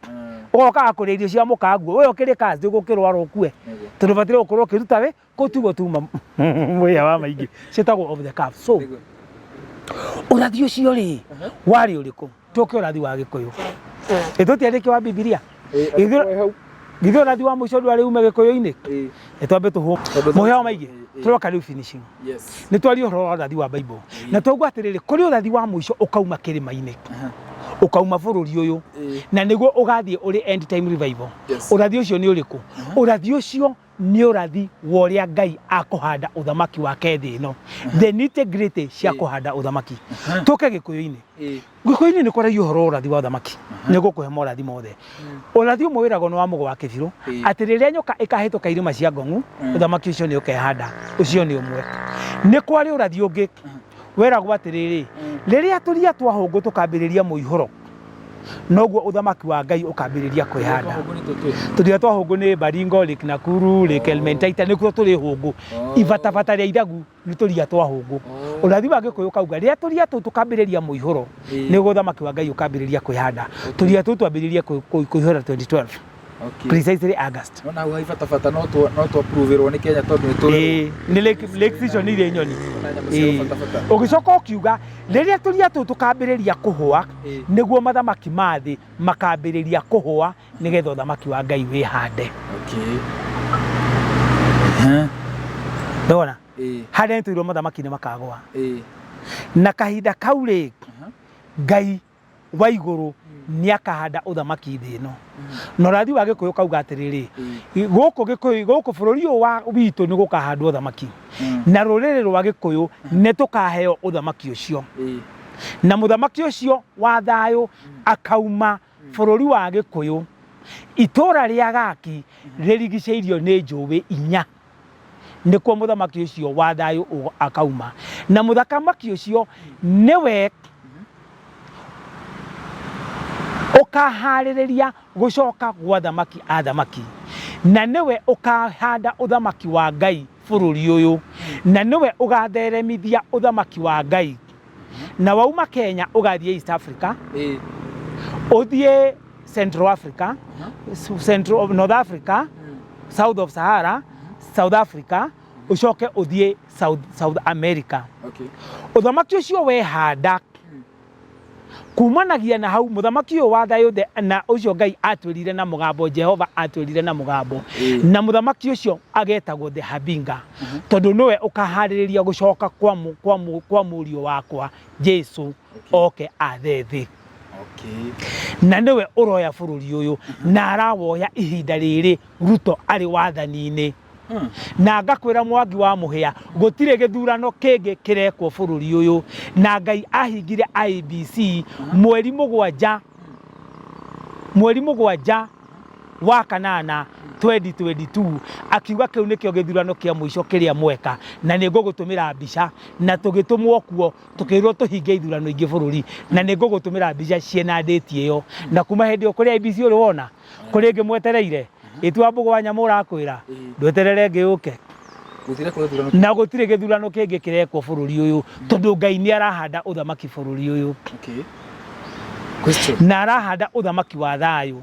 ũgokaga kũrĩa irio cia mũkaguo, we ũkĩrĩ kazi ũgũkĩrwara ũkue, tondũ ũbataire gũkorwo ũkĩruta wĩ kũu tiguo tuma mwĩya wa maingĩ ciĩtagwo of the cup. So ũrathi ũcio rĩ, warĩ ũrĩkũ? Tũke ũrathi wa Gĩkũyũ, ĩtũtiandĩke wa Bibilia. Githĩ ũrathi wa mũico ndwarĩ ume Gĩkũyũ-inĩ? Nĩtwambe tũhũ mũhĩa wa maingĩ, tũroka rĩu finishing. Nĩ twaria ũhoro wa ũrathi wa Bible na twaigua atĩrĩrĩ, kũrĩ ũrathi wa mũico ũkauma kĩrĩma-inĩ, ũkauma bũrũri ũyũ, na nĩguo ũgathiĩ ũrĩ end time revival. Ũrathi ũcio nĩ ũrĩkũ? Ũrathi ũcio nĩ ũrathi wa ũrĩa Ngai akũhanda ũthamaki wake thĩ ĩno, the nitty gritty cia kũhanda ũthamaki. Tũke Gĩkũyũ-inĩ. Gĩkũyũ-inĩ nĩ kwaragio ũhoro wa ũrathi wa ũthamaki, nĩ ngũkũhe morathi mothe. Ũrathi ũmwe wĩragwo nĩ wa mũgo wa kĩbirũ, atĩ rĩrĩa nyoka ĩkahĩtũka irĩma cia Ngong'u, ũthamaki ũcio nĩ ũkehanda. Ũcio nĩ ũmwe. Nĩ kwarĩ ũrathi ũngĩ weragwo atĩrĩrĩ, rĩrĩa tũria twa hũngũ tũkambĩrĩria mũihũro, noguo ũthamaki wa Ngai ũkambĩrĩria kwĩhanda. Tũria twa hũngũ nĩ Baringo, Lake Nakuru, Lake Elementaita, nĩkuo tũrĩ hũngũ. Ibatabata rĩa ithagu nĩ tũria twa hũngũ. Ũrathi wa Gĩkũyũ ũkauga rĩrĩa tũria tũu tũkambĩrĩria mũihũro, nĩguo ũthamaki wa Ngai ũkambĩrĩria kwĩhanda. Tũria tũu twambĩrĩirie kũihũra 2012, precisely August. Nona hau haibatabata no twaproverwo nĩ Kenya tondũ nĩ tũrĩ Ĩĩ, nĩ lake icio nĩ irĩ nyoni. Na nyamũ cia gũbatabata. Ũgĩcoka ũkiuga rĩrĩa tũria tũu tũkambĩrĩria kũhũa, nĩguo mathamaki ma thĩ makambĩrĩria kũhũa nĩgetha ũthamaki wa Ngai wĩhande. Ndona harĩa nĩtwĩrwo mathamaki nĩ makagũa, na kahinda kau rĩ, Ngai wa igũrũ nĩ akahanda ũthamaki thĩ ĩno. Na ũrathi wa Gĩkũyũ kauga atĩrĩrĩ, gũkũ Gĩkũyũ, gũkũ bũrũri ũyũ wa witũ nĩ gũkahandwo ũthamaki, na rũrĩrĩ rwa Gĩkũyũ nĩ tũkaheo ũthamaki ũcio, na mũthamaki ũcio wa thayũ akauma bũrũri wa Gĩkũyũ. Itũra rĩa Gaki rĩrigicĩirio nĩ njũĩ inya. Nĩkuo mũthamaki ũcio wa thayũ akauma, na mũthamaki ũcio nĩwe ũkaharĩrĩria gũcoka gwa thamaki a thamaki, na nĩwe ũkahanda ũthamaki wa Ngai bũrũri ũyũ, na nĩwe ũgatheremithia ũthamaki wa Ngai. Na wauma Kenya ũgathiĩ East Africa, ũthiĩ Central Africa, Central, North Africa, South of Sahara, South Africa, ũcoke ũthiĩ South America. Ũthamaki ũcio wehanda kumanagia na hau mũthamaki ũyũ wa thayũ na ũcio Ngai atwĩrire na mũgambo, Jehova atwĩrire na mũgambo, na mũthamaki ũcio agetagwo the Habinga, tondũ nĩwe ũkaharĩrĩria gũcoka kwa mũriũ wakwa Jesu oke athe thĩ. Na nĩwe ũroya bũrũri ũyũ, na arawoya ihinda rĩrĩ Ruto arĩ wathani-inĩ. Na ngakwĩra Mwangi wa Mũhĩa, gũtirĩ gĩthurano kĩngĩ kĩrekwo bũrũri ũyũ. Na Ngai ahingire IEBC mweri 7 wa kanana 2022, akiuga kĩu nĩkĩo gĩthurano kĩa mũico kĩrĩa mweka, na nĩ ngũgũtũmĩra mbica. Na tũgĩtũmwo kuo tũkĩrwo tũhinge ithurano ingĩ bũrũri, na nĩ ngũgũtũmĩra mbica ciĩna date ĩyo. Na kuma hĩndĩ ĩyo kũrĩ IEBC ũrĩ wona kũrĩ ĩngĩ mwetereire ĩtua mbũgũ wa nyamũ ũrakwĩra ndweterere ĩngĩ yũke. Gũtirĩ kwa gĩthurano. Na gũtirĩ gĩthurano kĩngĩ kĩrekwo bũrũri ũyũ, tondũ Ngai nĩ arahanda ũthamaki bũrũri ũyũ. Question. Na arahanda ũthamaki wa thayũ.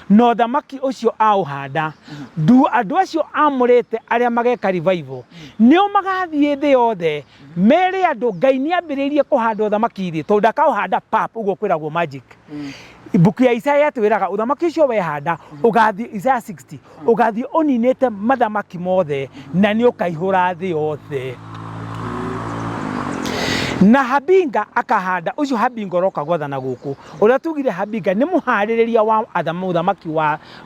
Na ũthamaki ũcio aũhanda ndu andũ acio amũrĩte arĩa mageka revival nĩo magathiĩ thĩ yothe mere andũ Ngai nĩ ambĩrĩirie kũhanda ũthamaki thĩ, tondũ ndakaũhanda pap ũguo kwĩragwo magic. Ibuku ya Isaya yatwĩraga ũthamaki ũcio wehanda ũgathiĩ, Isaya 60, ũgathiĩ ũninĩte mathamaki mothe na nĩ ũkaihũra thĩ yothe. Na Habinga akahanda ũcio, Habinga ũroka gwathana gũkũ, ũrĩa tugire Habinga nĩ mũharĩrĩria wa mũthamaki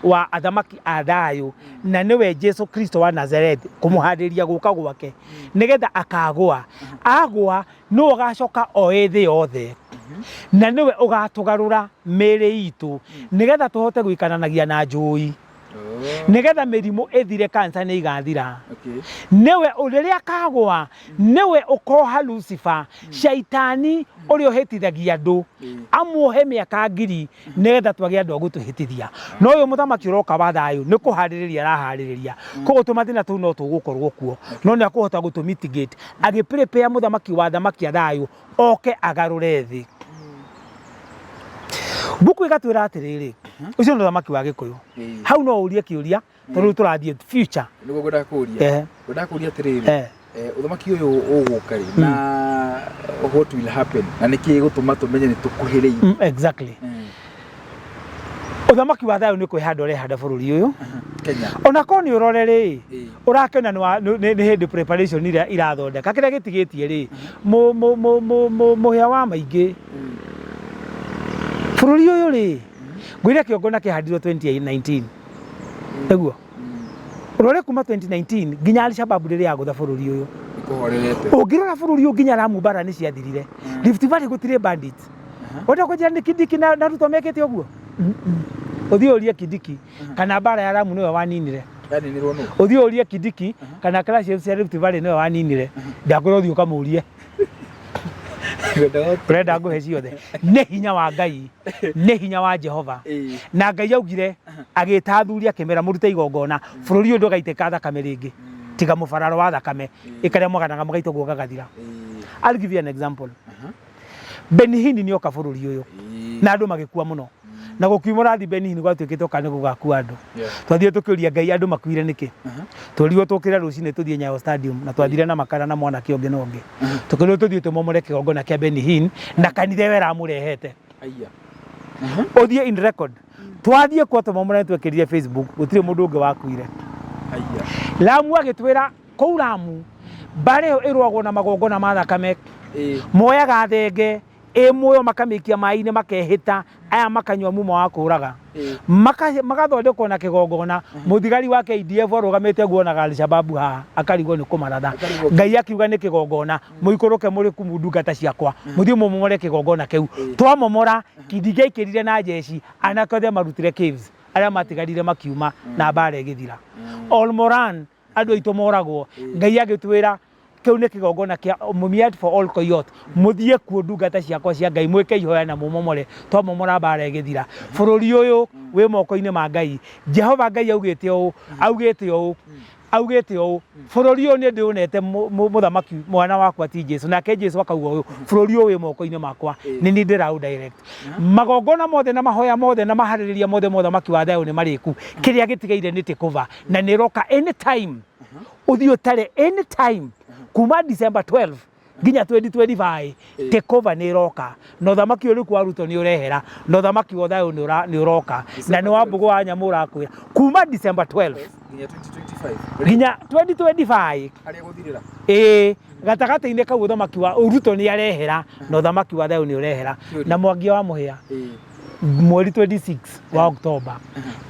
wa athamaki a thayũ, na nĩwe Jesu Kristo wa Nazareth, kũmũharĩrĩria gũka gwake nĩgetha akagũa agũa nĩwe ũgacoka oe thĩ yothe, na nĩwe ũgatũgarũra mĩĩrĩ itũ nĩgetha tũhote gũikaranagia na njũi, nĩgetha mĩrimũ ĩthire, kansa nĩ igathira. Nĩwe rĩrĩa akagũa nĩwe ũkoha Lucifer, shaitani ũrĩa ũhĩtithagia andũ, amuohe mĩaka 1000 nĩgetha twage andũ a gũtũhĩtithia. No ũyũ mũthamaki ũroka wa thayũ nĩ kũharĩrĩria araharĩrĩria, koguo tũmathĩna tũu no tũgũkorwo kuo, no nĩ akũhota gũtũ mitigate agĩ prepare mũthamaki wa thamaki a thayũ oke agarũre thĩ. Mbuku ĩgatwĩra atĩrĩrĩ, ũcio nĩ ũthamaki wa Gĩkũyũ. Hau no ũrie kĩũria, tondũ rĩu tũrathiĩ future. Nĩguo ngwendaga kũria. Ngwendaga kũria atĩrĩrĩ, ũthamaki ũyũ ũgũka rĩ, na what will happen, na nĩkĩ gĩgũtũma tũmenye nĩ tũkuhĩrĩirie? Exactly. Ũthamaki wa thayũ nĩ kwĩhanda ũrehanda bũrũri ũyũ. Kenya. Ona korwo nĩ ũrore rĩ, ũrakena nĩ hĩndĩ preparation iria irathondeka kĩrĩa gĩtigĩtie rĩ, mũhĩa wa maingĩ bũrũri ũyũ rĩ, ngwĩre kĩongona kĩhandirwo 2019 nĩguo ũrore kuma 2019 nginya Al-Shabaab rĩrĩa yagũtha bũrũri ũyũ. Nĩkũhorerete. Ũngĩrora bũrũri ũyũ nginya Lamu mbara nĩ ciathirire, Rift Valley gũtirĩ bandits. Wenda kũnjĩra nĩ Kindiki na Ruto mekĩte ũguo? Ũthiĩ ũrie Kindiki kana mbara ya Lamu nĩwe waninire. Yaninirwo nũ? Ũthiĩ ũrie Kindiki kana clashes cia Rift Valley nĩwe waninire. Ndakwĩra ũthiĩ ũkamũrie. Ũrenda ngũhe ciothe. Nĩ hinya wa Ngai, nĩ hinya wa Jehova. Na Ngai augire agĩta athuri akĩmera mũrute igongona, bũrũri ũyũ ndũgaitĩka thakame rĩngĩ tiga mũbararo wa thakame ĩkarĩa mwaganaga mũgaita ũguo gagathira. I'll give you an example. Benny Hinn nĩ oka bũrũri ũyũ na andũ magĩkua mũno, na gũkiuma ũrathi Benny Hinn gwatuĩkĩte oka nĩ gũgakua andũ. Twathire tũkĩũria Ngai andũ makuire nĩkĩ. Twerirwo tũkĩre rũcinĩ tũthiĩ Nyayo Stadium, na twathire na makara na mwanake ũngĩ na ũngĩ, tũkĩrwo tũthiĩ tũmomore kĩgongona kĩa Benny Hinn na kanitha ĩyo ĩramũrehete. Aya. Ũthiĩ in record, twathiĩ kuo tũmomore, twekĩrire Facebook, gũtirĩ mũndũ ũngĩ wakuire. Aya. Lamu agĩtwĩra kũu Lamu mbarĩ ĩyo ĩrũagwo na magongona ma thakame. Moyaga thenge ĩ muoyo makamĩikia maĩ-inĩ, makehĩta aya makanyua mumo wa kũraga. Magathondekwo na kĩgongona. Mũthigari wa KDF arũgamĩte guonaga Alshababu haha akarigwo nĩ kũmaratha. Akarigwo. Ngai akiuga nĩ kĩgongona, mũikũrũke mũrĩ kumu ndungata ciakwa, mũthiĩ mũmomore kĩgongona kĩu. Twamomora, Kindiki aikĩrire na njeci, anake othe marutire caves, arĩa matigarire makiuma na mbara ĩgĩthira. Olmoran. Andũ aitũ moragwo. Ngai agĩtwĩra kĩu nĩ kĩgongona kĩa Mumias for all Koyot, mũthiĩ kuo ndungata ciakwa cia Ngai, mwĩke ihoya na mũmomore. Twamomora mbara ĩgĩthira. Bũrũri ũyũ wĩ moko-inĩ ma Ngai. Jehova Ngai augĩte ũũ, augĩte ũũ, augĩte ũũ, bũrũri ũyũ nĩ ndĩũnete mũthamaki mwana wakwa ti Jesu. Nake Jesu akauga ũyũ, bũrũri ũyũ wĩ moko-inĩ makwa, nĩ niĩ ndĩraũ direct. Magongona mothe na mahoya mothe na maharĩrĩria mothe ma ũthamaki wa thayũ nĩ marĩku. Kĩrĩa gĩtigaire nĩ takeover, na nĩ ĩroka anytime. Ũthiĩ ũtare anytime kuma December 12 nginya 2025, takeover nĩ ĩroka, na ũthamaki ũyũ rĩu wa Ruto nĩ ũrehera, na ũthamaki wa thayũ nĩ ũroka, na nĩ wa mbũgũ wa nyamũ ũrakwĩra kuma December 12 nginya 2025 nginya 2025 harĩa gũthirĩra. Ĩĩ, gatagatĩ-inĩ kau ũthamaki wa Ruto nĩ arehera, na ũthamaki wa thayũ nĩ ũrehera. Na Mwangi wa Mũhĩa, mweri 26 wa Oktoba,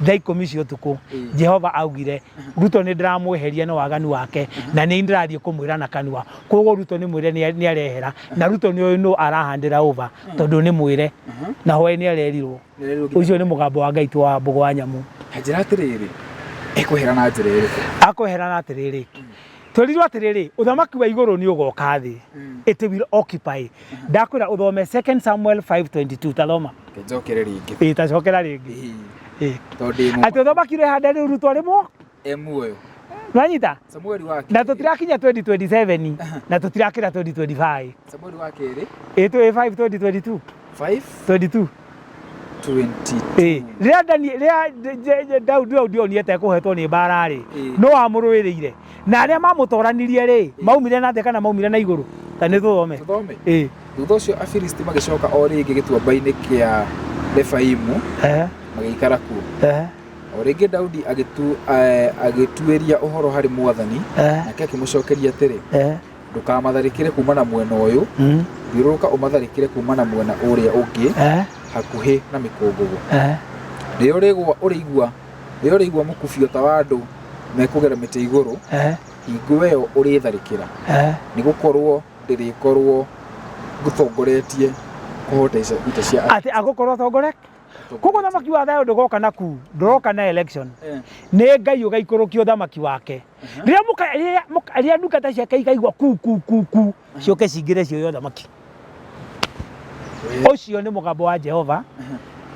thaa 10 cia ũtukũ, Jehova augire Ruto nĩ ndĩramweheria na waganu wake, na nĩ ndĩrathiĩ kũmwĩra na kanua. Koguo Ruto nĩ mwĩre nĩ arehera, na Ruto nĩ ũĩ nũ arahandĩra over, tondũ nĩ mwĩre na hwaĩ nĩ arerirwo. Ũcio nĩ mũgambo wa Ngai tu wa mbũgũ wa nyamũ. Njĩra atĩrĩrĩ, ekwehera na njĩra ĩrĩkũ? Akwehera na atĩrĩrĩ, twerirwo atĩrĩrĩ, ũthamaki wa igũrũ nĩ ũgoka thĩ, it will occupy. Ndakwĩra ũthome 2 Samuel 5:22, tathoma. Njokere rĩngĩ. Ĩĩ, tacokera rĩngĩ. Ĩĩ. Tondũ ndĩ Atĩ ũthamaki ũrehanda rĩu Ruto arĩ e muoyo. Nwanyita? Samueli wa Na tũtirakinya 2027 na tũtirakĩra 2025. Samueli wa kerĩ. Ĩĩ, 5 2022. 5 22. 22. Ĩĩ, rĩrĩa Dani rĩrĩa Daudi Daudi onire ta ekũhetwo nĩ mbara rĩ, no amũrũĩrĩire, na arĩa mamũtoranirie rĩ, maumire na thĩ kana maumire na igũrũ? Ta nĩ tũthome. Tũthome. Ĩĩ. Thutha ũcio Afilisti magĩcoka o rĩngĩ gĩtuamba-inĩ kĩa Refaimu, magĩikara kuo. O rĩngĩ Daudi agĩtuĩria ũhoro harĩ Mwathani, nake akĩmũcookeria atĩrĩ, Ndũkamatharĩkĩre kuuma na mwena ũyũ, thiũrũrũka ũmatharĩkĩre kuuma na mwena ũrĩa ũngĩ hakuhĩ na mĩkũngũgũ. Rĩrĩa ũrĩigua rĩrĩa ũrĩigua mũkubio ta wa andũ mekũgera mĩtĩ igũrũ, hingo ĩyo ũrĩtharĩkĩra, nĩgũkorwo ndĩrĩkorwo ngũtongoretie kũhoota ita cia Atĩ agũkorwo atongore. Koguo ũthamaki wa thayũ ndũgoka na ku, ndũroka na election. Nĩ Ngai ũgaikũrũkia ũthamaki wake. Rĩrĩa mũka rĩrĩa mũka rĩrĩa ndungata ciake ikaigua ku ku ku ku, ciũke cingĩre cioye ũthamaki. Ũcio nĩ mũgambo wa Jehova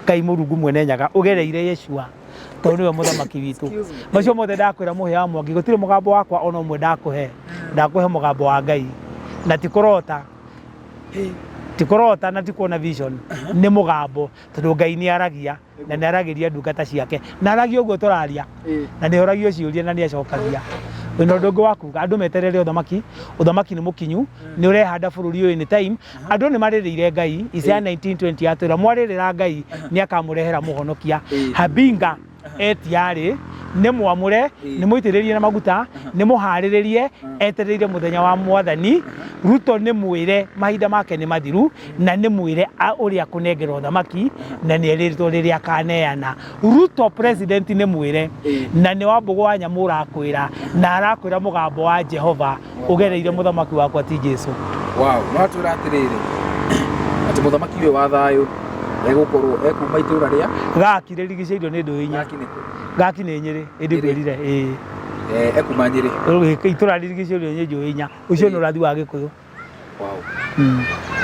Ngai Mũrungu Mwene Nyaga ũgereire Yeshua, tondũ nĩwe mũthamaki witũ. Macio mothe ndakwĩra, Mũhĩa wa Mwangi, gũtirĩ mũgambo wakwa ona ũmwe ndakũhe. Ndakũhe mũgambo wa Ngai, na ti kũrota, ti kũrota na ti kuona vision, nĩ mũgambo, tondũ Ngai nĩ aragia, na nĩ aragĩria ndungata ciake, na aragia ũguo tũraria, na nĩ oragio ciũria na nĩ acokagia. Wĩna ũndũ ũngĩ wa kuga? Andũ meterere ũthamaki. Ũthamaki nĩ mũkinyu, nĩ ũrehanda bũrũri ũyũ anytime. Andũ nĩ marĩrĩire Ngai. Isaiah 19:20 atwĩra mwarĩrĩra Ngai nĩ akamũrehera mũhonokia. Habinga etiarĩ nĩ mwamũre, nĩ mũitĩrĩrie na maguta, nĩ mũharĩrĩrie, etereire mũthenya wa Mwathani. Ruto nĩ mwĩre mahinda make nĩ mathiru, na nĩ mwĩre ũrĩa kũnengera ũthamaki, na nĩ erĩtwo rĩrĩa akaneana. Ruto president nĩ mwĩre, na nĩ wa mbũgũ wa nyamũ ũrakwĩra, na arakwĩra mũgambo wa Jehova ũgereire mũthamaki wakwa ti Jesu. Wow, no atwĩra atĩrĩrĩ, atĩ mũthamaki ũyũ wa thayũ egũkorwo ekuma itũra rĩa Gaki rĩrigicĩirio nĩ ndũĩ inya. Gaki nĩkũ? Gaki nĩ Nyĩrĩ, ĩndĩ Nyĩrĩ. ngwĩrire ĩĩ. Ekuma Nyĩrĩ. Itũra rĩrigicĩirio nĩ njũĩ inya. Ũcio nĩ ũrathi wa Gĩkũyũ. Wow.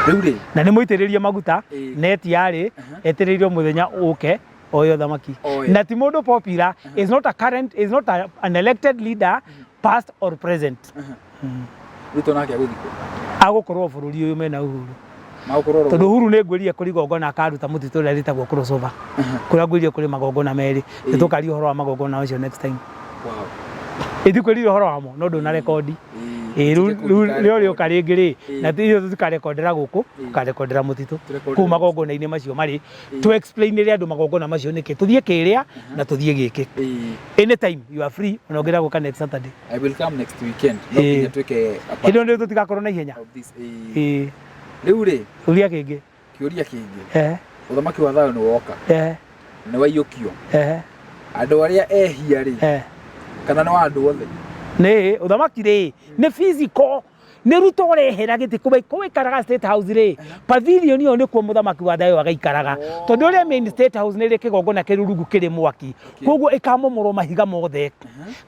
Rĩu rĩ, Na nĩ mũitĩrĩrie maguta, neti yarĩ etereirio mũthenya ũke oye ũthamaki. Oe. Na ti mũndũ popular, is not a current, is not an elected leader, past or present. Ruto nake agũthiĩ kũ? Agũkorwo bũrũri ũyũ mena Uhuru. Magũkorwo oro Tondũ Uhuru nĩ ngwĩrire kũrĩ igongona akaruta mũtitũ ũrĩa rĩtagwo crossover. Kũrĩa ngwĩrire kũrĩ magongona merĩ. Nĩ tũkaria ũhoro wa magongona macio next time. Wow. Ĩthikwĩrire ũhoro wamo no ndũna rekondi. Ĩĩ, rĩu rĩo rĩũka rĩngĩ rĩ, na ithuĩ tũtikarekondera gũkũ, tũkarekondera mũtitũ. Tũrekondere Kũu magongona-inĩ macio marĩ, tũ explainĩre andũ magongona macio nĩkĩ. Tũthiĩ kĩrĩa na tũthiĩ gĩkĩ. Anytime you are free, ona ũngĩenda gũka next Saturday. I will come next weekend. No nginya twĩke a part Hĩndĩ ĩyo nĩ tũtigakorwo na ihenya. of this. Ĩĩ. Rĩu rĩ, Ũria kĩngĩ. Kĩũria kĩngĩ. Ũthamaki wa thayũ nĩ woka. Nĩ waiyũkio. Andũ arĩa ehia rĩ, kana nĩ wa andũ othe? Nĩ ũthamaki rĩ, nĩ physical. Nĩ Ruto ũrehera gĩtĩ kũu kũu aikaraga State House rĩ, pavilion ĩyo nĩkuo mũthamaki wa thayũ agaikaraga. Tondũ ũrĩa main State House nĩ ĩrĩ kĩgongona kĩrĩ rungu kĩrĩ mwaki. Koguo ĩkamomorwo mahiga mothe.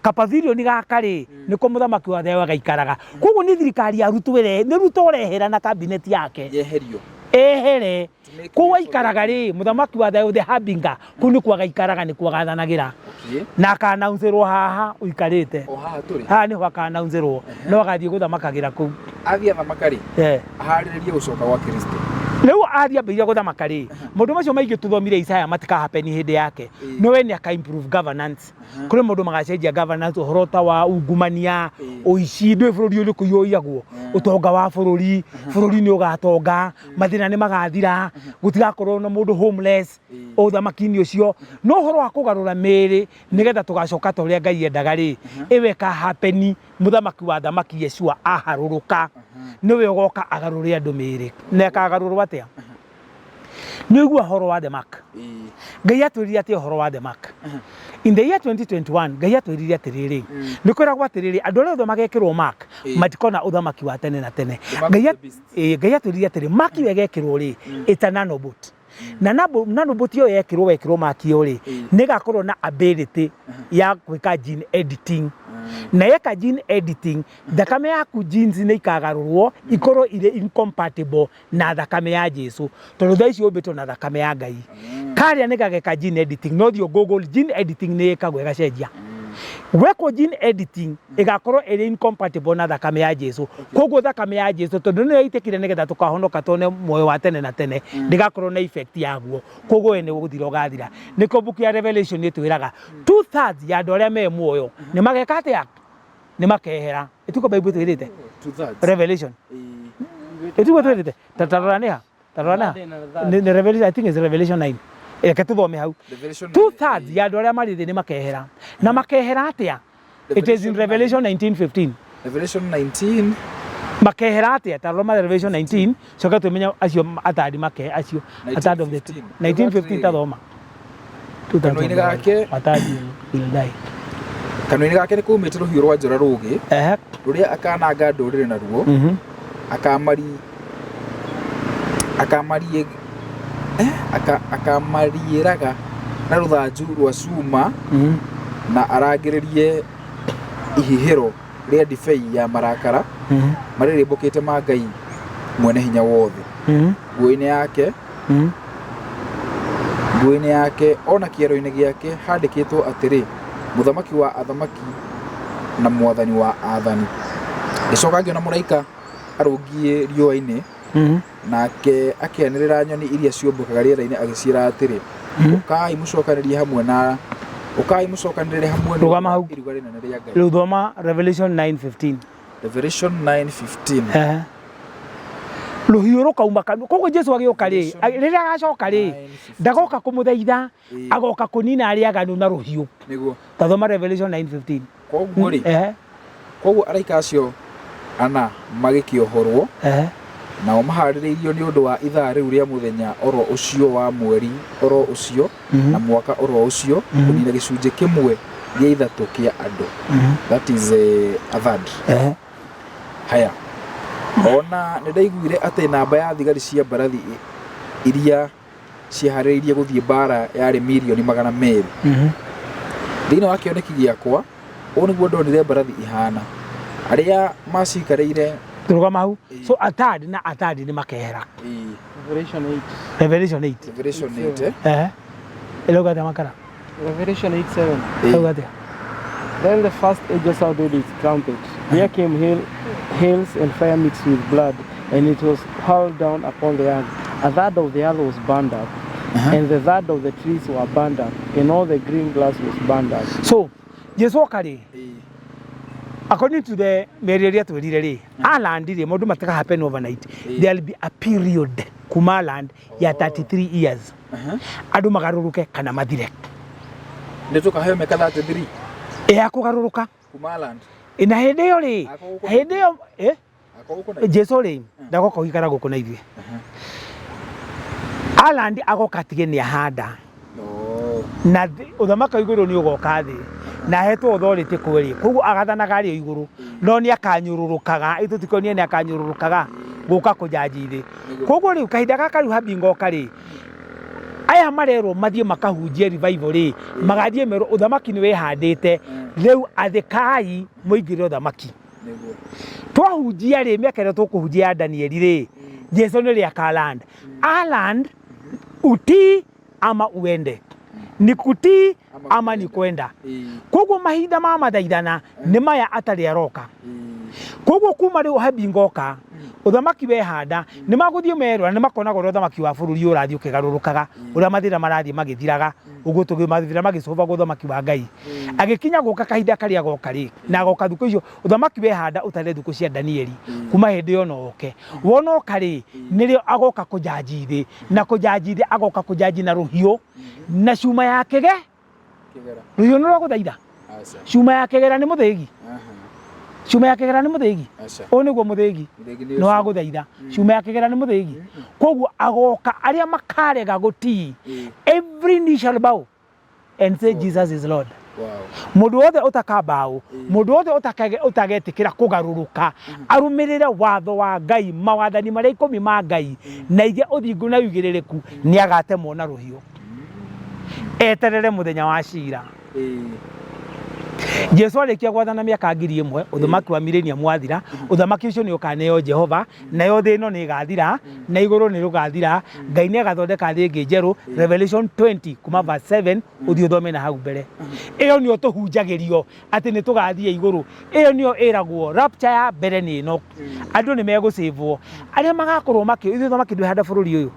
Ka pavilion gaka rĩ, nĩko mũthamaki wa thayũ agaikaraga. Koguo nĩ thirikari ya Ruto ĩre, nĩ Ruto ũrehera na cabinet yake. Yeherio. Ehere. Make Kũu way for aikaraga rĩ, mũthamaki wa thayũ the harbinger, kũu nĩkuo agaikaraga nĩkuo agathanagĩra. Okay. Na akanaunzĩrwo haha ũikarĩte. O haha tũrĩ. Haha nĩho akanaunzĩrwo. No agathiĩ gũthamakagĩra kũu. Athiĩ athamaka rĩ, Eh. aharĩrĩrie gũcoka gwa Kristo. Rĩu athiĩ ambĩrĩria gũthamaka rĩ, maũndũ macio maingĩ tũthomire Isaya matikahapeni hĩndĩ yake. Ĩĩ. No we nĩ aka improve governance. Kũrĩ maũndũ magacenjia governance, ũhoro ta wa ungumania, ũici, ndũĩ bũrũri ũyũ nĩ kũiywo ũiyagwo, ũtonga wa bũrũri, bũrũri nĩ ũgatonga, mathĩna nĩ magathira, gũtigakorwo na mũndũ homeless ũthamaki-inĩ ũcio. No ũhoro wa kũgarũra mĩĩrĩ nĩgetha tũgacoka ta ũrĩa Ngai endaga rĩ, ĩyo ĩkahapeni mũthamaki wa athamaki Yeshua aharũrũka, nĩwe ũgoka agarũre andũ mĩĩrĩ. Na ĩkagarũrwo atĩa? Nĩ ũigua ũhoro wa the mark. Ngai atwĩrire atĩa ũhoro wa the mark? In the year 2021 Ngai atwĩrire atĩrĩrĩ, nĩ kwĩragwo atĩrĩrĩ, andũ arĩa othe magekĩrwo mark matikona ũthamaki wa tene na tene. The mark Ngai of at- the beast. Ngai atwĩrire atĩrĩ, mark ĩyo ĩgekĩrwo rĩ, it's a nanobot. Na nanobot ĩyo yekĩrwo wekĩrwo mark ĩyo rĩ, nĩ ĩgakorwo na ability ya gwĩka gene editing. Na yeka gene editing, thakame yaku genes nĩ ikagarũrwo ikorwo irĩ incompatible na thakame ya Jesu tondũ thaa ici ũmbĩtwo na thakame ya Ngai. Karĩa nĩ gageka gene editing, no thiĩ Google gene editing nĩ ĩkagwo ĩgacenjia. Gwekwo gene editing ĩgakorwo ĩrĩ incompatible na thakame ya Jesu. Koguo thakame ya Jesu tondũ nĩyo yaitĩkire nĩgetha tũkahonoka tuone muoyo wa tene na tene, ndĩgakorwo na effect yaguo. Koguo we nĩ gũthira ũgathira. Nĩkĩo book ya Revelation ĩtwĩraga 2/3 ya andũ arĩa me muoyo nĩ mageka atĩa? Nĩ makehera. Ĩtuko Bible ĩtwĩrĩte? 2/3. Revelation. Ĩtiguo twĩrĩte? Ta tarora nĩ ha? Tarora nĩ ha? Nĩ Revelation, I think it's Revelation 9. Reke tũthome hau. Revelation 2/3 ya andũ arĩa marĩ thĩ nĩ makehera. Na makehera atĩa? It is in Revelation 19:15. Revelation 19. Makehera atĩa? Ta rora Revelation 19, coka tũmenye acio atandi make acio a third of the 1915 ta thoma. Kanua-inĩ gake- A third will die. Kanua-inĩ gake nĩ kwaumĩte rũhiũ rwa njora rũũgĩ, Ehe. rũrĩa akananga ndũrĩrĩ naruo, akamari akamariĩ akamariĩraga na rũthanju rwa cuma na arangĩrĩrie ihihĩro rĩa ndibei ya marakara marĩrĩmbũkĩte ma Ngai mwene hinya wothe. Nguo-inĩ yake nguo-inĩ yake ona kĩero-inĩ gĩake handĩkĩtwo atĩrĩ, Mũthamaki wa athamaki na Mwathani wa athani. Ngĩcoka ngĩona mũraika arũngiĩ riũa-inĩ, nake akĩanĩrĩra nyoni iria ciũmbũkaga rĩera-inĩ agĩciĩra atĩrĩ, ũkai mũcokanĩrĩrie hamwe na ũkai mũcokanĩrĩre hamwe nĩ Rũgama hau. iruga rĩnene rĩa Ngai. Rĩu thoma Revelation 9:15. Revelation 9:15. Ehe. Rũhiũ rũkauma kanua. Koguo Jesu agĩũka rĩ, rĩrĩa agacoka rĩ, ndagoka kũmũthaitha, agoka kũnina arĩa aganu na rũhiũ. Nĩguo. Ta thoma Revelation 9:15. Koguo rĩ, Ehe. koguo araika acio ana magĩkĩohorwo, Ehe. nao maharĩrĩirio nĩ ũndũ wa ithaa rĩu rĩa mũthenya oro ũcio wa mweri oro ũcio na mwaka oro ũcio, kũnina gĩcunjĩ kĩmwe gĩa ithatũ kĩa andũ. That is a third. Ehe. Haya, ona nĩ ndaiguire atĩ namba ya thigari cia mbarathi iria ciĩharĩrĩirie gũthiĩ mbaara yarĩ mirioni 200. Thĩinĩ wa kĩoneki gĩakwa, ũũ nĩguo ndonire mbarathi ihana. Arĩa macikarĩire Rũgama hau. So a third na a third nĩ makehera. Revelation 8. Revelation 8. Revelation 8, eh? Ehe. Ĩrauga atĩa makara? Revelation 8 7. Ĩrauga atĩa? Then the first angel sounded his trumpet. There came hails and fire mixed with blood, and it was hurled down upon the earth. A third of the earth was burned up, and the third of the trees were burned up, and all the green grass was burned up. So Jesu oka rĩ, according to the mĩario ĩrĩa twĩrire rĩ, aland rĩ, maũndũ matika happen overnight. There will be a period kuma land ya 33 years. Andũ magarũrũke kana mathire. Nĩ tũkaheo mĩaka 33 Ya kũgarũrũka. kuma land. Na hĩndĩ ĩyo rĩ, hĩndĩ ĩyo Akorwo gũkũ na Jesu rĩ, ndagoka gũikara gũkũ na ithuĩ. Aland agoka atige nĩ ahanda. Oh. Na ũthamaki wa igũrũ nĩ ũgoka thĩ na ahetwo authority kwĩrĩ, koguo agathanaga arĩ o igũrũ. No nĩ akanyũrũrũkaga, ĩtũtikonie nĩ akanyũrũrũkaga gũka kũjanji thĩ. Koguo rĩu kahinda gaka rĩu habingoka rĩ, aya marerwo mathiĩ makahunjie revival rĩ, magathiĩ merwo ũthamaki nĩ wĩhandĩte, rĩu athĩkai mũingĩre ũthamaki. Nĩguo. Twahunjia rĩ, mĩaka ĩrĩa tũkũhunjia ya Danieli rĩ, Jesu nĩ rĩ akaland aland utii ama uende, ni kutii ama ni kwenda. Koguo mahinda ma mathaithana nĩ maya atarĩ aroka. Koguo kuma rĩu habi ngoka ũthamaki wehanda nĩ magũthiĩ merwo na nĩ makonaga ũrĩa ũthamaki wa bũrũri ũyũ ũrathiĩ ũkĩgarũrũkaga, ũrĩa mathĩna marathiĩ magĩthiraga, ũguo tũgĩ mathĩna magĩcũbagwo ũthamaki wa Ngai. Agĩkinya gũka kahinda karĩa goka rĩ, na agoka thukũ icio ũthamaki wehanda ũtare thukũ cia Danieli kuma hĩndĩ ĩyo no oke. Wona oka rĩ, nĩrĩo agoka kũjanji thĩ, na kũjanji thĩ agoka kũjanji na rũhiũ na cuma ya kĩge. Kĩgera. Rũhiũ nĩ rwa gũthaitha. Aca. Cuma ya kĩgera nĩ mũthĩgi. Aha. Cuma ya kĩgera nĩ mũthĩgi. Aca. Ũyũ nĩguo mũthĩgi. Mũthĩgi nĩ Nĩ wa ũcio. gũthaitha. Cuma ya kĩgera nĩ mũthĩgi. Koguo agoka arĩa makarega gũtii. Every knee shall bow and say Jesus is Lord. Wow. Mũndũ wothe ũtakambaũ, mũndũ wothe ũtagetĩkĩra kũgarũrũka arũmĩrĩre watho wa Ngai, mawathani marĩa 10 ma Ngai, na aige ũthingu na ũigĩrĩrĩku, nĩ agatemwo na rũhiũ eterere mũthenya wa cira. Jesu arĩkia gwathana mĩaka 1000, ũthamaki wa millennium wathira, ũthamaki ũcio nĩ ũkaneo Jehova, nayo thĩ ĩno nĩ ĩgathira, na igũrũ nĩ rũgathira, Ngai nĩ agathondeka thĩ ĩngĩ njerũ. Revelation 20 kuma verse 7 ũthiĩ ũthome na hau mbere. Ĩyo nĩyo tũhunjagĩrio atĩ nĩ tũgathiĩ igũrũ. Ĩyo nĩyo ĩragwo rapture ya mbere nĩ ĩno. Andũ nĩ megũcĩvwo, arĩa magakorwo makĩ ithuĩ ũthamaki ndwĩhanda bũrũri ũyũ,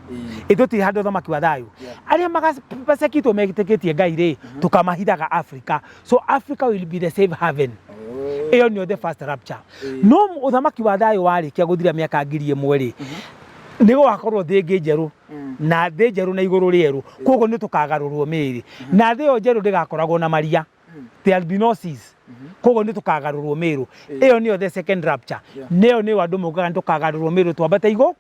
ithuĩ tũtirĩ ũthamaki wa thayũ. Arĩa magacekitwo metĩkĩtie Ngai rĩ, tũkamahithaga Africa. So Africa will be the safe haven. Ĩyo nĩyo the first rapture. No ũthamaki wa thayũ warĩkia gũthira mĩaka 1000 rĩ, nĩ gũgakorwo thĩ ĩngĩ njerũ na thĩ njerũ na igũrũ rĩerũ. Koguo nĩ tũkagarũrwo mĩĩrĩ, na thĩ ĩyo njerũ ndĩgakoragwo na maria, there will be no seas. Koguo nĩ tũkagarũrwo mĩĩrũ. Ĩyo nĩyo the second rapture. Nĩyo nĩyo andũ maugaga nĩ tũkagarũrwo mĩĩrũ twambate igũ,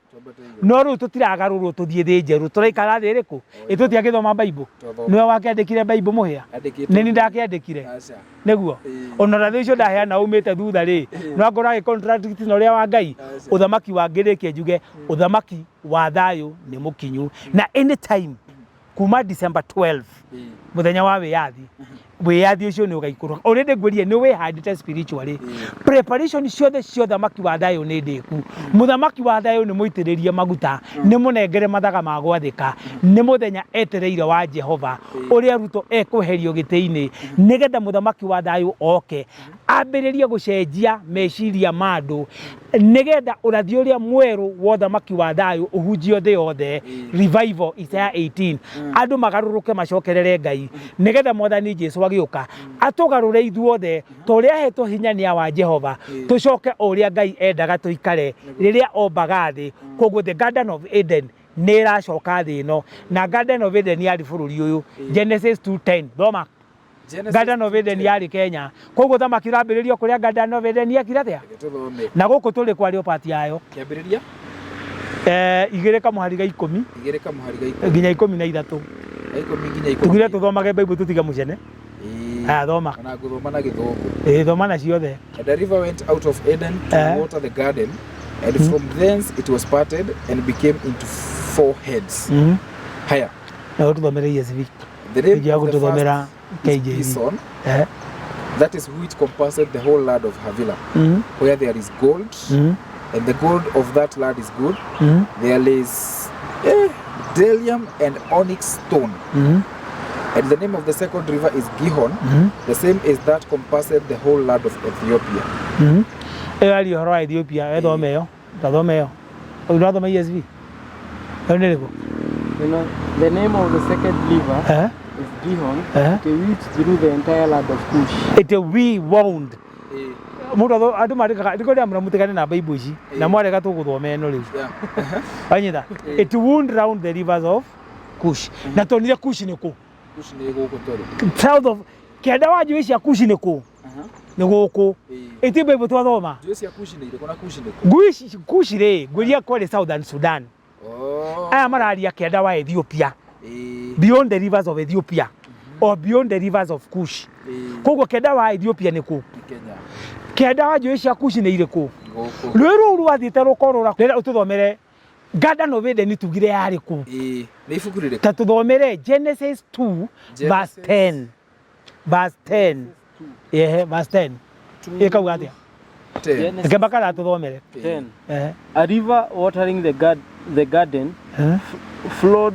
no rĩu tũtiragarũrwo tũthiĩ thĩ njerũ, tũraikara thĩ ĩrĩkũ? Ĩ tũtiagĩthoma Bible? Twathoma. Nĩwe wakĩandĩkire Bible mũhĩa? Andĩkĩtwo. Nĩ niĩ ndakĩandĩkire. Aca. Nĩguo ona ũrathi ũcio ndaheana umĩte thutha rĩ, no angorwo agĩ contradict na ũrĩa wa Ngai. Ũthamaki wa ngĩrĩkie njuge ũthamaki wa thayũ nĩ mũkinyu, na anytime kuma December 12, mũthenya wa wĩyathi, wĩyathi ũcio nĩ ũgaikũrũka. Already ngwĩrire nĩ wĩhandĩte spiritually, preparation ciothe cia ũthamaki wa thayũ nĩ ndĩku. Mũthamaki wa thayũ nĩ mũitĩrĩrie maguta, nĩ mũnengere mathaga ma gwathĩka, nĩ mũthenya etereire wa Jehova ũrĩa Ruto ekweherio gĩtĩ-inĩ, nĩgetha mũthamaki wa thayũ oke ambĩrĩrie gũcenjia meciria ma andũ, nĩgetha ũrathi ũrĩa mwerũ wa ũthamaki wa thayũ ũhunjio thĩ yothe. Revival, Isaiah 18, andũ magarũrũke macokerere Ngai, nĩgetha mwathani Jesu agĩũka atũgarũre ithuothe ta ũrĩa ahetwo hinya nĩ awa Jehova, tũcoke o ũrĩa Ngai endaga tũikare rĩrĩa ombaga thĩ. Koguo the Garden of Eden nĩ ĩracoka thĩ ĩno, na Garden of Eden yarĩ bũrũri ũyũ. Genesis 2:10, thoma. Genesis Garden of Eden yarĩ Kenya. Koguo thamaki ũrambĩrĩrio kũrĩa Garden of Eden yekire atĩa? Reke tũthome. Na gũkũ tũrĩ kwarĩ o part yayo. Kĩambĩrĩria 2 kamũhari ga 10 2 kamũhari ga 10 nginya 13. Ga 10 nginya 10. Tugire tũthomage Bible tũtige mũcene. Ĩĩ. Aya, thoma. Ona ngũthoma na Gĩthũngũ. Ĩĩ, thoma na ciothe. And a river went out of Eden to water the garden, and from thence it was parted and became into 4 heads. Haya. Na ũtũthomere ESV. The name Ningĩ of the gũtũthomera first is KJV. Pison, that is which compasseth the whole land of Havilah, where there is gold, and the gold of that land is good. There is bdellium and onyx stone. And the name of the second river is Gihon, the same is that compasseth the whole land of Ethiopia. Ĩyo yaria ũhoro wa Ethiopia, ethome ĩyo, tathome ĩyo. Ũrathoma ESV? Ĩyo nĩ ĩrĩkũ? You know, the name of the second river is Gihon, it weaves through the entire land of Cush. It we wound. Mũndũ andũ mandĩkaga ndiko ndĩramwĩra mũtigane na Bible ici, na mwarega tũgũthoma ĩno rĩu. Wanyita? It wound round the rivers of Cush. Na tuonire Cush nĩ kũ? Cush nĩ gũkũ tũrĩ. South of kĩanda wa njũĩ cia Cush nĩ kũ? Nĩ gũkũ. Ĩti Bible twathoma. Njũĩ cia Cush nĩ irĩkũ na Cush nĩ kũ? Cush rĩ, ngwĩria kwarĩ Southern Sudan. Aya mararia kĩanda wa Ethiopia. Beyond the rivers of Ethiopia. Or beyond the rivers of Kush. Koguo kĩanda wa Ethiopia nĩ kũ? Nĩ Kenya. Kĩanda wa njũĩ cia Kush nĩ irĩkũ? Gũkũ. Rũĩ rũu rwathiĩte rũkorũra. Rĩrĩa ũtũthomere Garden of Eden tugire yarĩ kũ? Ĩĩ. Nĩ ibuku rĩrĩkũ? Ta tũthomere Genesis 2 verse Genesis. 10. Verse 10. Ehe, verse 10. Ĩkauga atĩa? 10. Genesis Reke Bakara atũthomere. 10. Ehe. A river watering the garden Eh? flowed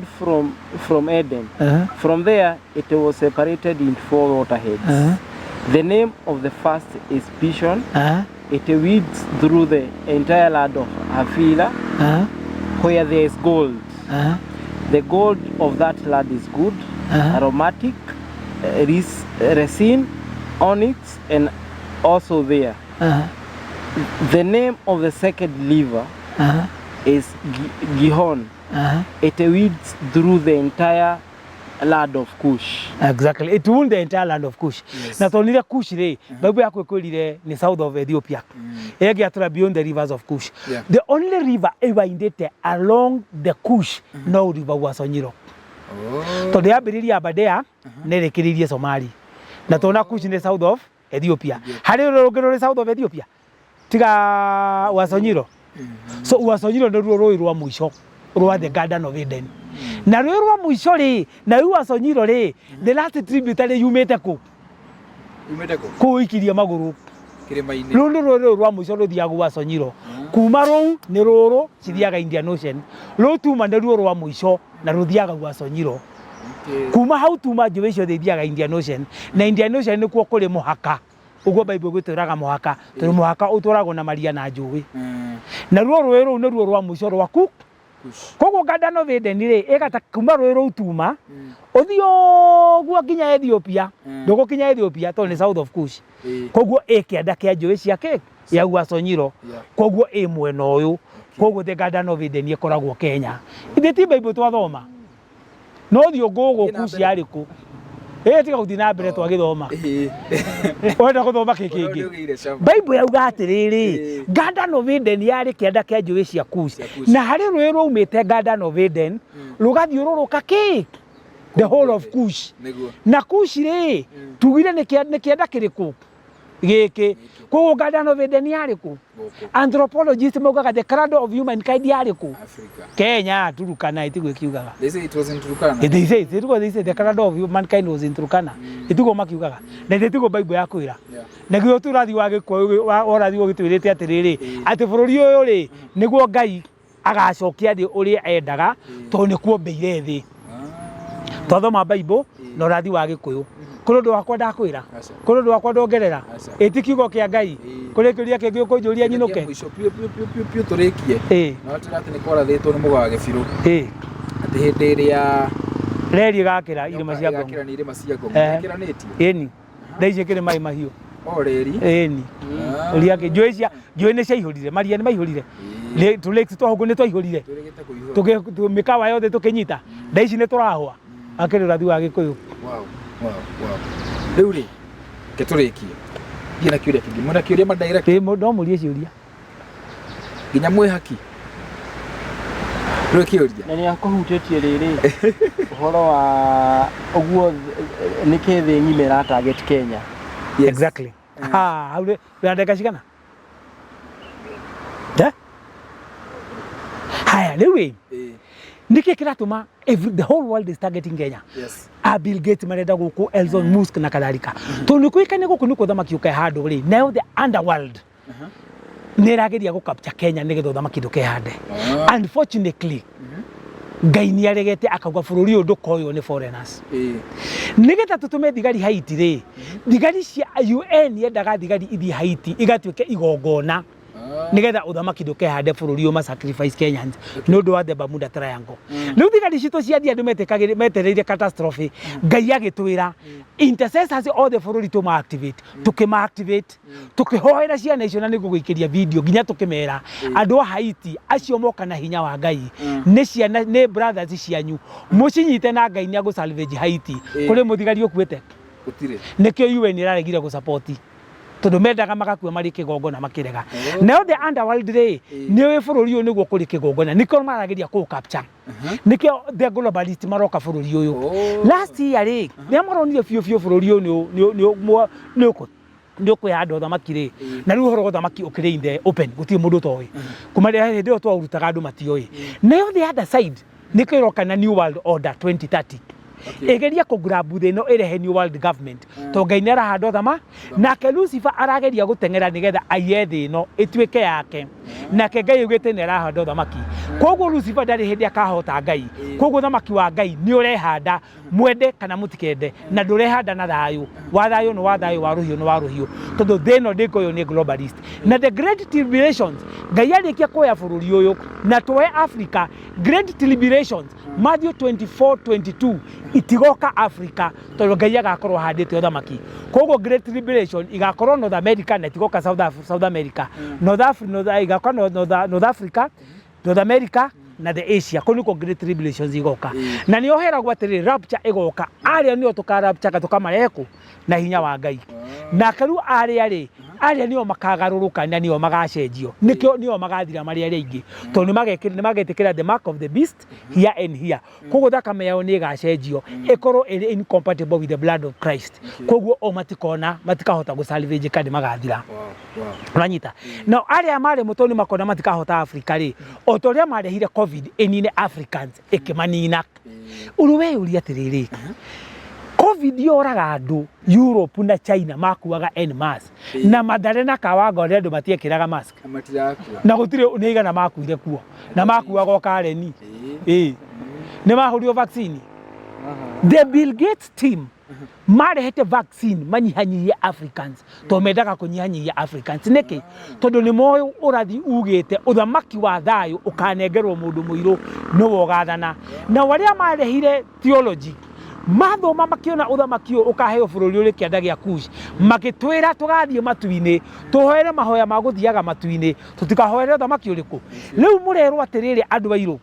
from Eden. Eh? From there, it was separated into four waterheads. The name of the first is Pishon. Eh? It weeds through the entire land of Havilah, Eh? where there is gold. Eh? The gold of that land is good, aromatic, resin, onyx, and also there. Eh? The name of the second river Eh? is Gihon. Eh? It weeds through the entire land of Cush. Exactly. It ruled the entire land of Kush. Yes. Na tonire Kush rĩ, Bible yaku ĩkwĩrire nĩ south of Ethiopia. Ĩngĩatũra beyond the rivers of Kush. Yeah. The only river ĩwaindĩte along the Kush no river Uaso Nyiro. Oh. Tondũ yambĩrĩirie Aberdare na ĩrĩkĩrĩirie Somali. Na tona Kush nĩ south of Ethiopia. Harĩ rũĩ rũngĩ rũrĩ south of Ethiopia? Tiga Uaso Nyiro. So Uaso Nyiro nĩruo rũĩ rwa mũico rwa the Garden of Eden. Na rũĩ rwa mũico rĩ, na rĩu Uaso Nyiro rĩ, the last tributary yumĩte kũ? Umĩte kũ? Kũu ikirie magũrũ. Kĩrĩma-inĩ. Rũu nĩ rũĩ rwa mũico rũthiaga Uaso Nyiro. Kuma rũu nĩ rũrũ cithiaga Indian Ocean. Rũu tuma nĩruo rwa mũico na rũthiaga Uaso Nyiro. Okay. Kuma hau tuma njũĩ ciothe ithiaga Indian Ocean na Indian Ocean nĩkuo kũrĩ mũhaka ũguo Bible ĩgwĩtwĩraga mũhaka tondũ mũhaka ũtwaragwo na maria na njũĩ naruo rũĩ rũu nĩruo rwa mũico rwaku. Kush. Koguo Garden of Eden rĩ ĩgata kuma rũĩ rũu tuma ũthiĩ ũguo nginya Ethiopia. Ndũgũkinya Ethiopia tondũ nĩ south of Kush. Koguo ĩ kĩanda kĩa njũĩ cia kĩ ya Uaso Nyiro. Koguo ĩ mwena ũyũ. Koguo the Garden of Eden ĩkoragwo Kenya. Ithe ti Bible twathoma no thiĩ ngũgũ Thiĩ na Kush mbere. yarĩ kũ? Ĩ tiga gũthiĩ na mbere twagĩthoma. Ũrenda gũthoma kĩ Ũrĩa kĩngĩ? ũgĩire cama. Bible yauga atĩrĩrĩ, Garden of Eden yarĩ kĩanda kĩa njũĩ cia Kush. Cia Kush. Na harĩ rũĩ rwaumĩte Garden of Eden rũgathiũrũrũka kĩ the whole of Kush. Nĩguo. Na Kush rĩ tugire nĩ kĩanda kĩrĩkũ gĩkĩ? Koguo Garden of Eden yarĩ kũ? Gũkũ. Anthropologist maugaga the cradle of humankind yarĩ kũ? Africa. Kenya, Turukana itiguo ĩkiugaga. They say it was in Turkana. They say, they say the cradle of humankind was in Turkana. Itiguo makiugaga. Na itiguo Bible yakwĩra. Yeah. Na githĩ ti ũrathi wa gĩkũyũ ũrathi ũgĩtwĩrĩte atĩrĩrĩ, atĩ bũrũri ũyũ rĩ nĩguo Ngai agacokia thĩ ũrĩa endaga tondũ nĩkuo mbĩire thĩ. Twathoma Bible na ũrathi wa gĩkũyũ. Kũrĩ ũndũ wakwa ndakwĩra? Aca. Kũrĩ ũndũ wakwa ndongerera? Aca. Ĩ ti kiugo kĩa Ngai? Kũrĩ kĩũria kĩngĩ ũkũnjũria nyinũke? Kĩa mũico piũ piũ piũ piũ piũ tũrĩkie. Ĩ. Na watwĩra atĩ nĩ kwarathĩtwo nĩ mũgaa gĩbirũ. Ĩ. Atĩ hĩndĩ ĩrĩa Reri ĩgakĩra irĩma cia Ngong. ĩgakĩra nĩ irĩma cia Ngong. Eh. Ĩkĩranĩtie. Ĩni. Thaa ici ĩkĩrĩ maĩ mahiũ. O reri. Ĩni. Ũria kĩ njũĩ cia njũĩ nĩ ciaihũrire, maria nĩ maihũrire. Tũ lakes twa hũngũ nĩ twaihũrire. Tũrĩgĩte kũihũra. Mĩkawa yothe tũkĩnyita. Thaa ici nĩ tũrahũa. Akĩrĩ ũrathi wa gĩkũyũ. Wow. Wow. Wow. Rĩu rĩ, reke tũrĩkie. Thiĩ na kĩũria kĩngĩ. Mwĩna kĩũria ma direct Ĩ, no mũrie ciũria. nginya mwĩ haki. Rĩu kĩũria. Na nĩ akũhutĩtie rĩrĩ ũhoro wa ũguo nĩkĩ thĩ ng'ima ĩra target Kenya. Yes. Exactly. Ha, hau rĩ, wĩna ndagĩka cigana? Eh? Haya, rĩu ĩ, Ĩ. nĩkĩ kĩratũma the whole world is targeting Kenya? Yes. A Bill Gates marenda gũkũ, Elon Musk na kadhalika. Tondũ nĩ kũĩkaine gũkũ nĩkuo ũthamaki ũkae handũ rĩ, nayo the underworld nĩ ĩrageria gũ capture Kenya nĩgetha ũthamaki ndũkehande. Unfortunately, Ngai nĩ aregete akauga bũrũri ũyũ ndũkoywo nĩ foreigners. Ĩ. Nĩgetha tũtũme thigari Haiti rĩ, thigari cia UN yendaga thigari ithiĩ Haiti igatuĩke igongona nĩgetha ũthamaki ndũkehande bũrũri ũyũ ma sacrifice Kenyans nĩ ũndũ wa the Bermuda Triangle. Rĩu thigari citũ ciathiĩ andũ metĩkagĩra metereire catastrophe, Ngai agĩtwĩra intercessors othe bũrũri tũma activate, tũkĩma activate, tũkĩhoera ciana icio na nĩngũgũikĩria video nginya tũkĩmera andũ a Haiti acio moka na hinya wa Ngai nĩ ciana nĩ brothers cianyu mũcinyite na Ngai nĩ agũ salvage Haiti. Kũrĩ mũthigari ũkuĩte? Gũtirĩ. Nĩkĩo UN ĩraregire gũ support. Tondũ mendaga magakua marĩ kĩgongona makĩrega. Nayo the underworld rĩ, nĩ ũĩ bũrũri ũyũ nĩguo kũrĩ kĩgongona, nĩkĩo marageria kũ capture. Nĩkĩo the globalist maroka bũrũri ũyũ. Last year rĩ, rĩrĩa maronire biũ biũ bũrũri ũyũ nĩ ũkwĩhanda ũthamaki rĩ, na rĩu ũhoro wa ũthamaki ũkĩrĩ in the open, gũtirĩ mũndũ ũtoĩ. Kuma rĩrĩa hĩndĩ ĩyo twaũrutaga andũ matioĩ. Nayo the other side nĩkĩo ĩroka na new world order 2030. Ĩgeria kũ grab thĩ ĩno ĩrehe new world government, to Ngai nĩ arahanda ũthama, nake Lucifer arageria gũteng'era nĩgetha aiye thĩ ĩno ĩtuĩke yake, nake Ngai augĩte nĩ arahanda ũthamaki. Koguo Lucifer ndarĩ hĩndĩ akahota Ngai. Koguo ũthamaki wa Ngai nĩ ũrehanda, mwende kana mũtikende, na ndũrehanda na thayũ. Wa thayũ nĩ wa thayũ, wa rũhiũ nĩ wa rũhiũ, tondũ thĩ ĩno ndĩkoywo nĩ globalist. Na the great tribulations, Ngai arĩkia kuoya bũrũri ũyũ na tuoe Africa, great tribulations Matthew 24:22 itigoka Africa, tondũ Ngai agakorwo ahandĩte ũthamaki. Koguo great tribulation igakorwo North America na itigoka South America. North Africa, North, igakorwo North, North, North Africa, North America na the Asia. Kũu nĩkuo great tribulations igoka. Na nĩho heragwo atĩrĩrĩ, rapture ĩgoka. Arĩa nĩo tũkarapture tũkamarehe kũ na hinya wa Ngai. Nake rĩu arĩa rĩ, arĩa nĩo makagarũrũka na nĩo magacenjio. Nĩkĩo nĩo magathira marĩ arĩa aingĩ, tondũ nĩmagetĩkĩra the mark of the beast here and here. Koguo thakame yao nĩ ĩgacenjio ĩkorwo ĩrĩ incompatible with the blood of Christ. Koguo o matikona, matikahota gũ salvage ka nĩ magathira. Ũranyita? Nao arĩa marĩ mũtwe nĩ makona matikahota Africa rĩ, o ta ũrĩa marehire COVID ĩnine Africans, ĩkĩmanina. Ũrĩ weyũria atĩrĩrĩ, COVID yoraga andũ Europe na China makuaga en masse, na Mathare na Kawangware andũ matiekĩraga mask. Na matirakua. Na gũtirĩ nĩ igana makuire kuo, na makuaga o Kareni. Ĩĩ. Nĩ mahũrirwo vaccine. The Bill Gates team marehete vaccine manyihanyihie Africans, to mendaga kũnyihanyihia Africans nĩkĩ? Tondũ nĩ moĩ ũrathi ugĩte ũthamaki wa thayũ ũkanengerwo mũndũ mũirũ nĩwe ũgathana. Nao arĩa marehire theology mathoma makĩona ũthamaki ũyũ ũkaheo bũrũri ũrĩ kĩanda gĩa Kush, magĩtwĩra tũgathiĩ matu-inĩ, tũhoere mahoya ma gũthiaga matu-inĩ, tũtikahoere ũthamaki ũrĩkũ. Rĩu mũrerwo atĩrĩrĩ andũ airũ,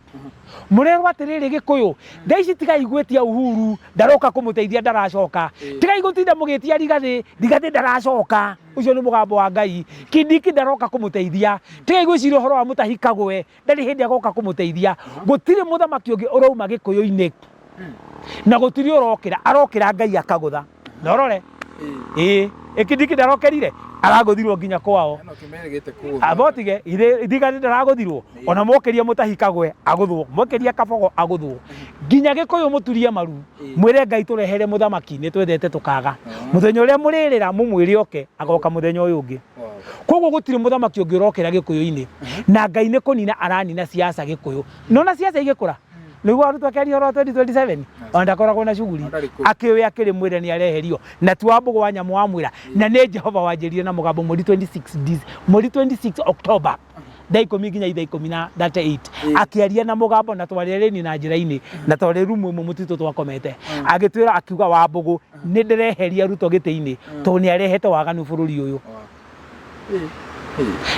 mũrerwo atĩrĩrĩ Gĩkũyũ, thaa ici tigai gwĩtia Uhuru ndaroka kũmũteithia, ndaracoka. Tigai gũtinda mũgĩtia Rigathĩ, Rigathĩ ndaracoka, ũcio nĩ mũgambo wa Ngai. Kindiki ndaroka kũmũteithia. Tigai gwĩciria ũhoro wa Mutahi Kagwe, ndarĩ hĩndĩ agoka kũmũteithia. Gũtirĩ mũthamaki ũngĩ ũrauma Gĩkũyũ-inĩ, na gũtirĩ ũrokĩra, arokĩra Ngai akagũtha. Na ũrore, ĩĩ, Kindiki ndarokĩrire, aragũthirwo nginya kwao. Ĩno kĩmeregete kũgũthwo. Abotige Rigathĩ ndaragũthirwo, ona mokĩria Mutahi Kagwe agũthwo, mokĩria Kabogo agũthwo, nginya Gĩkũyũ mũturie maru mwĩre Ngai tũrehere mũthamaki, nĩ twendete tũkaga. Mũthenya ũrĩa mũrĩrĩra mũmwĩre oke, agoka mũthenya ũyũ ũngĩ. Koguo gũtirĩ mũthamaki ũngĩ ũrokĩra Gĩkũyũ-inĩ, na Ngai nĩ kũnina aranina siasa Gĩkũyũ. Nona siasa igĩkũra, nĩguo arutwo akĩaria ũhoro wa 2027, ona ndakoragwo na shughuli, akĩũĩ akĩrĩ mwĩre nĩ areherio, na ti wa mbũgũ wa nyamũ wamwĩra, na nĩ Jehova wanjĩrire na mũgambo mweri 26 mweri 26 October thaa ikũmi nginya ithaa ikũmi na 38, akĩaria na mũgambo, na twarĩ rĩni na njĩra-inĩ, na twarĩ rumu ĩmwe mũtitũ twakomete, agĩtwĩra akiuga, wa mbũgũ nĩ ndĩreheria Ruto gĩtĩ-inĩ, tondũ nĩ arehete waganu bũrũri ũyũ,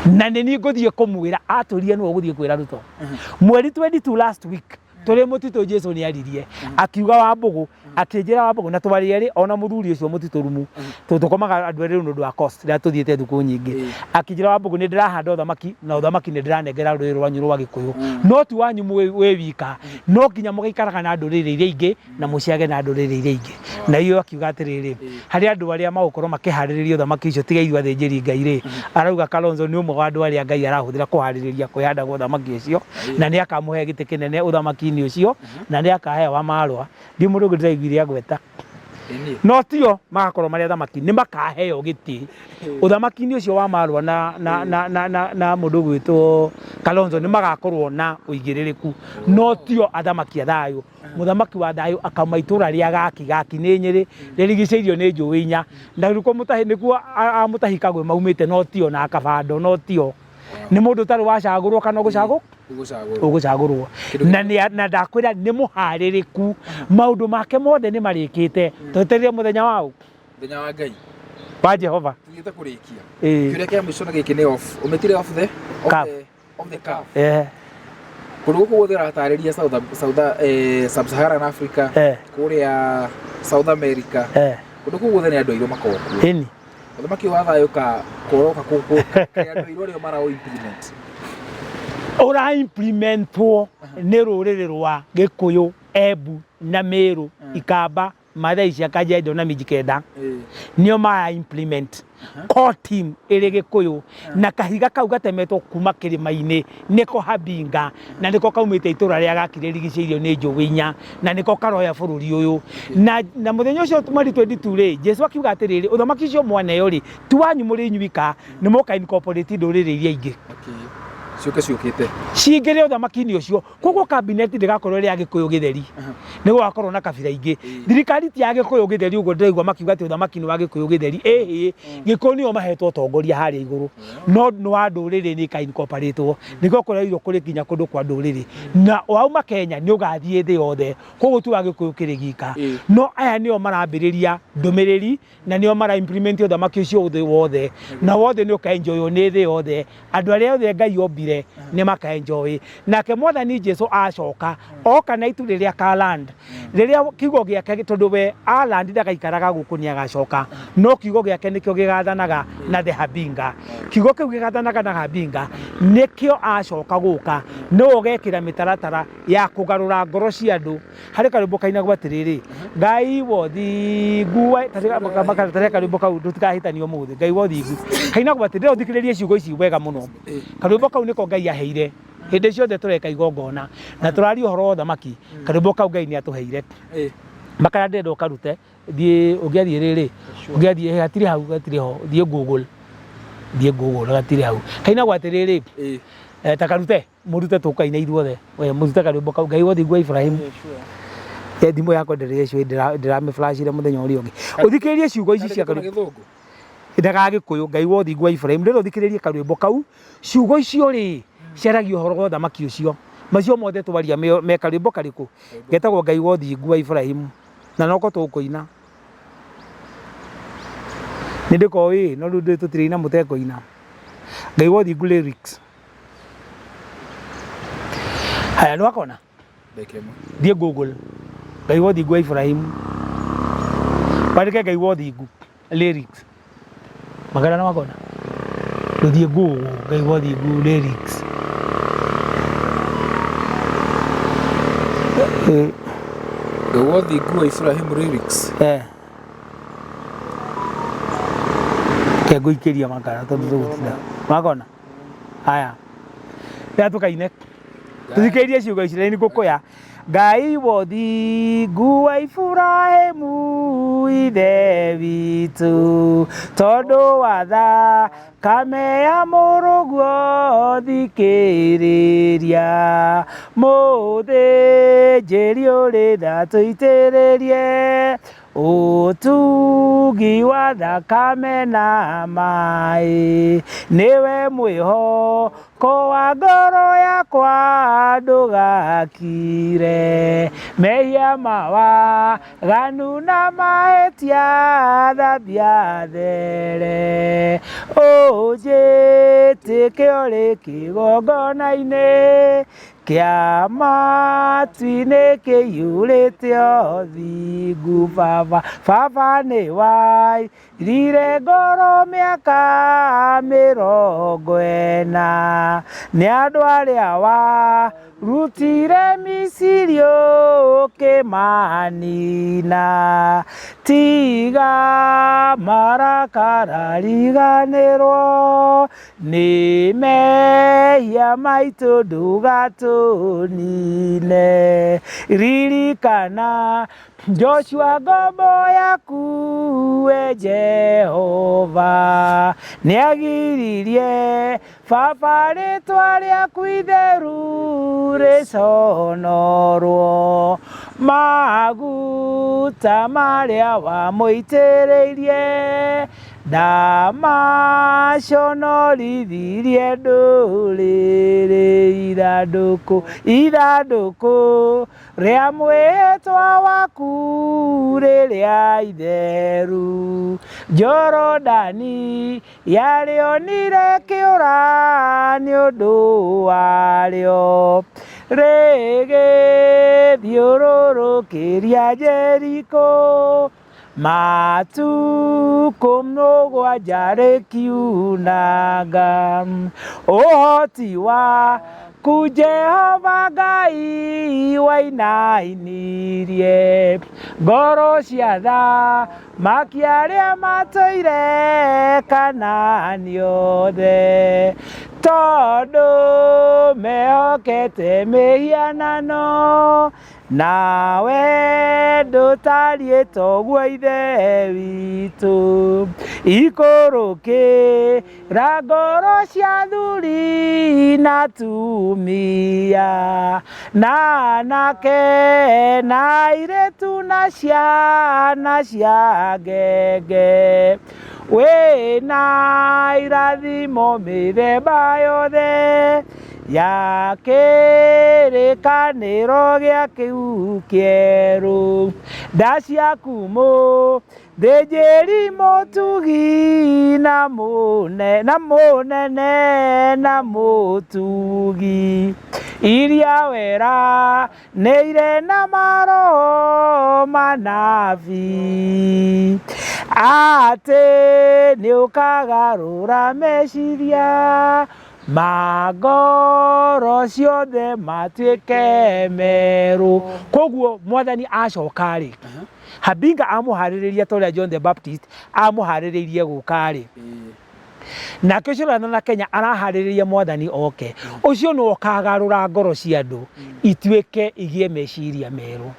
na nĩ niĩ ngũthiĩ kũmwĩra. Atũrie nĩwe ũgũthiĩ kwĩra Ruto. Mweri 22 last week tũrĩ mũtitũ, Jesu nĩ aririe akiuga wa mbũgũ, akĩnjĩra wa mbũgũ, na twarĩ erĩ ona mũthuri ũcio mũtitũ rumu, tondũ tũkomaga andũ erĩ nĩ ũndũ wa cost rĩrĩa tũthiĩte thukũ nyingĩ. Akĩnjĩra, wa mbũgũ, nĩ ndĩrahanda ũthamaki, na ũthamaki nĩ ndĩranengera rũrĩrĩ rwanyu rwa Gĩkũyũ, no ti wanyu wĩ wika, no nginya mũgaikaraga na ndũrĩrĩ iria ingĩ na mũciage na ndũrĩrĩ iria ingĩ. Na iyo akiuga atĩrĩrĩ, harĩ andũ arĩa magũkorwo makĩharĩrĩria ũthamaki ũcio tiga ithuĩ athĩnjĩri Ngai rĩ, arauga Kalonzo nĩ ũmwe wa andũ arĩa Ngai arahũthĩra kũharĩrĩria kwĩhanda gwa ũthamaki ũcio, na nĩ akamũhe gĩtĩ kĩnene ũthamaki-inĩ ũcio, na nĩ akahe wa marũa. Ndiũ mũndũ ũngĩ ndĩraiguire agweta, no tio magakorwo marĩ athamaki, nĩ makaheo gĩtĩ ũthamaki-inĩ ũcio wa marũa na mũndũ ũgwĩtwo Kalonzo, nĩ magakorwo na ũigĩrĩrĩku, no tio athamaki a thayũ. Mũthamaki wa thayũ akauma itũra rĩa Gaki. Gaki nĩ Nyĩrĩ, rĩrigicĩirio nĩ njũĩ inya, na nĩkuo mũtahi, nĩkuo amũtahi Kagwe maumĩte, no tio na Kabando, no tio nĩ mũndũ ũtarĩ wacagũrwo kana ũgũcagũ ũgũcagũrwo, na nĩ na ndakwĩra nĩ mũharĩrĩku, maũndũ make mothe nĩ marĩkĩte. Twetereire mũthenya waũ? Mũthenya wa Ngai. Wa Jehova. Tũthiĩte kũrĩkia. Ĩĩ. Kĩũria kĩa mũico na gĩkĩ nĩ off ũmĩtire off the off Cuff. the off the cuff. Kũndũ gũkũ guothe ũratarĩria South, Sub-Saharan Africa, kũrĩa South America, kũndũ kũu guothe nĩ andũ airũ makoragwo kuo. Ĩni. Ũthamaki wa thayũ ka kũroka kũkũ andũ airũ arĩa mara implement. Ũra implementwo nĩ rũrĩrĩ rwa Gĩkũyũ, Embu na Meru, Ikamba, Mathai cia Kajiado na Mijikenda. Nĩo mara implement core team ĩrĩ Gĩkũyũ na kahiga kau gatemetwo kuma kĩrĩma-inĩ nĩko Habinga na nĩko kaumĩte itũra rĩa Gaki rĩrigicĩirio nĩ njũĩ inya na nĩko karoya bũrũri ũyũ na mũthenya ũcio mweri 22 rĩ, Jesu akiuga atĩrĩrĩ, ũthamaki ũcio mwaneo rĩ ti wanyu mũrĩ inyuika, nĩ mũka incorporate ndũrĩrĩ iria ingĩ. Okay. Ciũke ciũkĩte. Cingĩre ũthamaki-inĩ ũcio. Koguo cabinet ndĩgakorwo ĩrĩ ya Gĩkũyũ gĩtheri, nĩ gũgakorwo na kabira ingĩ. Thirikari ti ya Gĩkũyũ gĩtheri ũguo ndĩraigua makiuga atĩ ũthamaki nĩ wa Gĩkũyũ gĩtheri. Ĩhĩ, Gĩkũyũ nĩo mahetwo ũtongoria harĩa igũrũ, no nĩ wa ndũrĩrĩ nĩ ĩka incorporatwo. Nĩkĩo kũrairwo kũrĩ nginya kũndũ kwa ndũrĩrĩ. Na wauma Kenya nĩ ũgathiĩ thĩ yothe, koguo ti wa Gĩkũyũ kĩrĩ gika. No aya nĩo marambĩrĩria ndũmĩrĩri na nĩo mara implement ũthamaki ũcio thĩ wothe, na wothe nĩ ũkaenjoywo nĩ thĩ yothe. Andũ arĩa othe Ngai ombire nĩ makaenjoy. Nake Mwathani Jesu acoka, oka na itu rĩrĩa akaland, rĩrĩa kiugo gĩake, tondũ we aland ndagaikaraga gũkũ, nĩ agacoka, no kiugo gĩake nĩkĩo gĩgathanaga na the Habinga. Kiugo kĩu gĩgathanaga na Habinga nĩkĩo acoka gũka nĩwe ũgekĩra mĩtaratara ya kũgarũra ngoro cia andũ. Harĩ karwĩmbo kainagwo atĩrĩrĩ, Ngai wothingu, tarĩ karwĩmbo kau tũtikahĩtania ũmũthĩ. Ngai wothingu kainagwo atĩrĩrĩ, ũthikĩrĩrie ciugo ici wega mũno. Karwĩmbo kau nĩko Ngai aheire hĩndĩ ciothe tũreka igongona na tũraria ũhoro wa ũthamaki. Karwĩmbo kau Ngai nĩ atũheire makara, ndĩrenda ũkarute. Thiĩ ũngĩathiĩ rĩrĩ, ũngĩathiĩ hatirĩ hau, hatirĩ ho. Thiĩ Google, thiĩ Google, hatirĩ hau. Kainagwo atĩrĩrĩ, ta karute, mũrute tũkaine ithuothe. We mũrute karwĩmbo kau, Ngai wothingu wa Ibrahimu. Yeah, thimũ yakwa ndĩrĩ ĩcio, ndĩramĩflashire mũthenya ũrĩa ũngĩ. Ũthikĩrĩrie ciugo ici cia karwĩmbo gĩthũngũ. Ndaga Gĩkũyũ, Ngai wa ũthingu wa Ibrahimu. Rĩrĩa ũthikĩrĩrie karwĩmbo kau, ciugo icio rĩ ciaragia ũhoro wa ũthamaki ũcio. Macio mothe twaria me karwĩmbo karĩkũ getagwo Ngai wa ũthingu wa Ibrahimu, na noko tũkũina. Nĩ ndĩkoĩ, no rĩu tũtirĩina mũtekũina. Ngai wa ũthingu lyrics. Haya, nĩ wakona? Thiĩ Google, Ngai wa ũthingu wa Ibrahimu, wandĩke Ngai wa ũthingu lyrics. Magana nĩ wakona? Ndũthiĩ Google, Ngai wa ũthingu lyrics. Ngai wa ũthingu wa Ibrahimu lyrics. Eh. Ke ngũikĩria makara tondũ tũgũtinda. Wakona? Haya. Rĩrĩa tũkaine. Tũthikĩrĩrie ciugo ici na ngũkũya. Ngai wothingu wa Iburahĩmu ithe witũ, tondũ wa thakame ya mũrũguo thikĩrĩria, mũthĩnjĩri ũrĩ tha tũitĩrĩrie ũtugi wa thakame na maĩ, nĩwe mwĩhoko wa ngoro yakwa, ndũgakire mehia mawaganu na mahĩtia, thambia there, ũnjĩtĩke ũrĩ kĩgongona-inĩ kĩa matu-inĩ kĩiyũrĩte ũthingu. Baba, baba nĩ wairire ngoro mĩaka 40 nĩ andũ arĩa warutire Misiri ũkĩmanina. Tiga marakara, riganĩrwo nĩ mehia maitũ, ndũgatũnine. Ririkana Joshua ngombo yaku, we Jehova, nĩagiririe baba rĩtwa rĩaku itheru rĩconorwo. Maguta marĩa wamũitĩrĩirie ndamaconorithirie ndũrĩrĩ. Ithandũkũ, ithandũkũ rĩa mwĩhĩtwa waku rĩrĩa itheru, Jorodani yarĩonire kĩũra nĩ ũndũ warĩo, rĩgĩthiũrũrũkĩria Jeriko. Matukũ mũgwanja rĩkiunanga ũhoti waku Jehova Ngai wainainirie ngoro cia thamaki arĩa matũire Kanaani othe tondũ mehokete mĩhianano Nawe ndũtariĩ toguo Ithe witũ, ikũrũkĩra ngoro cia athuri na atumia, na anake na airĩtu na ciana cia ngenge. Wĩna irathimo mĩthemba yothe ya kĩrĩkanĩro gĩa kĩu kĩerũ. Nda ciaku mũthĩnjĩri mũtugi na mũne na mũnene na mũtugi iria wera nĩire na maroho manabii atĩ nĩũkagarũra meciria ma ngoro ciothe matuĩke merũ. Koguo mwathani acoka rĩ, Habinga amũharĩrĩria ta ũrĩa John the Baptist amũharĩrĩirie gũka rĩ, nake ũcio ũrathana Kenya araharĩrĩria mwathani oke, ũcio nĩwe ũkagarũra ngoro cia andũ ituĩke igĩe meciria merũ,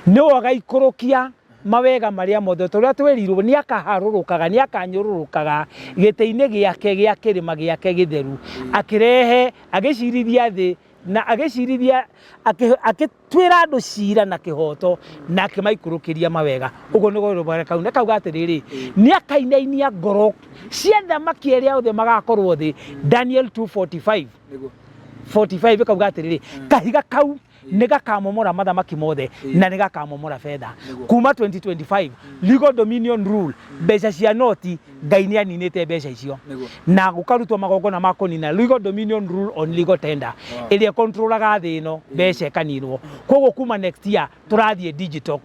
nĩwe ũgaikũrũkia mawega marĩa mothe ta ũrĩa twerirwo nĩ akaharũrũkaga nĩ akanyũrũrũkaga gĩtĩ-inĩ gĩake gĩa kĩrĩma gĩake gĩtheru akĩrehe agĩcirithia thĩ na agĩcirithia akĩtuĩra andũ cira na kĩhoto na akĩmaikũrũkĩria mawega. Ũguo nĩguo rwĩmbo kau na kauga atĩrĩrĩ, nĩ akainainia ngoro cia athamaki arĩa othe magakorwo thĩ. Daniel 2:45 45 ĩkauga atĩrĩrĩ, kahiga kau nĩ gakamomora mathamaki mothe na nĩ gakamomora betha. Kuma 2025 legal dominion rule, mbeca cia noti Ngai nĩ aninĩte mbeca icio na gũkarutwo magongona ma kũnina legal dominion rule on legal tender ĩrĩa ĩkontrolaga thĩ ĩno, mbeca ĩkaninwo. Koguo kuma next year tũrathiĩ digital,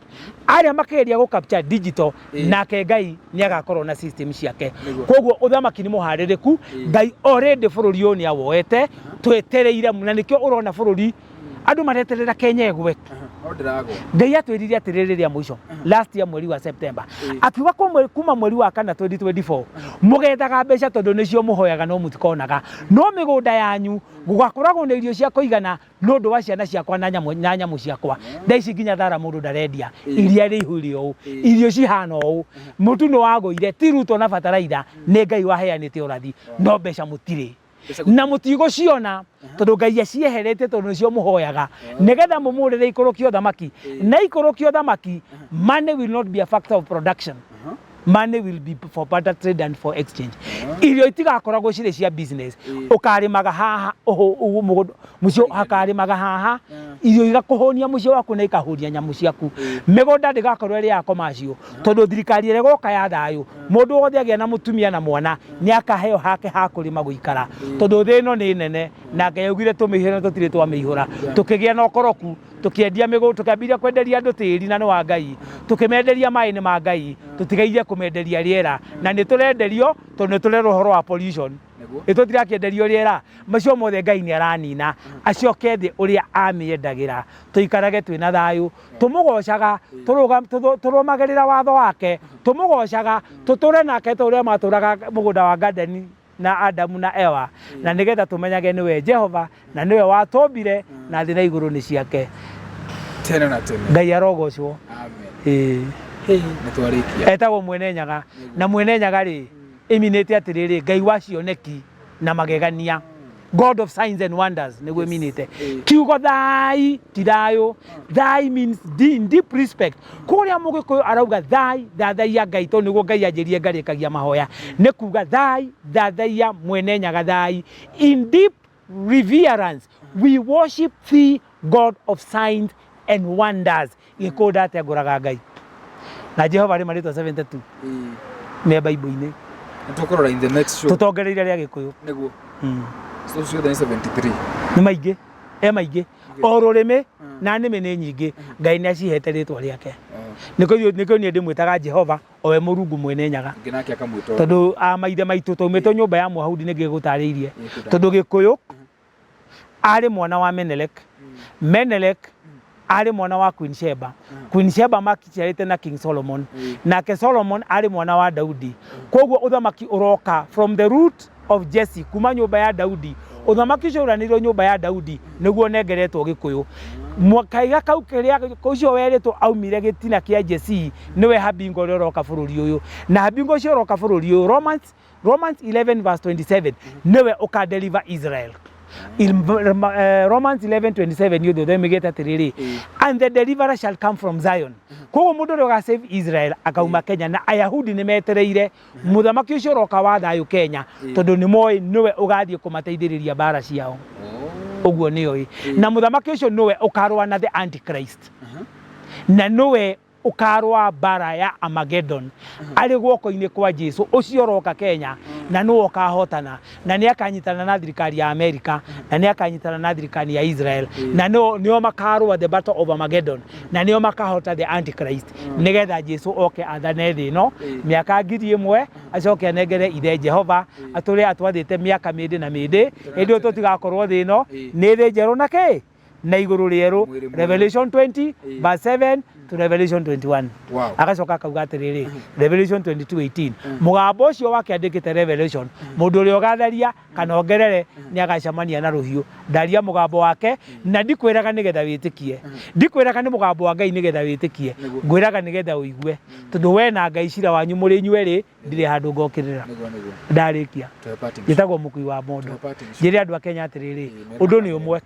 arĩa makĩgeria gũ capture digital nake Ngai nĩ agakorwo na system ciake. Koguo ũthamaki nĩ mũharĩrĩku, Ngai already bũrũri ũyũ nĩ awoete, twetereire na nĩkĩo ũrona bũrũri andũ mareterera Kenya ĩgwe. No ndĩragwa. Ngai atwĩrire atĩrĩrĩ rĩa mũico last year mweri wa September, akiuga kuma mweri wa kana 2024 mũgethaga mbeca tondũ nĩcio mũhoyaga no mũtikonaga, no mĩgũnda yanyu gũgakoragwo na irio cia kũigana nĩ ũndũ wa ciana ciakwa na nyamũ na nyamũ ciakwa. Thaa ici nginya thara mũndũ ndarendia, iria rĩihũire ũũ, irio cihana ũũ, mũtu nĩ wagũire, ti Ruto na bataraitha, nĩ Ngai waheanĩte ũrathi, no mbeca mũtirĩ na mũtigũciona tondũ Ngai acieheretie tondũ nĩcio mũhoyaga nĩgetha mũmũrĩre ikũrũkio thamaki na ikũrũkio thamaki. Money will not be a factor of production, money will be for barter trade and for exchange. Irio itigakoragwo cirĩ cia business, ũkarĩmaga haha ũhũ mũgũnda mũciĩ hakarĩmaga haha irio igakũhũnia mũciĩ waku na ikahũnia nyamũ ciaku. Mĩgũnda ndĩgakorwo ĩrĩ ya commercial tondũ thirikari ĩrĩa ĩgoka ya thayũ, mũndũ wothe agĩa na mũtumia na mwana nĩ akaheo hake ha kũrĩma gũikara tondũ thĩ ĩno nĩ nene na Ngai augire tũmĩihũre na tũtirĩ twamĩihũra. Tũkĩgĩa na ũkoroku, tũkĩendia mĩgũnda, tũkĩambĩrĩria kwenderia andũ tĩri na nĩ wa Ngai, tũkĩmenderia maĩ nĩ ma Ngai, tũtigairie kũmenderia rĩera na nĩ tũrenderio tondũ nĩ tũrerwo ũhoro wa pollution. Nĩ tũtirakĩenderio rĩera, macio mothe Ngai nĩ aranina acoke thĩ ũrĩa amĩendagĩra, tũikarage twĩna thayũ, tũmũgocaga, tũrũmagĩrĩra watho wake, tũmũgocaga, tũtũre nake ta ũrĩa matũraga mũgũnda wa garden na Adamu na Ewa, na nĩgetha tũmenyage nĩwe Jehova na nĩwe watũmbire na thĩ na igũrũ nĩ ciake. Tene na tene. Ngai arogocwo. Amen. Ĩĩ. Nĩ twarĩkia. Etagwo Mwene Nyaga na Mwene Nyaga rĩ ĩminĩte atĩrĩrĩ, Ngai wa cioneki na magegania, God of signs and wonders nĩguo ĩminĩte. Kiugo thai ti thayũ, thai means in deep respect. Kũrĩa mũgĩkũyũ arauga thai thathaiya Ngai tondũ nĩguo Ngai anjĩrire ngarĩkagia mahoya, nĩ kuga thai thathaiya Mwene Nyaga thai in deep reverence, we worship the God of signs and wonders. Gĩkũyũ ndatengũraga Ngai na Jehova rĩ marĩtwa 72 me Bible-inĩ. Nĩ tũkũrora in the next show. Tũtongereire rĩa Gĩkũyũ. Nĩguo. So ciothe nĩ 73. Nĩ maingĩ. E maingĩ o rũrĩmĩ na nĩmĩ nĩ nyingĩ, Ngai nĩ acihete rĩtwa rĩake. Nĩkĩo nĩkĩo niĩ ndĩmwĩtaga Jehova owe Mũrungu mwene Nyaga. Ũngĩ nake akamwĩta Tondũ a maithe maitũ twaumĩte nyũmba ya Mũyahudi, nĩngĩ gũtarĩirie, tondũ Gĩkũyũ arĩ mwana wa Menelek, Menelek arĩ mwana wa Queen Sheba, Queen Sheba maciarĩte na King Solomon, nake Solomon arĩ mwana wa Daudi. Koguo ũthamaki ũroka from the root of Jesse, kuma nyũmba ya Daudi. Ũthamaki ũcio ũranĩirwo nyũmba ya Daudi nĩguo ũnengeretwo Gĩkũyũ. Kaiga kau kĩrĩa ũcio werĩtwo aumire gĩtina kĩa Jesse nĩwe Habinga ũrĩa ũroka bũrũri ũyũ, na Habinga ũcio ũroka bũrũri ũyũ, Romans 11 verse 27, nĩwe ũka deliver Israel. Romans 11:27 nĩ ũndũ ũthomĩgĩte atĩrĩrĩ, "And the deliverer shall come from Zion." Koguo mũndũ ũrĩa ũga save Israel akauma Kenya, na Ayahudi nĩ metereire mũthamaki ũcio ũroka wa thayũ Kenya, tondũ nĩ moĩ nĩwe ũgathiĩ kũmateithĩrĩria mbara ciao. Ũguo nĩoĩ, na mũthamaki ũcio nĩwe ũkarũa na the Antichrist, na nĩwe ũkarũa mbara ya Armageddon arĩ guoko-inĩ kwa Jesu ũcio ũroka Kenya, na nĩwe ũkahotana, na nĩ akanyitana na thirikari ya Amerika, na nĩ akanyitana na thirikari ya Israel, na nĩo makarũa the battle of Armageddon, na nĩo makahota the Antichrist, nĩgetha Jesu oke athane thĩ ĩno mĩaka 1000, acoke anengere ithe Jehova atũrĩ atwathĩte mĩaka mĩndĩ na mĩndĩ. Hĩndĩ ĩyo tũtigakorwo thĩ ĩno, nĩ thĩ njerũ na kĩ na igũrũ rĩerũ. Mwĩrĩ mwerũ. Revelation 20 verse 7 to Revelation 21. Agacoka akauga atĩrĩrĩ, Revelation 22:18, mũgambo ũcio wake andĩkĩte Revelation, mũndũ ũrĩa ũgatharia kana ongerere nĩ agacemania na rũhiũ. Ndaria mũgambo wake, na ndikwĩraga nĩgetha wĩtĩkie, ndikwĩraga nĩ mũgambo wa Ngai nĩgetha wĩtĩkie, ngwĩraga nĩgetha ũigue, tondũ we na Ngai cira wanyu mũrĩ inyuerĩ, ndirĩ handũ ngokĩrĩra. Nĩguo nĩguo. Ndarĩkia. Tũhe parting. Njĩtagwo mũkui wa mondo. Tũhe parting shot. Njĩre andũ a Kenya atĩrĩrĩ, Ĩĩ, ũndũ nĩ ũmwe.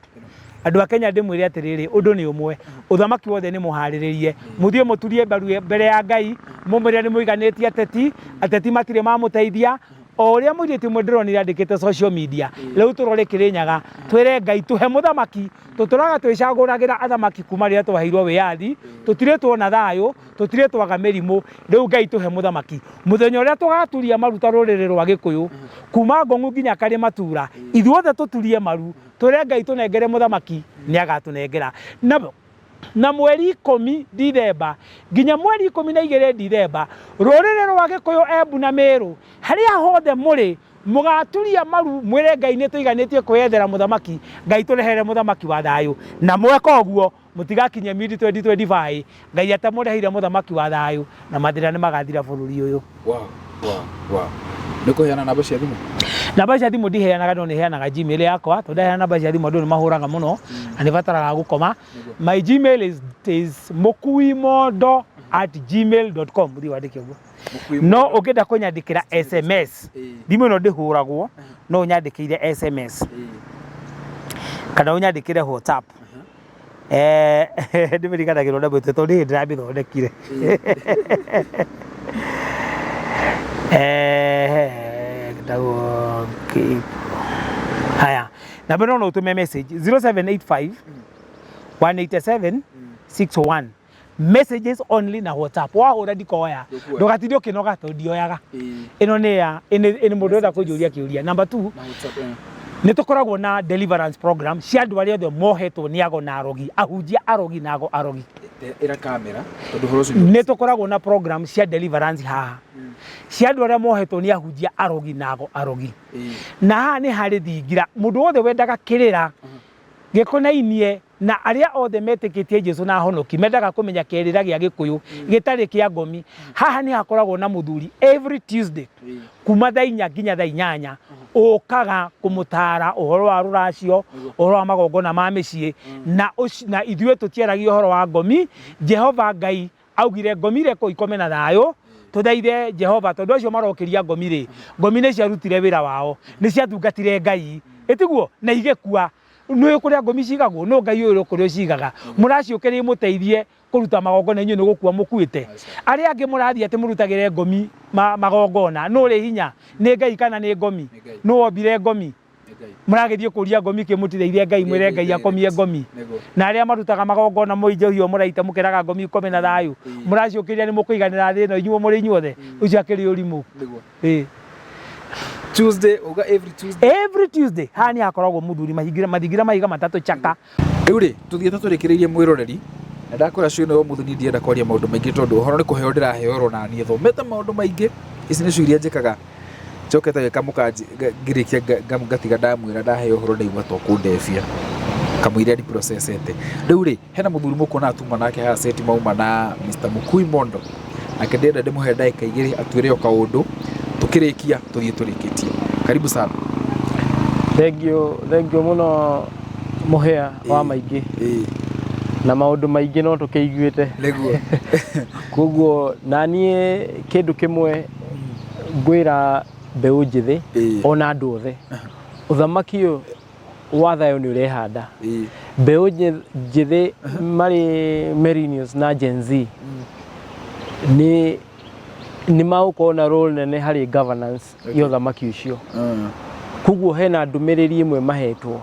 Andũ a Kenya, ndĩmwĩre atĩrĩrĩ, ũndũ nĩ ũmwe, ũthamaki wothe nĩ mũharĩrĩrie, mũthiĩ mũturie mbaru mbere ya Ngai, mũmwĩre nĩ mũiganĩtie ateti, ateti matirĩ mamũteithia. O ũrĩa mũirĩtu ũmwe ndĩronire andĩkĩte social media, rĩu tũrore Kĩrĩnyaga, twĩre Ngai tũhe mũthamaki. Tũtũraga twĩcagũragĩra athamaki kuma rĩrĩa twaheirwo wĩyathi, tũtirĩ tuona thayũ, tũtirĩ twaga mĩrimũ. Rĩu Ngai tũhe mũthamaki. Mũthenya ũrĩa tũgaturia maru ta rũrĩrĩ rwa Gĩkũyũ, kuma Ngong'u nginya Karĩmatura, ithuothe tũturie maru, twĩre Ngai tũnengere mũthamaki, nĩ agatũnengera. Na mweri 10 Dithemba nginya mweri 12 Dithemba, rũrĩrĩ rwa Gĩkũyũ, Embu na Mĩrũ, harĩa hothe mũrĩ, mũgaturia maru mwĩre Ngai nĩ tũiganĩtie kwĩyethera mũthamaki, Ngai tũrehere mũthamaki wa thayũ. Na mweka ũguo, mũtigakinyia mid 2025 Ngai atamũreheire mũthamaki wa thayũ, na mathĩna nĩ magathira bũrũri ũyũ. Wow. Nĩ kũheana namba cia thimũ? Namba cia thimũ ndiheanaga, no nĩ heanaga Gmail yakwa, tondũ ndaheana namba cia thimũ andũ nĩ mahũraga mũno na nĩ bataraga gũkoma. My Gmail is mukuimondo@gmail.com. Thiĩ wandĩke ũguo. Mũkui. No ũngĩenda kũnyandĩkĩra SMS, thimũ ĩno ndĩhũragwo, no ũnyandĩkĩire SMS kana ũnyandĩkĩre WhatsApp. Ndĩmĩriganagĩrwo na mũtwe tondũ nĩ hĩndĩ ndĩramĩthondekire. Ndagwo haya, namba ĩno no ũtũme message, 0785 187 61, messages only na WhatsApp. Wahũra ndikoya. Ndũkuoya. Ndũgatinde ũkĩnoga tondũ ndioyaga. Ĩno nĩ ya ĩnĩ mũndũ ũrenda kũnjũria kĩũria. Number 2, Na WhatsApp. Nĩ tũkoragwo na deliverance program cia andũ arĩa othe mohetwo nĩ ago na arogi, ahunjia arogi na ago arogi. Ĩra kamera tondũ ũhoro ũcio Nĩ tũkoragwo na program cia deliverance haha cia andũ arĩa mohetwo nĩ ahunjia arogi na ago arogi. Na haha nĩ harĩ thingira, mũndũ wothe wendaga kĩrĩra gĩkonainie na arĩa othe metĩkĩtie Jesu na ahonoki mendaga kũmenya kĩrĩra gĩa Gĩkũyũ gĩtarĩ kĩa ngomi, haha nĩ hakoragwo na mũthuri every Tuesday kuma thaa 4 nginya thaa 8, ũkaga kũmũtara ũhoro wa rũracio, ũhoro wa magongona ma mĩciĩ, na ithuĩ tũtiaragia ũhoro wa ngomi. Jehova Ngai augire ngomi rekwo ikome na thayũ. Tũthaithe Jehova, tondũ acio marokĩria ngomi rĩ, ngomi nĩ ciarutire wĩra wao, nĩ ciatungatire Ngai, ĩtiguo, na igĩkua. Nĩ kũrĩa ngomi cigagwo no Ngai ũyũ kũrĩa ũcigaga. Mũraciũkĩria imũteithie kũruta magongona, inyuĩ nĩ gũkua mũkuĩte. Arĩa angĩ mũrathiĩ atĩ mũrutagĩre ngomi magongona, nũ ũrĩ hinya, nĩ Ngai kana nĩ ngomi? Nĩ Ngai. Nũ wombire ngomi? Nĩ Ngai. Mũragĩthiĩ kũria ngomi kĩ mũtithaithie Ngai, mwĩre Ngai akomie ngomi? Na arĩa marutaga magongona mũinjohio mũraita mũkĩraga ngomi ikome na thayũ, mũraciũkĩria nĩ mũkũiganĩra thĩ ĩno inyuĩ mũrĩ inyuothe? Ũcio akĩrĩ ũrimũ. Ĩĩ. Tuesday uga every Tuesday. Every Tuesday haha nĩ hakoragwo mũthuri mahingira mathingira mahiga matatũ chaka. Rĩu rĩ, tũthiĩte tũrĩkĩrĩirie mwĩroreri, na ndakwĩra show ĩno ya ũmũthĩ niĩ ndirenda kwaria maũndũ maingĩ tondũ ũhoro nĩ kũheo ndĩraheo na niĩ thomete maũndũ maingĩ. Ici nĩcio iria njĩkaga njokete gwĩka mũkanji ngĩrĩkia ngatiga ndamwĩra ndaheo ũhoro ndaigua to kũndebia kamũira ndi processete. Rĩu rĩ, hena mũthuri mũkuona tuma nake haha seti mauma na Mr. Mukui Mondo, nake ndĩrenda ndĩmũhe ndagĩka igĩrĩ atwĩre o kaũndũ tũkĩrĩkia tũthiĩ tũrĩkĩtie. Karibu sana. Thank you, thank you mũno mũhĩa wa maingĩ na maũndũ maingĩ no tũkĩiguĩte. Nĩguo. Koguo naniĩ kĩndũ kĩmwe ngwĩra mbeũ njĩthĩ ona andũ othe, ũthamaki ũyũ wa thayũ nĩ ũrehanda. Mbeũ njĩthĩ marĩ millennials na Gen Z nĩ magũkorwo na role nene harĩ governance ya ũthamaki ũcio. Koguo hena ndũmĩrĩri ĩmwe mahetwo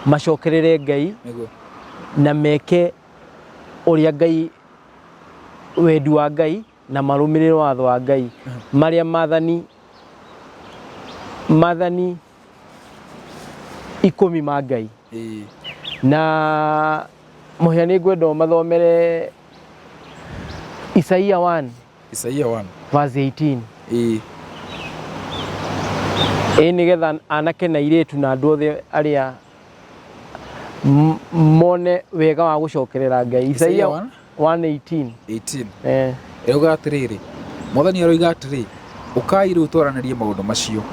macokerere Ngai na meke ũrĩa Ngai, wendi wa Ngai, na marũmĩrĩre watho wa Ngai marĩa maathani 10 ma Ngai. Na mũhĩa nĩ ngwenda ũmathomere Isaia 1 Isaia 1 verse 18. Ĩ nĩgetha anake na airĩtu na andũ othe arĩa mone wega wa gũcokerera Ngai. Isaia 1:18. 18. Ĩrauga atĩrĩrĩ, Mwathani aroiga atĩrĩ, ũkai rĩu twaranĩrie maũndũ macio.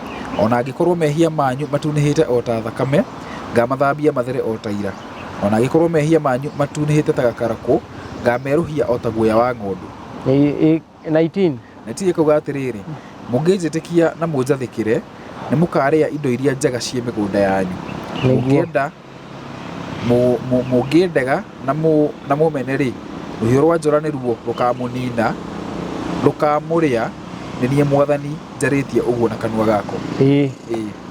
O na angĩkorwo mehia manyu matunĩhĩte o ta thakame, ngamathambia mathere o ta ira. O na angĩkorwo mehia manyu matunĩhĩte ta gakarakũ, ngamerũhia o ta guoya wa ng'ondu. 19. 19 ĩkauga atĩrĩrĩ, mũngĩnjĩtĩkia na mũnjathĩkĩre, nĩ mũkaarĩa indo iria njega ciĩ mĩgũnda yanyu. Mũngĩenda mũngĩndega na mũmene rĩ, rũhiũ rwa njora nĩruo rũkamũnina, rũkamũrĩa, nĩ niĩ Mwathani njarĩtie ũguo na kanua gakwa. Ĩĩ.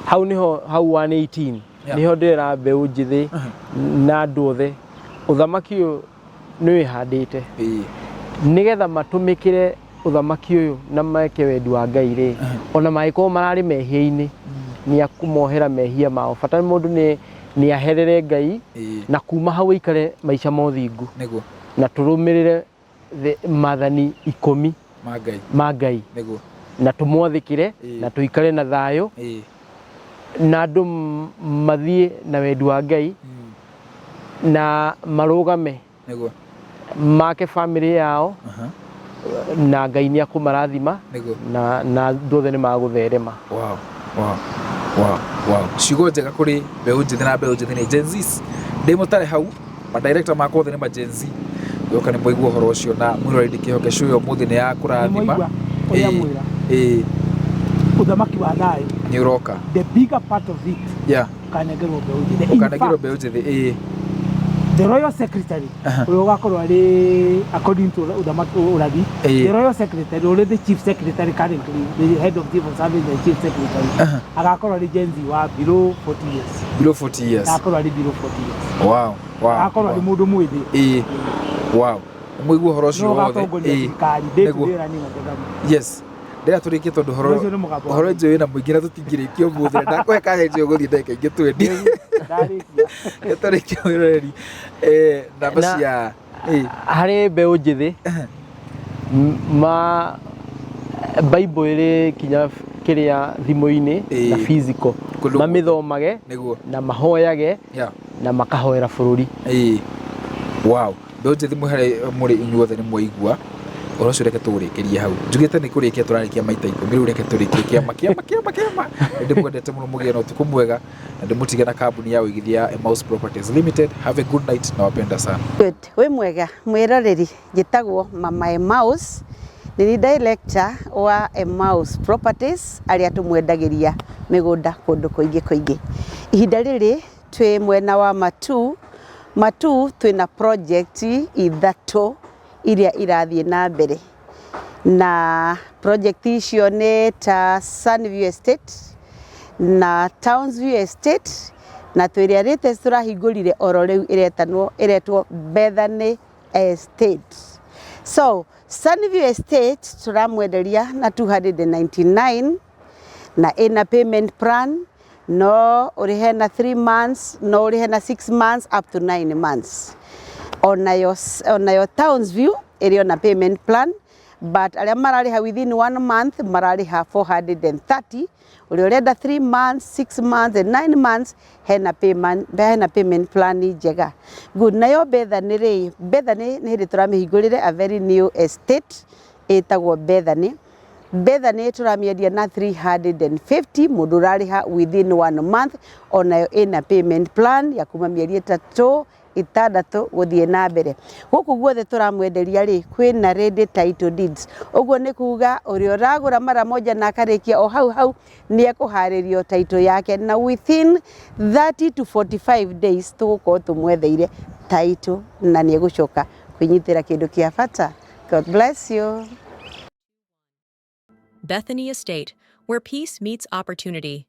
Hau nĩho hau 118 nĩho ndĩrera mbeũ njĩthĩ na andũ othe, ũthamaki ũyũ nĩ wĩhandĩte nĩgetha matũmĩkĩre ũthamaki ũyũ na meke wendi wa Ngai rĩ, ona mangĩkorwo mararĩ mehia-inĩ, nĩ akũmohera mehia mao. Bata mũndũ nĩ aherere Ngai na kuma hau aikare maica ma ũthingu na tũrũmĩrĩre maathani 10 ma Ngai, ma Ngai na tũmwathĩkĩre na tũikare na thayũ na andũ mathiĩ na wendi wa Ngai na marũgame make family yao na Ngai nĩ akũmarathima na andũ othe nĩ magũtherema. Wow, wow, wow, wow. Ciugo njega kũrĩ mbeũ njĩthĩ na mbeũ njĩthĩ nĩ Gen Zs. Ndĩ mũtare hau, madirector makwa othe nĩ ma Gen Z. Yoka nĩ mwaigua ũhoro ũcio na mwĩroreri ndĩkĩhoke show ya ũmũthĩ nĩ ya kũrathima. Nĩmwaigua ũrĩa mwĩra. Ũthamaki wa thayũ. Nĩ ũroka. The bigger part of it. Ũkanengerwo mbeũ njĩthĩ. In Ũkanengerwo fact, mbeũ njĩthĩ. The royal secretary ũrĩa ũgakorwo arĩ according to ũthamaki ũrathi, the royal secretary ũrĩa the chief secretary currently, the head of civil service and chief secretary, agakorwo arĩ Gen Z wa below 40 years. Below 40 years. Agakorwo arĩ below 40 years. Wow. Agakorwo arĩ mũndũ mwĩthĩ. Wow. Mũigua ũhoro ũcio No wothe. ũgatongoria thirikari day to day running of the government. Yes. Ndĩra tũrĩkie tondũ ũhoro Ũcio nĩ mũgambo wa ũhoro njũĩ na mũingĩ na tũtingĩrĩkia ũmũthĩ na ndakũhe kanya njũĩ gũthiĩ ndagĩka ingĩ 20. Ndarĩkia. Tũrĩkie mwĩroreri. Namba cia Harĩ mbeũ njĩthĩ ma Bible ĩrĩ kinya kĩrĩa thimũ-inĩ na physical, Kũndũ mamĩthomage na mahoyage na makahoera bũrũri. Wow. Mbeũ njĩthĩ mwĩ harĩa mũrĩ inyuothe nĩ mwaigua ũhoro ũcio, reke tũũrĩkĩrie hau. Njugĩte nĩ kũrĩkia tũrarĩkia maita 10, rĩu reke tũrĩkie kĩama kĩama kĩama kĩama. Nĩ ndĩmwendete mũno, mũgĩe na ũtukũ mwega na ndĩmũtige na kambuni ya ũigithia ya Emmaus Properties Limited. Have a good night, nawapenda sana. Good. Wĩ mwega mwĩroreri, njĩtagwo Mama Emmaus, nĩ niĩ director wa Emmaus Properties arĩa tũmwendagĩria mĩgũnda kũndũ kũingĩ kũingĩ. Ihinda rĩrĩ twĩ mwena wa Matuu, Matuu twĩna project ithatũ iria irathiĩ na mbere, na project icio nĩ ta Sunview Estate na Townsview Estate na twĩrĩa latest tũrahingũrire oro rĩu ĩretwo Bethany Estate. So Sunview Estate tũramwenderia na 299 Na ĩna payment plan, no ũrĩhe na 3 months, no ũrĩhe na 6 months, up to 9 months. Onayo Townsview ĩrĩ ona payment plan, but arĩa mararĩha within one month mararĩha 430. Ũrĩa ũrenda 3 months, 6 months and 9 months, hena payment plan njega. Good. Nayo Bethany rĩ, Bethany nĩ hĩndĩ tũramĩhingũrĩre, a very new estate ĩtagwo Bethany. Bethany tũramĩendia na 350, mũndũ ũrarĩha within one month. Onayo ĩna payment plan ya kuma mĩeri 3, 6 gũthiĩ na mbere. Gũkũ guothe tũramwenderia rĩ, kwĩna ready title deeds. Ũguo nĩ kuga ũrĩa ũragũra mara moja na akarĩkia o hau hau nĩ ekũharĩrio title yake, na within 30 to 45 days tũgũkorwo tũmwetheire title na nĩ egũcoka kwĩnyitĩra kĩndũ kĩa bata. God bless you. Bethany Estate, where peace meets opportunity.